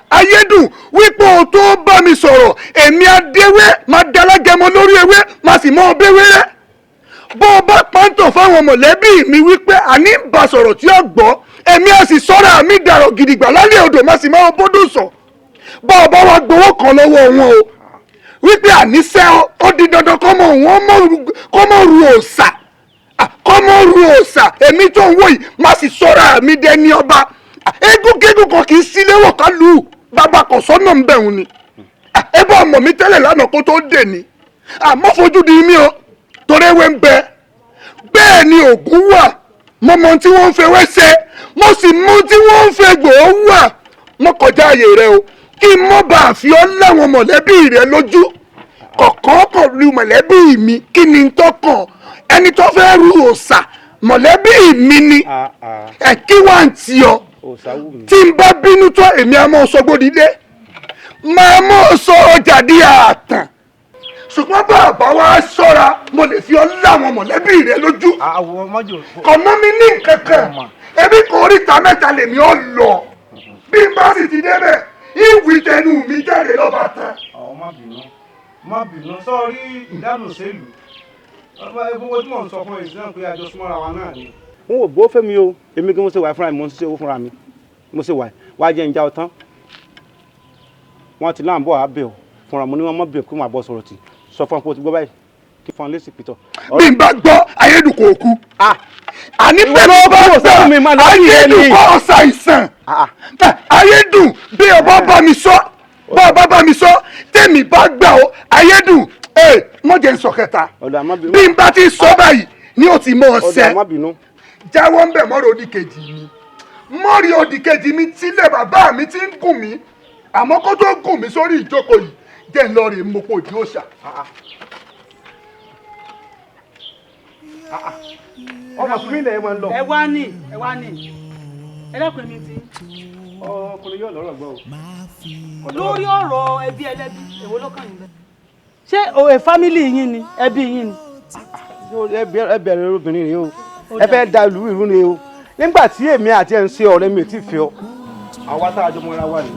Ayédùn, wípé o tó bá mi sọ̀rọ̀, èmi adéwé máa dalágẹmọ lórí ewé, máa sì mọ ọbẹ̀ wẹ́rẹ́. Bó o bá pàǹtọ̀ fáwọn mọ̀lẹ́bí mi wípé àní ń bá sọ̀rọ̀ tí ó gbọ́, èmi á sì sọ́ra mi dàrọ̀ gidigba lálẹ́ odò, má sì máa bọ́dún sọ. Bó o bá wá gbowó kan lọ́wọ́ wọn o, wípé àníṣe ó di dandan kọ́ mọ̀ wọ́n kọ́ mọ̀ ru òòṣà, kọ́ mọ̀ ru òòṣà, èmi tó ń wò yìí má sì sọ́ra mi dẹni ọba. Egúngégún kan kì í síléwọ̀ ká lù ú, bàbá kò sọ́nà ń bẹ̀rù ni. Ẹ bá ọmọ mi tẹ́lẹ̀ lánàá kó tó dè ní, àmọ́ fojú di mí o, torí ewé ń bẹ, bẹ́ẹ̀ ni ògún wà. Mo mọ tí wọ́n ń fewé ṣe, mo sì mọ tí wọ́n ń fẹ́ gbòó wà. Mo kọjá ààyè rẹ o, kí n mọ́ bá a fi ọ́ láwọn mọ̀lẹ́bí rẹ lójú kọ̀ọ̀kan kan lu mọ̀lẹ́bí mi. Kí ni n tọkàn ẹni tó fẹ́ ru òòṣà mọ̀lẹ́bí mi ni ẹ kí wá ń tì ọ́. Tí n bá bínú tó, èmi á mọ́ sọgbódìdé, máa mọ́ sọ ọjà di ààtàn. Ṣùgbọ́n bàbá wa ṣọ́ra, mo lè fi ọ́ láwọn mọ̀lẹ́bí rẹ lójú. Kọ̀mọ́ mi ní nǹkan kan, ẹbí kò ríta mẹ́ta lèmi ọ́ lọ. Bí n bá sì ti débẹ̀, ìwì tẹnu mi jáde lọ́ba tán. Àwọn má bínú, má bínú, sọrí ìdánù sẹ́lù gbogbo tí mò ń sọ fún ẹ náà pé àjọ súnmọ́ra wa náà ni. N ò gbó fẹ́mi o, èmi kí mo ṣe wà fúnra mi, mo ń ṣiṣẹ́ owó fúnra mi, mo ṣe wà wá jẹ́ ìjà ọ̀tán. Wọ́n ti láǹbọ̀ àbẹ̀ ọ̀ fúnra mo ní wọ́n mọ̀ bẹ̀ kí wọ́n àbọ̀ sọ̀rọ̀ tì sọ fún ọ pé o ti gbọ́ báyìí kí fún ọ lẹ́sìn pìtọ́. Bí n bá gbọ́, Ayédùn kò kú. Àní bẹ́ẹ̀ bá gbọ́, Ayédùn kò ṣàìsàn. Ayédùn, bí ọba bá mi sọ, bá ọba bá mi sọ, tèmi bá gbà ó, Ayédùn ẹ mọ̀jẹ̀ ń sọ kẹta. Bí n bá ti sọ báyìí ni ó ti mọ̀ ọ́ sẹ́. Jáwọ́ ń bẹ̀ mọ́rọ̀ òdì kejì mi, mọ́rí òdì kejì mi tílẹ̀ bàbá mi ti ń gùn mí, àmọ́ kó tó gùn mí sórí ìjókòó yìí, jẹ́ ń lọ rè mọ́pọ̀ òdì òòṣà. Ọmọ fún mi lẹ̀ máa ń lọ. Ẹ wá ní, ẹ wá ní, ẹ lẹ́kùn mi ti. Ọkùnrin yóò lọ́rọ̀ gbọ́ o. Lórí ọ̀rọ̀ ẹbí ẹlẹ́bí, èwo ló kàn yín bẹ́ẹ̀? Ṣé òwe fámìlì yín ni, ẹbí yín ni? Ẹ bẹ̀rẹ̀ obìnrin rèé o, ẹ fẹ́ da ìlú ìlú ni o. Nígbà tí èmi àti ẹ̀ ń ṣe ọ̀rẹ́ mi ò tí ì fi ọ. Àwa tá a jọ mọ́ra wa ni.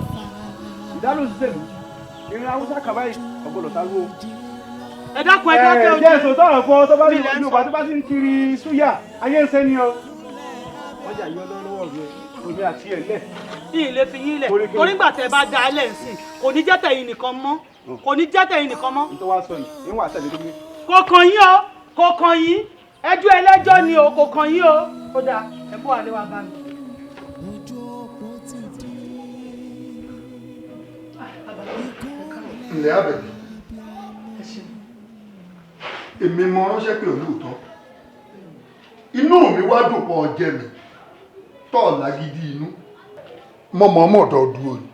Ìdálò ṣiṣẹ́ mi, ìrìn Haúsá kàbá yìí, ọ̀gbọ́dọ̀ tá ló. Ẹ dákun, ẹ dákun. Ẹ jẹ́ èso tọrọ fún ọ tó bá ní Yorùbá tó bá ti ń kiri súyà, ayé ń sẹ́ni ọ. Wọ́n jà yọ lọ́wọ́ rẹ̀, omi àti ẹ̀ lẹ̀. Yìí lè fi yín lẹ̀, torí gbà tẹ́ bá da ẹ lẹ̀ ń sìn, kò ní jẹ́ tẹ̀yin nìkan mọ́, kò ní jẹ́ tẹ̀yin nìkan mọ́. Nítorí wàá sọ yìí, ìwọ̀n àtẹ̀lé tó gbé. Kò kàn yín o, kò kàn yín, ẹjọ́ ẹlẹ́jọ́ ni o, kò kàn yín o. Ó dáa, ẹ bó àlẹ́ wa bá mi. Ǹlẹ́ Àbẹ̀bí, èmi mo ránṣẹ́ pé olóòótọ́, inú mi wá dùn pọ̀ jẹ́ mi tọ́ lágídí inú mo mọ̀ọ́mọ̀ dọ̀dú o ni.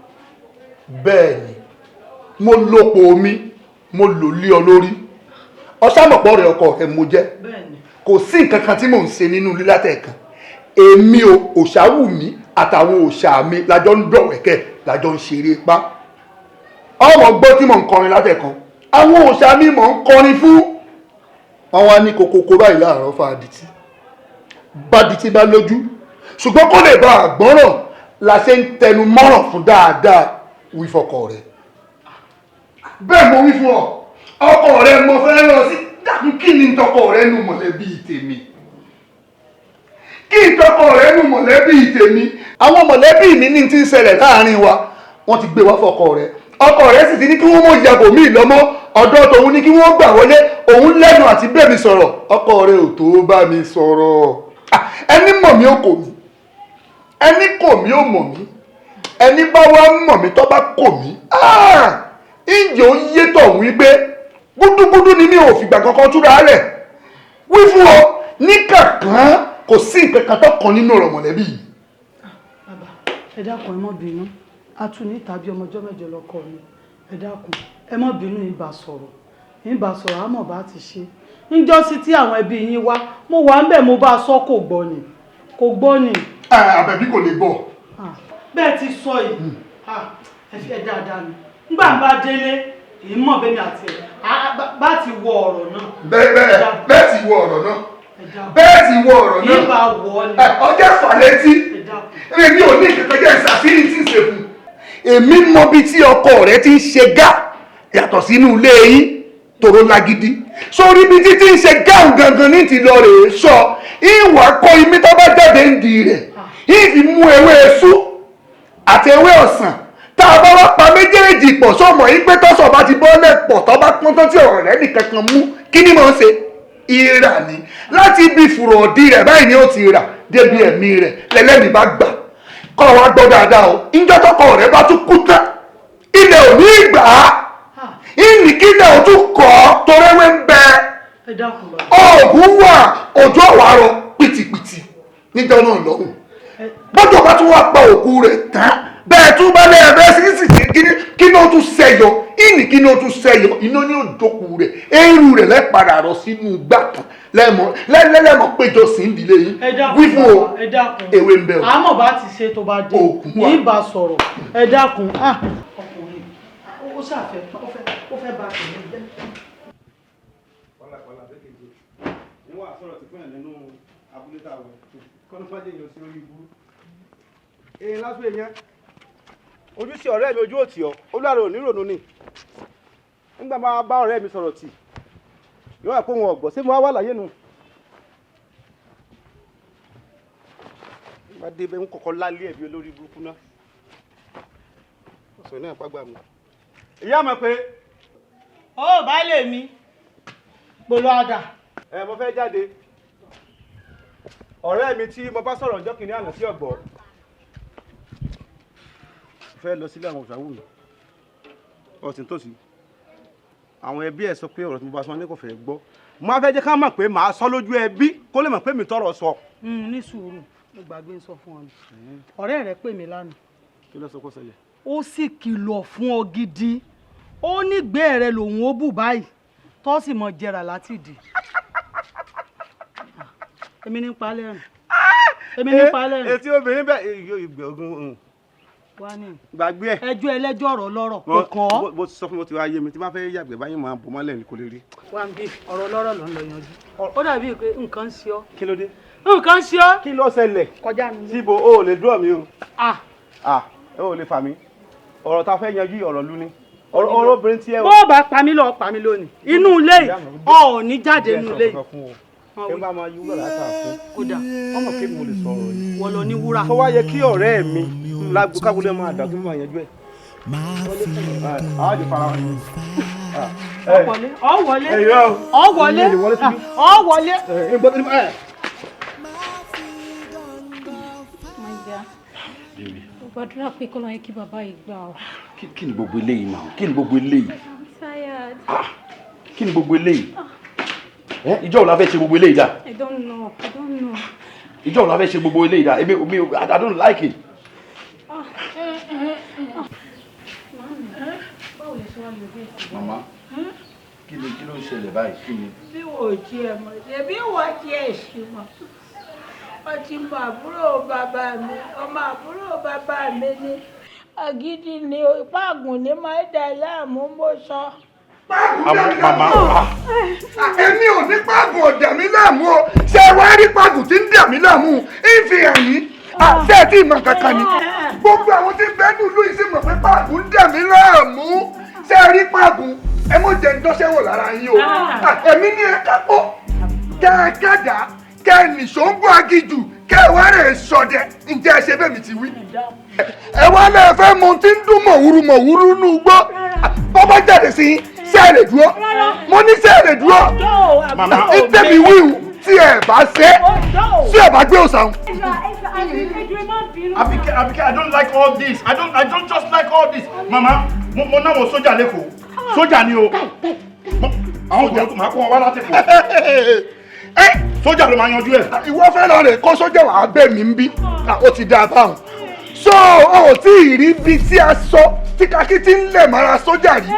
Bẹ́ẹ̀ ni mo lòpọ̀ omi, mo lò lé ọ lórí, ọ̀sàmọ̀pọ̀ rẹ̀ ọkọ rẹ̀ mo jẹ́. Kò sí nǹkan kan tí mò ń ṣe nínú lílátẹ̀ kan, èmi o òṣàwù mi àtàwọn òòṣà mi lájọ ń dọ̀wẹ́kẹ̀, lájọ ń ṣeré pa. Ọmọ gbọ́ tí mò ń kọrin látẹ̀kan, àwọn òòṣà mi mò ń kọrin fún wọn. Wá ní kokoko báyìí láàárọ̀ fàdìtì bádìtì bá lójú, ṣùgbọ́n kó lè bá àgbọ́ràn la ṣe ń tẹnu mọ́ràn fún dáadáa. Wí fọkọ rẹ bẹ́ẹ̀, mo wí fún ọ, ọkọ rẹ mo fẹ́ rán sí. Dákun, kí ni tọkọ rẹ nu mọ̀lẹ́bí tèmi? Kí n tọkọ rẹ nu mọ̀lẹ́bí tèmi? Àwọn mọ̀lẹ́bí mi ní ti ń ṣẹlẹ̀ láàrin wa, wọ́n ti gbé wá fọkọ rẹ. Ọkọ rẹ sì ti ní kí wọ́n mọ̀ ìyàbò míì lọ́mọ́, ọ̀dọ̀ tòun ní kí wọ́n gbà wọlé. Òun lẹ́nu àti bẹ́ẹ̀ mi sọ̀rọ̀, ọkọ rẹ ò tó bá mi sọ̀rọ̀. Ẹni mọ̀ mí ó kò mí, ẹni kò mí ó mọ̀ mí, ẹni bá wá mọ̀ mí tó bá kò mí, ǹjẹ́ ó yé tọ̀hún wípé gúdúgúdú ni mi ò fìgbà kankan túra rẹ̀. Wí fún ọ ní kankan, kò sí nǹkan kan tó kàn nínú ọ̀rọ̀ mọ̀lẹ́bí yìí. Bàbá, ẹ dákun, ẹ má bínú, a tún ní tàbí ọmọjọ́ mẹ́jọ lọ́kọ mi. Ẹ dákun, ẹ má bínú, ìbá sọ̀rọ̀, ìbá sọ̀rọ̀, àmọ́ bá ti ṣe níjọ́ sí tí àwọn ẹbí yín wá, mo wà ń bẹ̀, mo bá a sọ, kò gbọ́ ni, kò gbọ́ ni. Àbẹ̀bí kò lè gbọ́. Bẹ́ẹ̀ ti sọ yìí, Ẹ fi ẹ dáadáa ni. Ngbà ń bá délé, èyí mọ̀ bẹ́mi àti ẹ̀ bá ti wọ ọ̀rọ̀ náà. Bẹ́ẹ̀ bẹ́ẹ̀ bẹ́ẹ̀ ti wọ ọ̀rọ̀ náà. Bẹ́ẹ̀ ti wọ ọ̀rọ̀ náà. Yín bá wọ ọ ni. Ọjọ́ fàlétí. Èmi ò ní ìkẹ́kẹ́ jẹ́ ìsàfihàn tí ń ṣe fún. Èmi mọ bí tí ọkọ rẹ ti ń ṣe gá yàtọ̀ sínú ilé yín tòró lágídí. Sórí bí títí ń ṣe gáùn gangan ní ti lọ rèé sọ. Ìwà kọ imí tó bá jáde ń di rẹ̀. Ìfi mú ewé esú àti ewé ọ̀sán. Tá a bá wá pa méjèèjì pọ̀ sọ̀mọ̀ yín pé tọ́sọ̀ bá ti bọ́lẹ̀ pọ̀ tó bá pọ́n tán tí ọ̀rọ̀ rẹ̀ nìkan kan mú kí ni mò ń ṣe? Ìrà ni láti ibi fùrọ̀dì rẹ̀ báyìí ni ó ti rà débi ẹ̀mí rẹ̀ lẹ́lẹ́mìí bá gbà kọ́ wa gbọ́ dáadáa o ìjọ tọkọ rẹ̀ bá tún kú tán ilẹ̀ ò ní gbà á ìnìkílẹ̀ ò tún kọ́ toréwé ń bẹ oògùn wà òjò àwárọ̀ pìtìpìtì níjọ náà lọ́hùn bọ́jọ̀ bá tún wá pa òkú rẹ̀ tán bẹ́ẹ̀ tún bá lẹ́ẹ̀rẹ́ sí sí kí ló tún ṣẹyọ ìní kí ló tún ṣẹyọ iná ní òjòkú rẹ̀ eérú rẹ̀ lẹ́padà rọ sínú igbá kan lẹ́lẹ́mọ̀ péjọ sí ìdílé yín wí fún o ewé ń bẹ o. Àmọ́ bá ti ṣe tó bá dé yín bá sọ̀rọ̀ ẹ dákun. Ọkùnrin ó ṣàfẹ́ ó fẹ́ bá tẹ̀lé jẹ́. Pàlàpàlà bẹ́ẹ̀ níwọ̀n àsọ̀rọ̀ ti fún ẹ̀ nínú abúlé tá a wọ̀ kọ́nùfàjẹ́ yẹn sí orí ibú. Èyí lásán èèyàn ojú sí ọ̀rẹ́ mi ojú òtì ọ́ olúwarẹ̀ ò ní rònú ni nígbà máa bá ọ̀rẹ́ mi sọ̀rọ̀ tì yóò wà pé òun ọ̀gbọ́ ṣé mo wá wà láyé nu. Bá dé bẹ́ẹ̀ ń kọ̀kọ́ lálé ẹ̀bí olórí burúkú náà ọ̀sán náà pàgbà mi. Ìyá mọ̀ pé. Ó baálé mi gbolo àdà. Ẹ mo fẹ́ jáde ọ̀rẹ́ mi tí mo bá sọ̀rọ̀ ọjọ́ kìíní àná sí ọ̀gbọ́ fẹ́ lọ sílé àwọn òṣàwù mi ọ̀sìn tòsí àwọn ẹbí ẹ̀ sọ pé ọ̀rọ̀ tí mo bá sọ ní kò fẹ́ gbọ́ mo á fẹ́ jẹ́ ká mọ̀ pé màá sọ lójú ẹbí kó lè mọ̀ pé mi tọrọ sọ. Ní sùúrù mo gbàgbé ń sọ fún ọ ni ọ̀rẹ́ rẹ pè mí lánàá. Kí ló sọ kó ṣẹlẹ̀. Ó sì kìlọ̀ fún ọ gidi ó nígbẹ́ rẹ lòun ó bù báyìí tó sì mọ jẹrà láti dì. Èmi ní pa lẹ́rìn. Èmi ní pa lẹ́rìn. Etí obìnrin bẹ́ẹ̀ ìgbẹ́ ogun gbàgbé ẹ. Ẹjọ́ ẹlẹ́jọ́ ọ̀rọ̀ lọ́rọ̀ kò kàn ọ́. Bó ti sọ fún mi ó ti wá yé mi tí bá fẹ́ yàgbẹ́ báyìí máa bò mọ́lẹ̀ ní kò lè rí. Wá ń bí ọ̀rọ̀ lọ́rọ̀ ló ń lọ yanjú. Ó dàbí pé nǹkan ń ṣe ọ́. Kí ló dé. Nǹkan ń ṣe ọ́. Kí ló ṣẹlẹ̀. Kọjá mi. Síbo o ò lè dúró mi o. Ẹ ò lè fà mí. Ọ̀rọ̀ ta fẹ́ yanjú ọ̀rọ̀ lu ni. Ọ̀rọ̀ obìnrin tí ẹ. Bó o bá pa mí lọ pa mí lónìí. Inú ilé yìí ọ̀ ní jáde inú ilé yìí. Ẹ bá máa yí wúrà látàfin. Kódà. Ọmọ kébì mo lè sọ̀rọ̀ yìí. Wọ́n lọ ní wúrà. Tó wá yẹ kí ọ̀rẹ́ mi lágbo kábúlé máa dà kí mo máa yanjú ẹ̀. Ọ wọlé ọ wọlé ọ wọlé. My dear, mo gbàdúrà pé kọ́lọ́ yẹ kí bàbá yìí gbà ọ́. Kí ni gbogbo eléyìí náà? Kí ni gbogbo eléyìí? I'm tired. Kí ni gbogbo eléyìí? Ìjọ́ wo la fẹ́ ṣe gbogbo eléyìí dà? I don't know. I don't know. Ìjọ́ wo la fẹ́ ṣe gbogbo eléyìí dà? Èmi I don't like it. Màmá, kí ni kí ló ń ṣẹlẹ̀ báyìí? Kí ni? Bí wò ó tiẹ̀ mọ̀, ṣebí wọ́n tiẹ̀ sì mọ̀. Wọ́n ti mọ àbúrò bàbá mi, ọmọ àbúrò bàbá mi ni. Agídí ni páàgùn ní máa ń dà láàmú mo sọ. Màmá, èmi ò ní páàgùn ọ̀dà mi láàmú o. Ṣé ẹ wá rí páàgùn tí ń dà mí láàmú? Ń fi hàn yín. Àṣẹ ẹ̀ tí ìmọ̀ kankan ni. Gbogbo àwọn tí ń bẹ nílùú yìí sì mọ̀ pé páàgùn ń dà mí láàmú. Ṣé ẹ rí páàgùn? Ẹ mọ̀ jẹ́ ń dọ́ṣẹ́ wò lára yín o. Èmi ní ẹ kápọ̀. Kẹ́ ẹ kẹ́dà, kẹ́ ẹ nìṣó ń gbọ́ agijù, kẹ́ ẹ wá rè sọdẹ. Ǹjẹ́ ẹ ṣe bẹ́ẹ̀ mi ti wí? Ẹ wá lẹ́ẹ̀ fẹ́ mọ tí ń dún mọ̀wúrú mọ̀wúrú nù gbọ́. Bọ́ bá jáde sí yín ṣé ẹ lè dúró mo ní ṣé ẹ lè dúró ìtẹ̀mí wíwù tí ẹ bá ṣe tí ẹ bá gbé òsàn. Abike, Abike, I don't like all this. I don't just like all this. Mama, mo ná wọn sójà lẹ́kọ̀ọ́. Sójà ni o. Àwọn kò máa kó wọn wá láti pọ̀. Sójà ló máa yanjú ẹ̀. Ìwọ fẹ́ lọ rè kó sójà wàá bẹ̀ mí ń bí. Ó ti dáa báwọn. So o ò tí ì rí bí tí a sọ tí kakí ti ń lẹ̀ mọ́ra sójà rí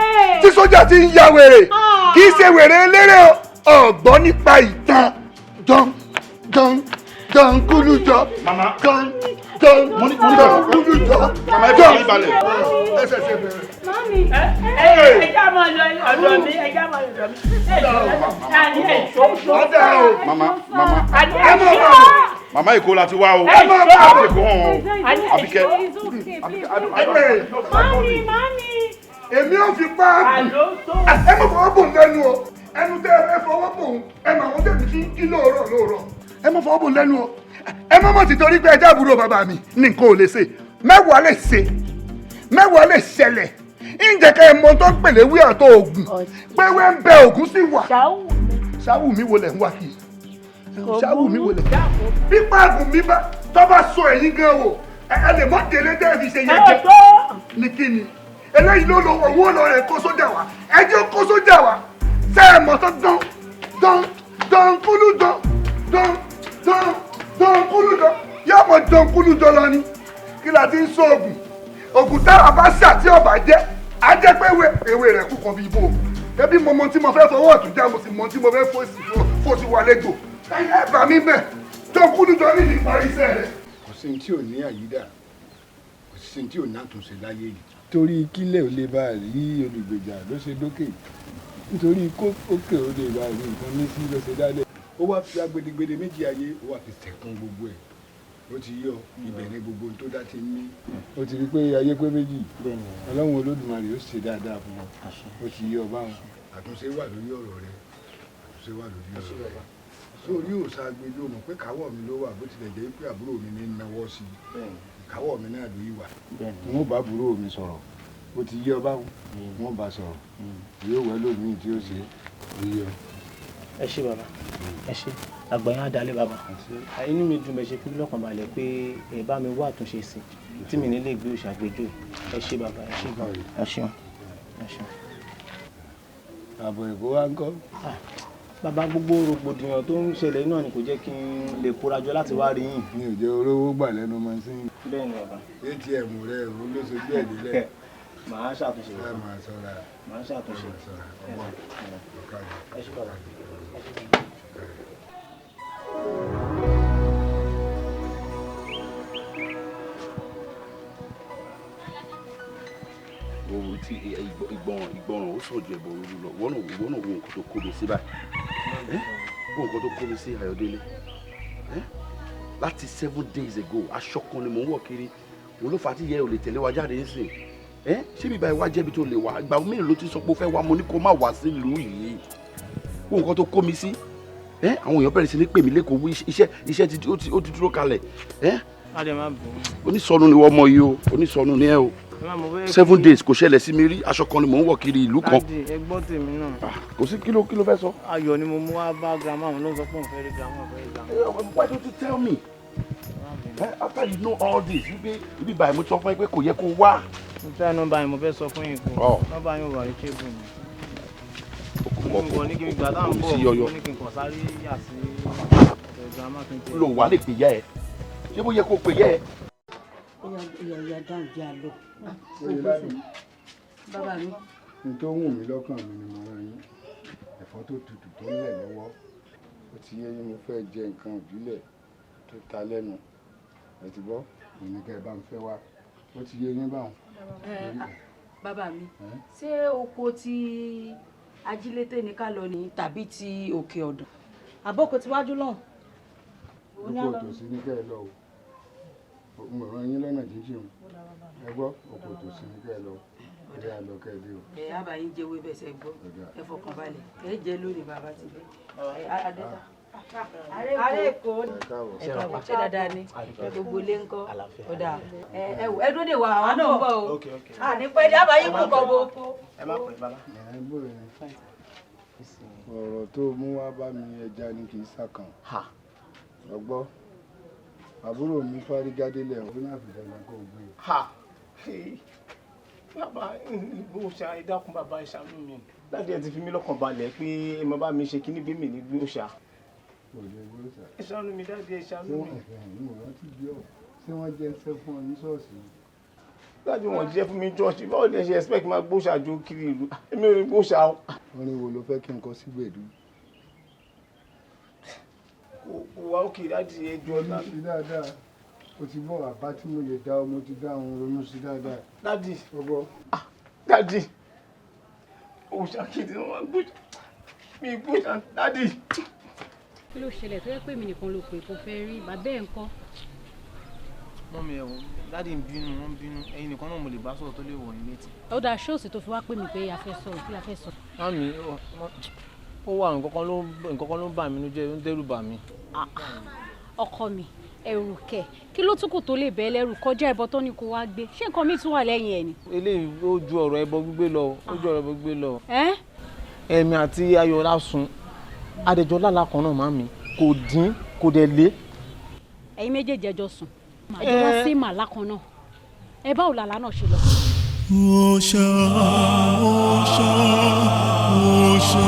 tí sójà ti ń ya wèrè kì í ṣe wèrè eléré o. Ọ̀gbọ́n nípa ìtàn dán dán Dankulu jọ. Dan dan dankulu jọ. Màmá ẹ fọkàn yín balẹ̀. Ẹsẹ̀ ṣe bẹ̀rẹ̀. Mami. Ẹ já máa lọ ọ̀dọ̀ mi, ẹ já máa lọ ọ̀dọ̀ mi. Àní ẹ̀ tó. Màmá màmá. Àní ẹ̀ tó. Màmá Èkó la ti wá o. Ẹ má bọ̀. Láti Èkó hàn o. Àbíkẹ́. Mami, mami. Èmi ò fi páàgì. Ẹ má fọwọ́ bò ń lẹ́nu o. Ẹnu tẹ́ ẹ fẹ́ fọwọ́ bò ń. Ẹ mà wọ́n tẹ̀mí sí kí lóòrọ̀ lóòrọ̀. Ẹ má fọwọ́ bò ń lẹ́nu o. Ẹ má mọ̀ sí torí pé ẹjẹ́ àbúrò bàbá mi ní nǹkan ò lè ṣe. Mẹ́wàá lè ṣe. Mẹ́wàá lè ṣẹlẹ̀. Ǹjẹ́ kẹ́ ẹ mọ tó ń pèlè wí àtọ̀ ògùn. Pé wẹ́ ń bẹ ògùn sí wà. Ṣáwù mi wo lẹ̀ ń wá kí? Ṣáwù mi wo lẹ̀? Bí páàgùn mi bá tọ́ bá sọ ẹ̀yìn gan wò, ẹ lè mọ́ délé dẹ́ fi ṣe yẹn jẹ. Ní kí ni? Eléyìí ló lo owó lọ rẹ̀ kó sójà wá. Ẹ jẹ́ kó sójà wá. Ṣé ẹ mọ̀ tó dán dán dán kúlú dán dán dán dán kúlú dán? Yóò mọ̀ dán kúlú dán lọ ni. Kí la ti ń sọ ògùn? Ògùn táwa bá ṣà tí ọ̀bà jẹ́, á jẹ́ pé ewé rẹ̀ kú kan bí ibo. Ẹbí mo mọ tí mo fẹ́ fọwọ́ ọ̀tún já, mo sì mọ tí mo fẹ́ fòsì wà lẹ́gbò. Ẹ bà mí bẹ̀, dán kúlú dán ní ìparí iṣẹ́ rẹ̀. Kò sí ní tí ò ní àyídà, kò sí ní tí ò ní àtúnṣe láyé yìí. Torí kílẹ̀ ò lè bá a rí olùgbèjà ló ṣe dókè, nítorí kókè ò lè bá a rí nǹkan ní sí ló ṣe dálẹ̀. Ó wá fi agbedegbede méjì ayé, ó wá fi sẹ̀kún gbogbo ẹ̀. Ó ti yọ ibẹ̀ ní gbogbo tó dá ti mí. Ó ti rí pé ayé pé méjì, Ọlọ́run Olódùmarè ó ṣe dáadáa fún wọn. Ó ti yọ báwọn. Àtúnṣe wà lórí ọ̀rọ̀ rẹ, àtúnṣe wà lórí ọ̀rọ̀ rẹ. Sórí òòṣà agbẹjọ́ mọ̀ pé káwọ́ mi ló wà, bó tilẹ̀ jẹ́ pé àbúrò mi ní náwó sí i. Káwọ́ mi náà ló yí wà. Wọ́n bá àbúrò mi sọ̀rọ̀, ó ti yé ọ báwọn, wọ́n bá sọ̀rọ̀, yóò wẹ́ lómi tí ó ṣe é yé ọ. Ẹ ṣé bàbá, ẹ ṣé, àgbà yẹn á dalẹ̀ bàbá. Inú mi dùn bẹ́ẹ̀ ṣe fi lọ́kàn balẹ̀ pé ẹ bá mi wá àtúnṣe sí i tí mi ní lè gbé òòṣà gbẹjọ́ yìí. Ẹ ṣé bàbá, ẹ ṣé bàbá, ẹ ṣeun, ẹ ṣeun. Àbọ̀ Èkó wá ń kọ́. Bàbá, gbogbo rògbòdìyàn tó ń ṣẹlẹ̀ náà ni kò jẹ́ kí n lè kórajọ láti wá rí yín. Mi ò jẹ́ olówó gbà lẹ́nu mọ́sìn. Bẹ́ẹ̀ni bàbá. ATM rẹ̀ òun ló sojú ẹ̀ délẹ̀. Màá ṣàtúnṣe. Ẹ máa ṣọ́ra. Màá ṣàtúnṣe. Ẹ ṣé bàbá. Owó tí ìgbọràn ó sàn ju ẹbọ rúru lọ. Wọ́n náà wo nǹkan tó kó mi sí báyìí. Wo nǹkan tó kó mi sí Ayọ̀délé. Láti 7 days ago, aṣọ kan ni mò ń wọ̀ kiri. Òun ló fà á tí ìyá ẹ̀ ò lè tẹ̀lé wa jáde nísìn. Ṣé bíbá ìwà jẹ́bi tó lè wá? Ìgbà mélòó ló ti sọ pé ó fẹ́ wá, mo ní kó má wá sílùú yìí. Wo nǹkan tó kó mi sí. Àwọn èèyàn bẹ̀rẹ̀ sí ní pè mí lẹ́kọ̀ọ́, iṣẹ́ ó ti dúró kalẹ̀. Onísọnù ni wọ́n mọ yìí o, onísọnù ni ẹ o. 7 days kò ṣẹlẹ̀ sí mi rí, aṣọ kan ni mò ń wọ̀ kiri ìlú kan. Daddy, ẹ gbọ́ tèmi náà. Kò sí kí ló fẹ́ sọ. Ayọ̀ ni mo mú wá bá grandma, òun ló ń sọ pé òun fẹ́ rí grandma, òun fẹ́ rí grandma. Why don't you tell me? After you know all this, ibi báyìí mo sọ fún ẹ pé kò yẹ kó wá. Mo fẹ́ nọ́mbà yín, mo fẹ́ sọ fún yín kó. Nọ́mbà yín ò wà ní tébù mi. Mo ní kí n gbà táwọn bọ̀, mo ní kí n kàn sáré yà sí grandma kí n tẹ̀. Lò wá lè pè yá ẹ. Ṣé bó yẹ kó pè yá ẹ? Ìyá dáhùn jẹ́ àlọ́. Bàbá mi. N tó wù mí lọ́kàn mi ni mo rán yín. Ẹ̀fọ́ tó tutù tó ń lẹ̀ lọ́wọ́. Ó ti yé yín, mo fẹ́ jẹ nǹkan ìbílẹ̀ tó ta lẹ́nu. Ẹ ti gbọ́, òní kẹ́ ẹ bá ń fẹ́ wá. Ó ti yé yín báwọn. Bàbá mi, ṣé oko ti Ajílété ni ká lọ ni tàbí ti Òkè Ọ̀dàn? Àbókò tíwájú lọ́hùn. Oko tòsí ní kẹ́ ẹ lọ o. Mo rán yín lọ́nà jíjìn o. Ẹ gbọ́, oko tòsí ní kẹ́ ẹ lọ. Ẹ yà lọ kẹ́ ẹ dé o. Ẹ á bá yín jẹ ewé bẹ́sẹ̀ gbọ́. Ẹ fọkàn balẹ̀. Ẹ jẹ lónìí bàbá ti dé. Adéta. Ará Èkó. Ṣé dáadáa ni? Gbogbo ilé ń kọ́. Ọ̀dà. Ẹ dúró dè wá, àwa náà ń bọ̀ o. Àní pẹ́ dé, á bá yín kú kọ́ bo. Ẹ má pè bàbá. Ẹ bóyá ọ̀rọ̀ tó mú wá bá mi ẹja ni kì í sàkàn. Ọgbọ́, àbúrò mi fárígádé lẹ̀ ọ̀hún náà fi dandan kó o gbé. Bàbá, òòṣà, ẹ dákun bàbá, ẹ ṣàánú mi. Dáàdì ẹ ti fi mí lọ́kàn balẹ̀ pé ẹ máa bá mi ṣe kíní bí mi ní gbé òòṣà. Òde gbé òòṣà. Ẹ ṣàánú mi dáàdì, ẹ ṣàánú mi. Ṣé wọ́n jẹ́ iṣẹ́ fún ọ ní ṣọ́ọ̀ṣì? Dáàdì wọn jíṣẹ́ fún mi ní ṣọ́ọ̀ṣì, báwo ni ẹ ṣe expect máa gbóòṣà jó kiri ìlú? Èmi ò ní gbóòṣà o. Orin wo ló fẹ́ kí n kọ sí gbèdú? Kò wá òkè láti ẹjọ́. Ronú sí dáadáa. O ti bọ̀ àbá tí mo lè dá ọ, mo ti dá òun, ronú sí dáadáa. Daddy. Ọgbọ́. Daddy, òòṣà kìdí wọn gbé mi gbóṣà, daddy. Kí ló ṣẹlẹ̀ tó yẹ pé èmi nìkan ló pè kó fẹ́ rí bàbá ẹ̀ ńkọ́? Mummy, ẹ̀ wò, daddy ń bínú, wọ́n ń bínú. Ẹ̀yin nìkan náà mo lè bá sọ̀rọ̀ tó lè wọ̀ yín létí. Ó dáa, ṣóòsì tó fi wá pè mí pé a fẹ́ sọ̀rọ̀, kí la fẹ́ sọ? Mummy, ó wà nǹkan kan ló ń bà mí nínú jẹ́, ó ń dẹ́rù bà mí. Ọkọ mi, ẹ̀rù kẹ̀, kí ló tún kù tó lè bẹ́ẹ̀ lẹ́rù kọjá ẹbọ tó ní kó wá gbé? Ṣé nǹkan míì tún wà lẹ́yìn ẹ̀ ni? Eléyìí ó ju ọ̀rọ̀ ẹbọ gbígbé lọ, ó ju ọ̀rọ̀ ẹbọ gbígbé lọ. Ẹ́. Èmi àti Ayọ̀lá sùn, adẹjọ́ lálàá kan náà, màmí, kò dín kò dẹ̀ lé. Ẹ̀yin méjèèjì ẹjọ́ sùn, ẹjọ́ wá sí màlá kan náà. Ẹ báwo làlá náà ṣe lọ? Òòṣà, òòṣà, òòṣà,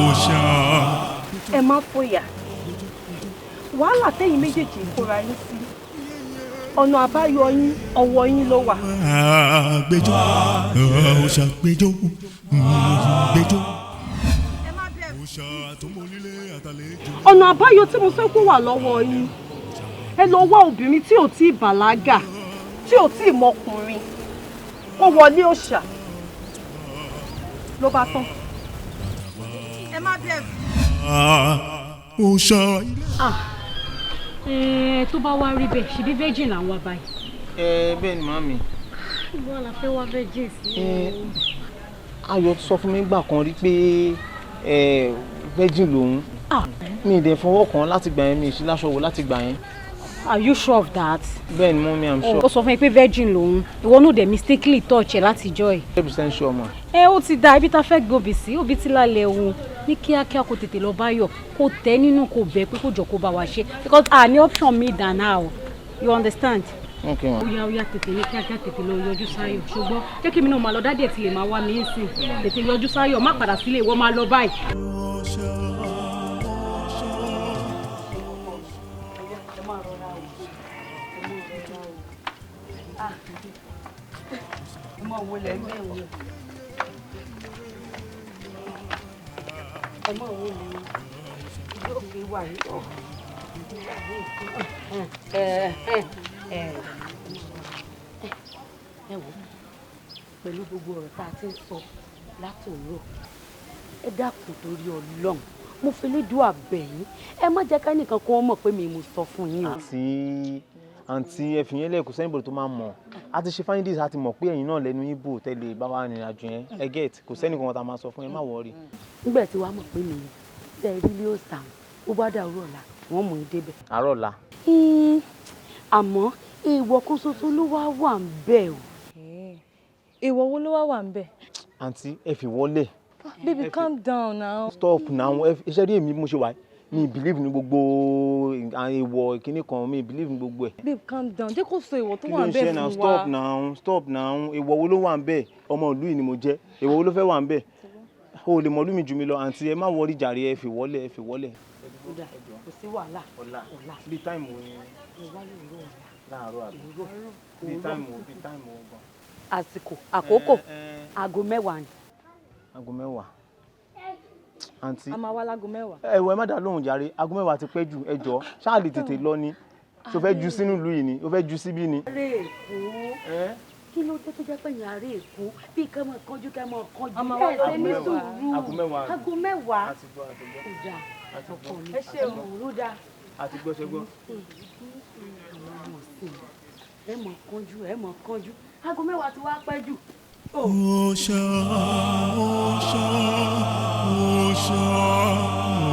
òòṣà. Ẹ má fòyà. Wàhálà tẹ́yin méjèèjì ń kóra yín sí, ọ̀nà àbáyọ yín, ọwọ́ yín ló wà. Gbẹjọ, òòṣà gbẹjọ, gbẹjọ. Òòṣà tó mọ nílé àtàlejò. Ọ̀nà àbáyọ tí mo fẹ́ kó wà lọ́wọ́ yín, ẹ lọ wá obìnrin tí ò tí ì bàlágà, tí ò tí ì mọkùnrin, kó wọlé òòṣà, ló bá tán. Ẹ má bẹ̀rù. Òòṣà. Ah, ẹ tó bá wá rí bẹ́ẹ̀, ṣebí virgin là ń wá báyìí? Ẹ bẹ́ẹ̀ ni, màmí. Ìwọ la fẹ́ wá virgin sí? Ẹ Ayọ̀ sọ fún mi gbà kan rí pé ẹ virgin lòun. Mi ì dẹ̀ fọwọ́ kàn án láti gbà yẹn, mi ì sí láṣọ wò láti gbà yẹn. Are you sure of that? Bẹ́ẹ̀ ni, mummy, I'm sure. Ó sọ fún mi pé virgin lòun, ìwọ náà dẹ̀ mistakenly touch ẹ̀ láti jọ́ ẹ̀? 100% sure, ma. Ẹ ó ti da ibi tá a fẹ́ gbòbì sí òbí tí lálẹ́ òun ní kíákíá, kó tètè lọ báyọ̀, kó tẹ́ nínú, kó bẹ̀ pé kó jọ kó bá wa ṣe, because a ní option mi than now, you understand? Okay, ma. Ó yá, ó yá, tètè ní kíákíá, tètè lọ yọjú sáyọ̀, ṣùgbọ́n jẹ́ kí mi náà máa lọ. Daddy ẹ̀ ti lè máa wá mi ń sìn. Tètè yọjú sáyọ̀, má padà sílé, ìwọ máa lọ báyìí. Ẹ máa rọra o, ẹ máa rọra o. Ah, ẹ máa wọlé, ẹ máa wọlé, ẹ máa wọlé, yóò fi wà yìí. Ẹ ẹ ẹ ẹ wò, pẹ̀lú gbogbo ọ̀rọ̀ tá a ti ń sọ látòwúrọ̀, ẹ dákun, torí Ọlọ́run, mo fi lédùn àbẹ̀yìn, ẹ má jẹ́ ká nìkan kó mọ̀ pé mi mo sọ fún yín o. Àǹtí, ẹ fi yẹn lẹ́ẹ̀kú sẹ́yìn bòrò tó máa mọ̀. A ti ṣe findings, a ti mọ̀ pé ẹ̀yin náà lẹ́nu yín bò tẹ́lẹ̀ bá wa rìnrìn àjò yẹn. Ẹ get, kò sẹ́ni kankan tá a máa sọ fún, ẹ má worry. Nígbà tí wàá mọ̀ pé mi tẹ́ ẹ rí ilé òsàn, ó bá dàrú ọ̀la, wọ́n mú un débẹ̀. Àárọ̀ ọ̀la. Àmọ́ èèwọ̀ kan ṣoṣo ló wá wà ń bẹ̀ o. Èèwọ̀ wo ló wá wà ń bẹ̀? Àǹtí, ẹ fi wọlé. Baby, calm down now. Stop now. Ẹ iṣẹ́ rí èmi bí mo ṣe wà, mi believe ní gbogbo èèwọ̀ ìkíní kan, mi believe ní gbogbo ẹ̀. Babe, calm down, jẹ́ kó sọ èèwọ̀ tó Kí wà ló ń ń bẹ̀ ṣe now? fún Stop wa. now, stop now. Èèwọ̀ wo ló wà ń bẹ̀? Ọmọ ìlú yìí ni mo jẹ́, èèwọ̀ wo ló fẹ́ wà ń bẹ̀? O lè mọ̀ lú mi jù mí lọ. Àǹtí, ẹ má worry jàre, ẹ fi wọlé, ẹ fi wọlé. Ó dà, kò sí wàhálà. Ọ̀la. Ọ̀la. Bí time wo ni? Ẹ wá lóòrò ọ̀la. Láàárọ̀ àbí? Bí time wo, bí time wo gan? Àsìkò, àkókò, aago 10 ni. Aago 10, àǹtí. A máa wá láago 10. Ẹ wọ, ẹ má dá lóhùn jàre. Aago 10 ti pẹ́ jù. Ẹ jọ, ṣáà lè tètè lọ ni? Ṣo fẹ́ ju sínú ìlú yìí ni? O fẹ́ ju síbí ni? Ará Èkó, kí ló dé tó jẹ́ pé yín ará Èkó bí ká máa kánjú, ká máa kánjú? A máa wá Ẹ ṣe ní láago mẹ́wàá. sùúrù. Aago 10. Aago 10. A ti gbọ́, a ti gbọ́. Ó dáa. A ti Ọkọ gbọ́. mi. Ẹ ṣé o. Ló dáa. A ti gbọ́, ṣe gbọ́. Ẹ mọ̀ kánjú, ẹ mọ̀ kánjú, aago 10 ti wá pẹ́ jù. Òòṣà, òòṣà, òòṣà,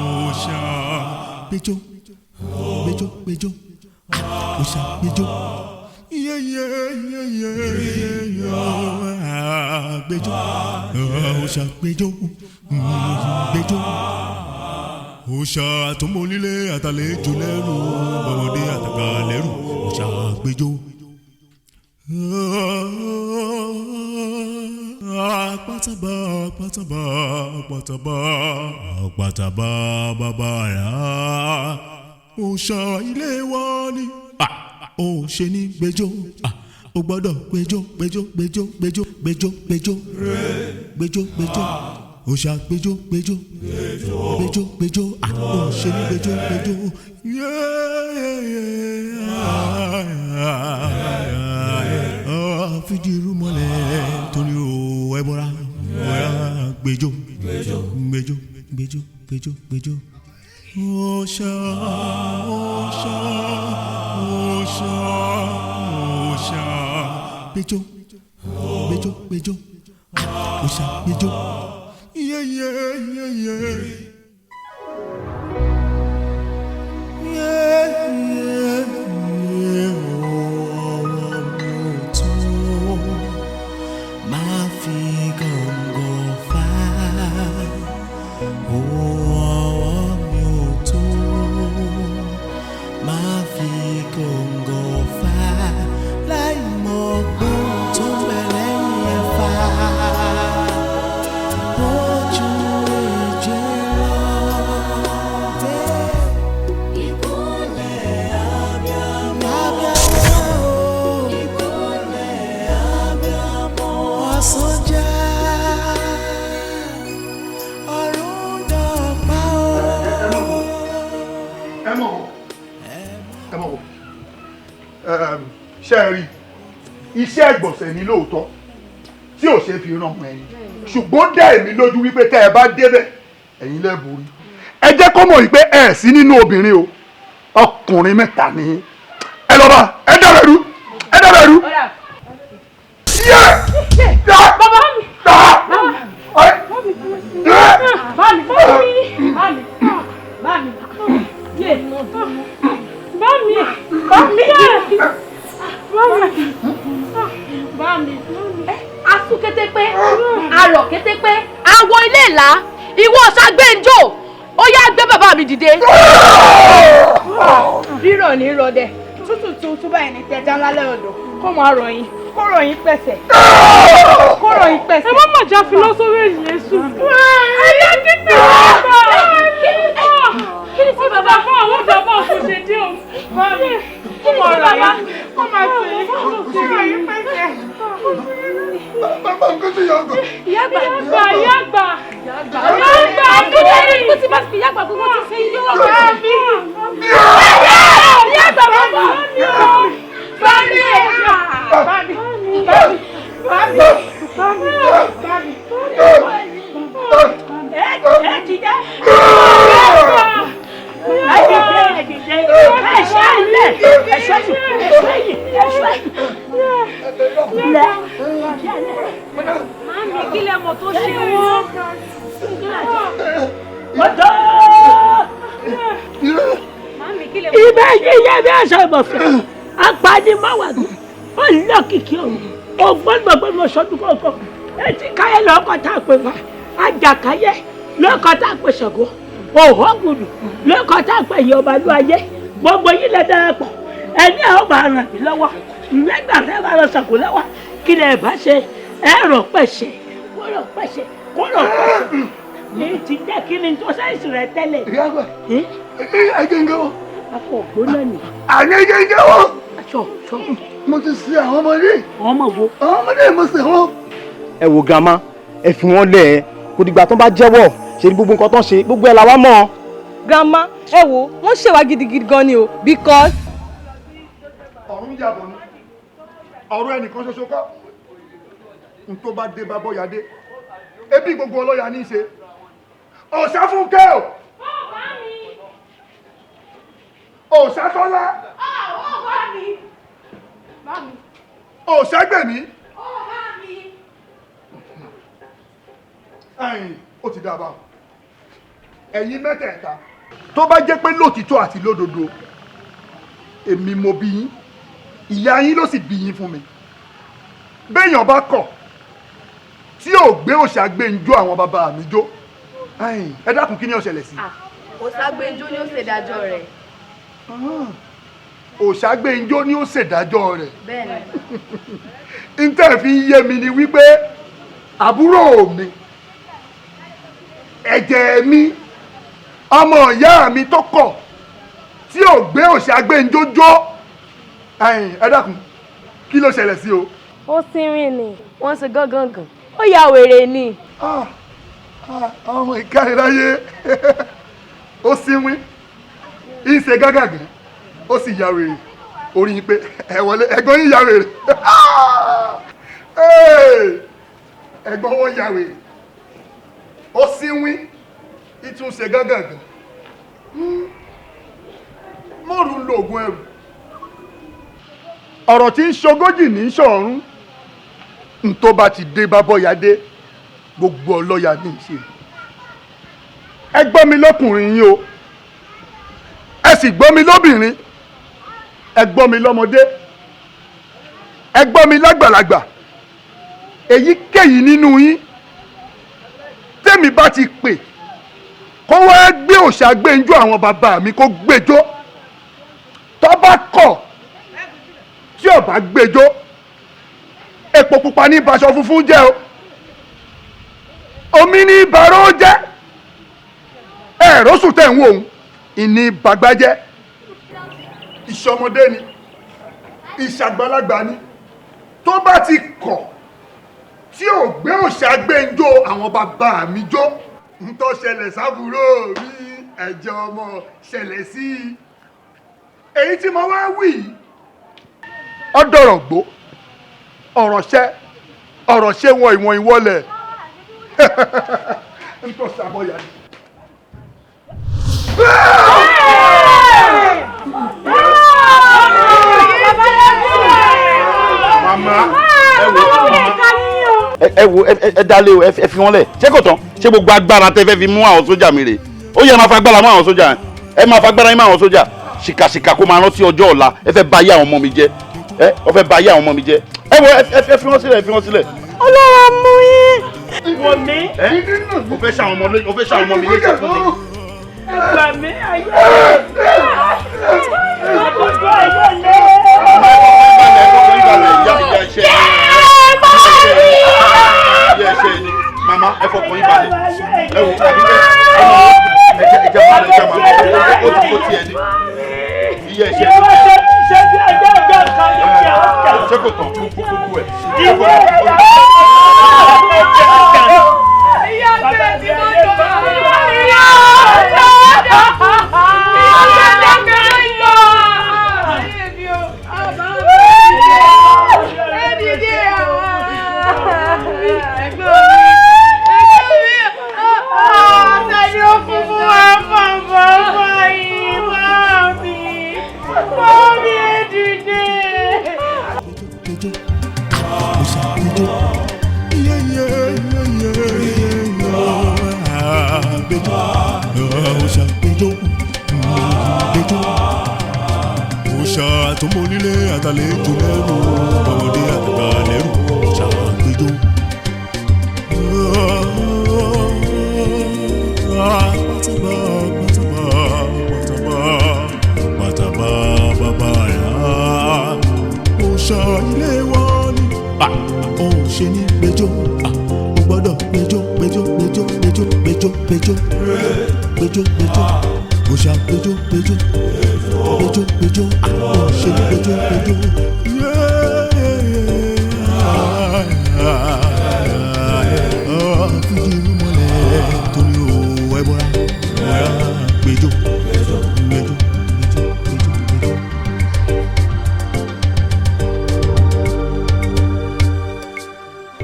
òòṣà. Gbẹjọ, gbẹjọ, gbẹjọ, òòṣà gbẹjọ. Yé yé yé yé yé yé, gbẹjọ, òòṣà gbẹjọ, gbẹjọ. Òòṣà tó mọ onílé àtàlejò lẹ́rù, bọ́mọdé àtàgbà lẹ́rù, òòṣà gbẹjọ. Àpátábà, àpátábà, àpátábà, àpátábà, bàbá rà. Òòṣà ilé wa ni. Ó ṣe ní gbẹjọ́. Ó gbọ́dọ̀ gbẹjọ́, gbẹjọ́, gbẹjọ́, gbẹjọ́, gbẹjọ́, gbẹjọ́, gbẹjọ́, gbẹjọ́. Òòṣà gbẹjọ gbẹjọ gbẹjọ gbẹjọ, ó ṣe ní gbẹjọ gbẹjọ. Fìdí irú mọ́lẹ̀ torí o ẹbọra gbẹjọ gbẹjọ gbẹjọ gbẹjọ gbẹjọ. Òòṣà òòṣà òòṣà òòṣà gbẹjọ gbẹjọ gbẹjọ, òòṣà gbẹjọ. Yeah, yeah, yeah, yeah. Yeah, yeah, yeah. Ọwọ́ mi ò tó máa fi gọ̀ǹgọ̀ fà. Ọwọ́ mi ò tó máa fi gọ̀ǹgọ̀ fà. Láì mọ̀ pé tó ń bẹ lẹ́yìn ẹ̀fà. Ojú ẹ̀jẹ̀ lọ. Ìkúnlẹ̀ abiyamọ. Ìkúnlẹ̀ abiyamọ. Ọ̀sán jẹ́ ọ̀run dọ̀pá o. Ẹ mọ̀ ẹ mọ̀ wò, ṣe é rí iṣẹ́ ìgbọ̀nsẹ̀ ní lóòótọ́ tí ò ṣe fi ràn ọmọ ẹni, ṣùgbọ́n dá èmi lójú wípé tẹ́ ẹ bá débẹ̀ ẹ̀yin lẹ́ borí. Ẹ jẹ́ kó mọ̀ wípé ẹ sí nínú obìnrin o, ọkùnrin mẹ́ta ni. Ẹ lọ bá ẹ dẹ̀rẹ̀ rú, ẹ dẹ̀rẹ̀ rú. Bàbá mi. Bá mi. Bá mi. Bá mi. Yé. Bá mi. Bá mi. Bá mi. Bá mi. Asú kétépé, arọ̀ kétépé, àwọ ilé ìlà, ìwọ Ṣàgbéǹjò, ó yá gbé bàbá mi dìde. Rírọ̀ ní rọdẹ, tútù tuntun báyìí ní tẹja ńlá lẹ́ọ̀dọ̀, kó máa ròyìn, kó ròyìn pẹ̀sẹ̀, kó ròyìn pẹ̀sẹ̀. Ẹ má mà já filọ́ sórí èyí Jésù. Ẹyẹ títí bàbá. Kí ni sí bàbá fún àwọn bàbá kò ṣe dé o? Kó máa ròyìn, kó máa tù yín, kó ròyìn pẹ̀sẹ̀. Bàbá nǹkan ti yàgò. Ìyá àgbà, ìyá àgbà, ìyá àgbà, àgbà, tí bá fi ìyá àgbà gbogbo ti ṣe yí wọ́n. Ìyá àgbà bàbá. Bá mi. Bá mi. Bá mi. Bá mi. Bá mi. Ẹ dìde. Ẹ dìde, ẹ dìde. Ẹ ṣe ilẹ̀, ẹ ṣe yìí, ẹ ṣe yìí, ẹ ṣe yìí. Lẹ. Màámi, kí lẹ mọ̀ tó ṣe wọ́n? Mọ́tò. Màámi, kí lẹ mọ̀? Ibẹ̀ yìí yẹ bí aṣọ ìbọ̀fẹ́. Apanimáwàgbé, ọlọ́kìkí ọ̀hún, ògbóngbòngbò sọdún kọ̀ọ̀kan. Etí káyé lọ́kọ̀ tá a pè wá, àjàkáyé lọ́kọ̀ tá a pè Ṣàngó, òhógùdù lọ́kọ̀ tá a pè yìí ọba ló ayé. Gbogbo yìí lẹ darapọ̀, ẹni àwọn bá ràn mí lọ́wọ́, nígbà tẹ́ bá ràn Ṣàngó lọ́wọ́, kí lẹ bá ṣe, ẹ rọ̀ pẹ̀ṣẹ̀, kó rọ̀ pẹ̀ṣẹ̀, kó rọ̀ pẹ̀ṣẹ̀. Ní ti jẹ́ kí ni tó sáyẹ̀sì rẹ tẹ́lẹ̀. Ìyá àgbà, ẹ jẹ́ ń gẹ́wọ́. Akọ ògbóná ni. Àní ẹ jẹ́ ń gẹ́wọ́. Sọ sọ. Mo ti sin àwọn ọmọdé. Àwọn ọmọ wo? Àwọn ọmọdé mo sìn wọn. Ẹ wo grandma, ẹ fi wọn lẹ̀ ẹ́, kò dìgbà tó bá jẹ́wọ́ ṣe ni gbogbo nǹkan tó ń ṣe gbogbo ẹ̀ la wá mọ̀. Grandma, ẹ wo, wọ́n ṣèwà gidigidi gan ni o because. Ọ̀run yàbọ̀ ni, ọ̀rọ̀ ẹnìkan ṣoṣo kọ́, n tó bá dé bá bọ́yàdé, ebi gbogbo ọlọ́yà ní í ṣe. Òṣàfúnkẹ́ o. Òṣàtọ́lá. Òṣàgbèmí. Ẹ̀yin ó ti dábàá. Ẹ̀yin mẹ́tẹ̀ẹ̀ta. Tó bá jẹ́ pé lótìtọ́ àti lódodo, èmi mo bí yín, ìyá yín ló sì bí yín fún mi. Béèyàn bá kọ̀ tí ò gbé Òṣàgbéǹjó àwọn bàbá mi jó, ẹ dákun kí ni ó ṣẹlẹ̀ sí. Òṣàgbéǹjó ni ó ṣèdájọ́ rẹ̀. Òṣàgbéǹjó ni ó ṣèdájọ́ rẹ̀. Bẹ́ẹ̀ni. N tẹ́ fi yé mi ni wípé àbúrò mi, ẹ̀jẹ̀ mi, ọmọ ìyá mi tó kọ̀ tí ò gbé Òṣàgbéǹjó jó, ẹ dákun kí ló ṣẹlẹ̀ sí o. Ó sínwín ni, wọ́n ṣe gángangan, ó ya wèrè ni. Ọmọ ìkáriláyé ó sínwín, ìṣe gágàgán, ó sì ya wèrè. Orí yín pé ẹ wọlé, ẹ̀gbọ́n yín ya wèrè. Ẹ̀gbọ́n wọn ya wèrè, ó sínwín, ìtúnṣe gágàgán. Mọ́rù ń lo oògùn ẹrù. Ọ̀rọ̀ tí ń ṣogójì ní ṣọ̀ọ́rún. N tó bá ti dé bá bọ́yá dé, gbogbo ọlọ́yà ní í ṣe. Ẹ gbọ́ mi lọ́kùnrin yín o, ẹ sì gbọ́ mi lóbìnrin, ẹ gbọ́ mi lọ́mọdé, ẹ gbọ́ mi lágbàlagbà. Èyíkéyìí nínú yín tèmi bá ti pè kó wá gbé òòṣà gbẹ́njọ́ àwọn bàbá mi kó gbẹ́jọ́. Tó bá kọ̀ tí ò bá gbẹ́jọ́, epo pupa ní baṣọ funfun jẹ́ o, omi ní baró jẹ́, ẹ̀rọ sùn tẹ̀ ń wò ó ìní bàgbà jẹ́. Ìṣọmọdé ni, ìṣàgbàlagbà ni, tó bá ti kọ̀ tí ò gbé òòṣà gbẹ́njọ́ àwọn bàbá mi jó, ń tó ṣẹlẹ̀ sábúrò mi ẹ̀jẹ̀ ọmọ ṣẹlẹ̀ sí i. Èyí tí mo wá wí yìí ọ̀dọ̀rọ̀ gbó, ọ̀rọ̀ ṣẹ́, ọ̀rọ̀ ṣe wọ ìwọ̀n ìwọlẹ̀. Ń tó ṣàbọ̀yà ni. Màmá ẹ wo, ẹ wo, ẹ dálé o, ẹ fi wọn lẹ̀. Ṣé kò tán? Ṣé gbogbo agbára tẹ́ fẹ́ fi mú àwọn sójà mi rè? Ó yẹ máa fa agbára mú àwọn sójà, ẹ máa fa agbára yín mú àwọn sójà. Ṣìkàṣìkà kó máa rántí ọjọ́ ọ̀la. Ẹ fẹ́ bà ayé àwọn ọmọ mi jẹ́, ẹ ọ fẹ́ bà ayé àwọn ọmọ mi jẹ́. Ẹ wo, ẹ fi wọn sílẹ̀, ẹ fi wọn sílẹ̀. Ọlọ́run mú yín. Wò mí. Ẹ o fẹ́ ṣàwọn ọmọ, o fẹ́ ṣàwọn ọmọ mi léṣe fún mi. Ẹgbà mi ayé àdúgbò ayé lé. Mama, ẹ fọkàn yín balẹ̀. Ẹ wo, àbíkẹ́, ẹ jẹ́ ẹ jẹ́ máa lọ, ẹ jẹ́ máa lọ. Ó ti kó tiẹ̀ ní. Iye ẹ̀ṣẹ̀ Ìwọ ṣe ṣe bí ọjọ́ ọjọ́ kan ní ìyá ọjà. Ṣé kò tán gbogbo ẹ̀? Ìwọ Ìyá tẹ̀ tí mo jọ. Ìyá ọjà. Ìyá ọjà kẹrin lọ. Òòṣà tó mọ onílé àtàlejò lẹ́rù, ọmọdé àtàgbà lẹ́rù, òòṣà gbẹjọ. Pátábá pátábá pátábá pátábá bàbá yá. Òòṣà ilé wa ni òun ṣe ní gbẹjọ. Ó gbọ́dọ̀ gbẹjọ gbẹjọ gbẹjọ gbẹjọ gbẹjọ gbẹjọ gbẹjọ gbẹjọ. Òòṣà gbẹjọ gbẹjọ gbẹjọ gbẹjọ, òun ṣe ní gbẹjọ gbẹjọ. Fíjì irú mọ́lẹ̀ torí o ẹbọra gbẹjọ gbẹjọ gbẹjọ gbẹjọ gbẹjọ.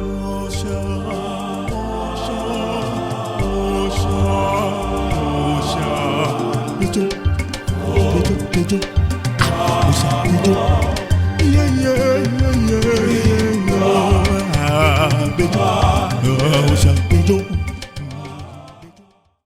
Òòṣà òòṣà òòṣà òòṣà gbẹjọ gbẹjọ gbẹjọ.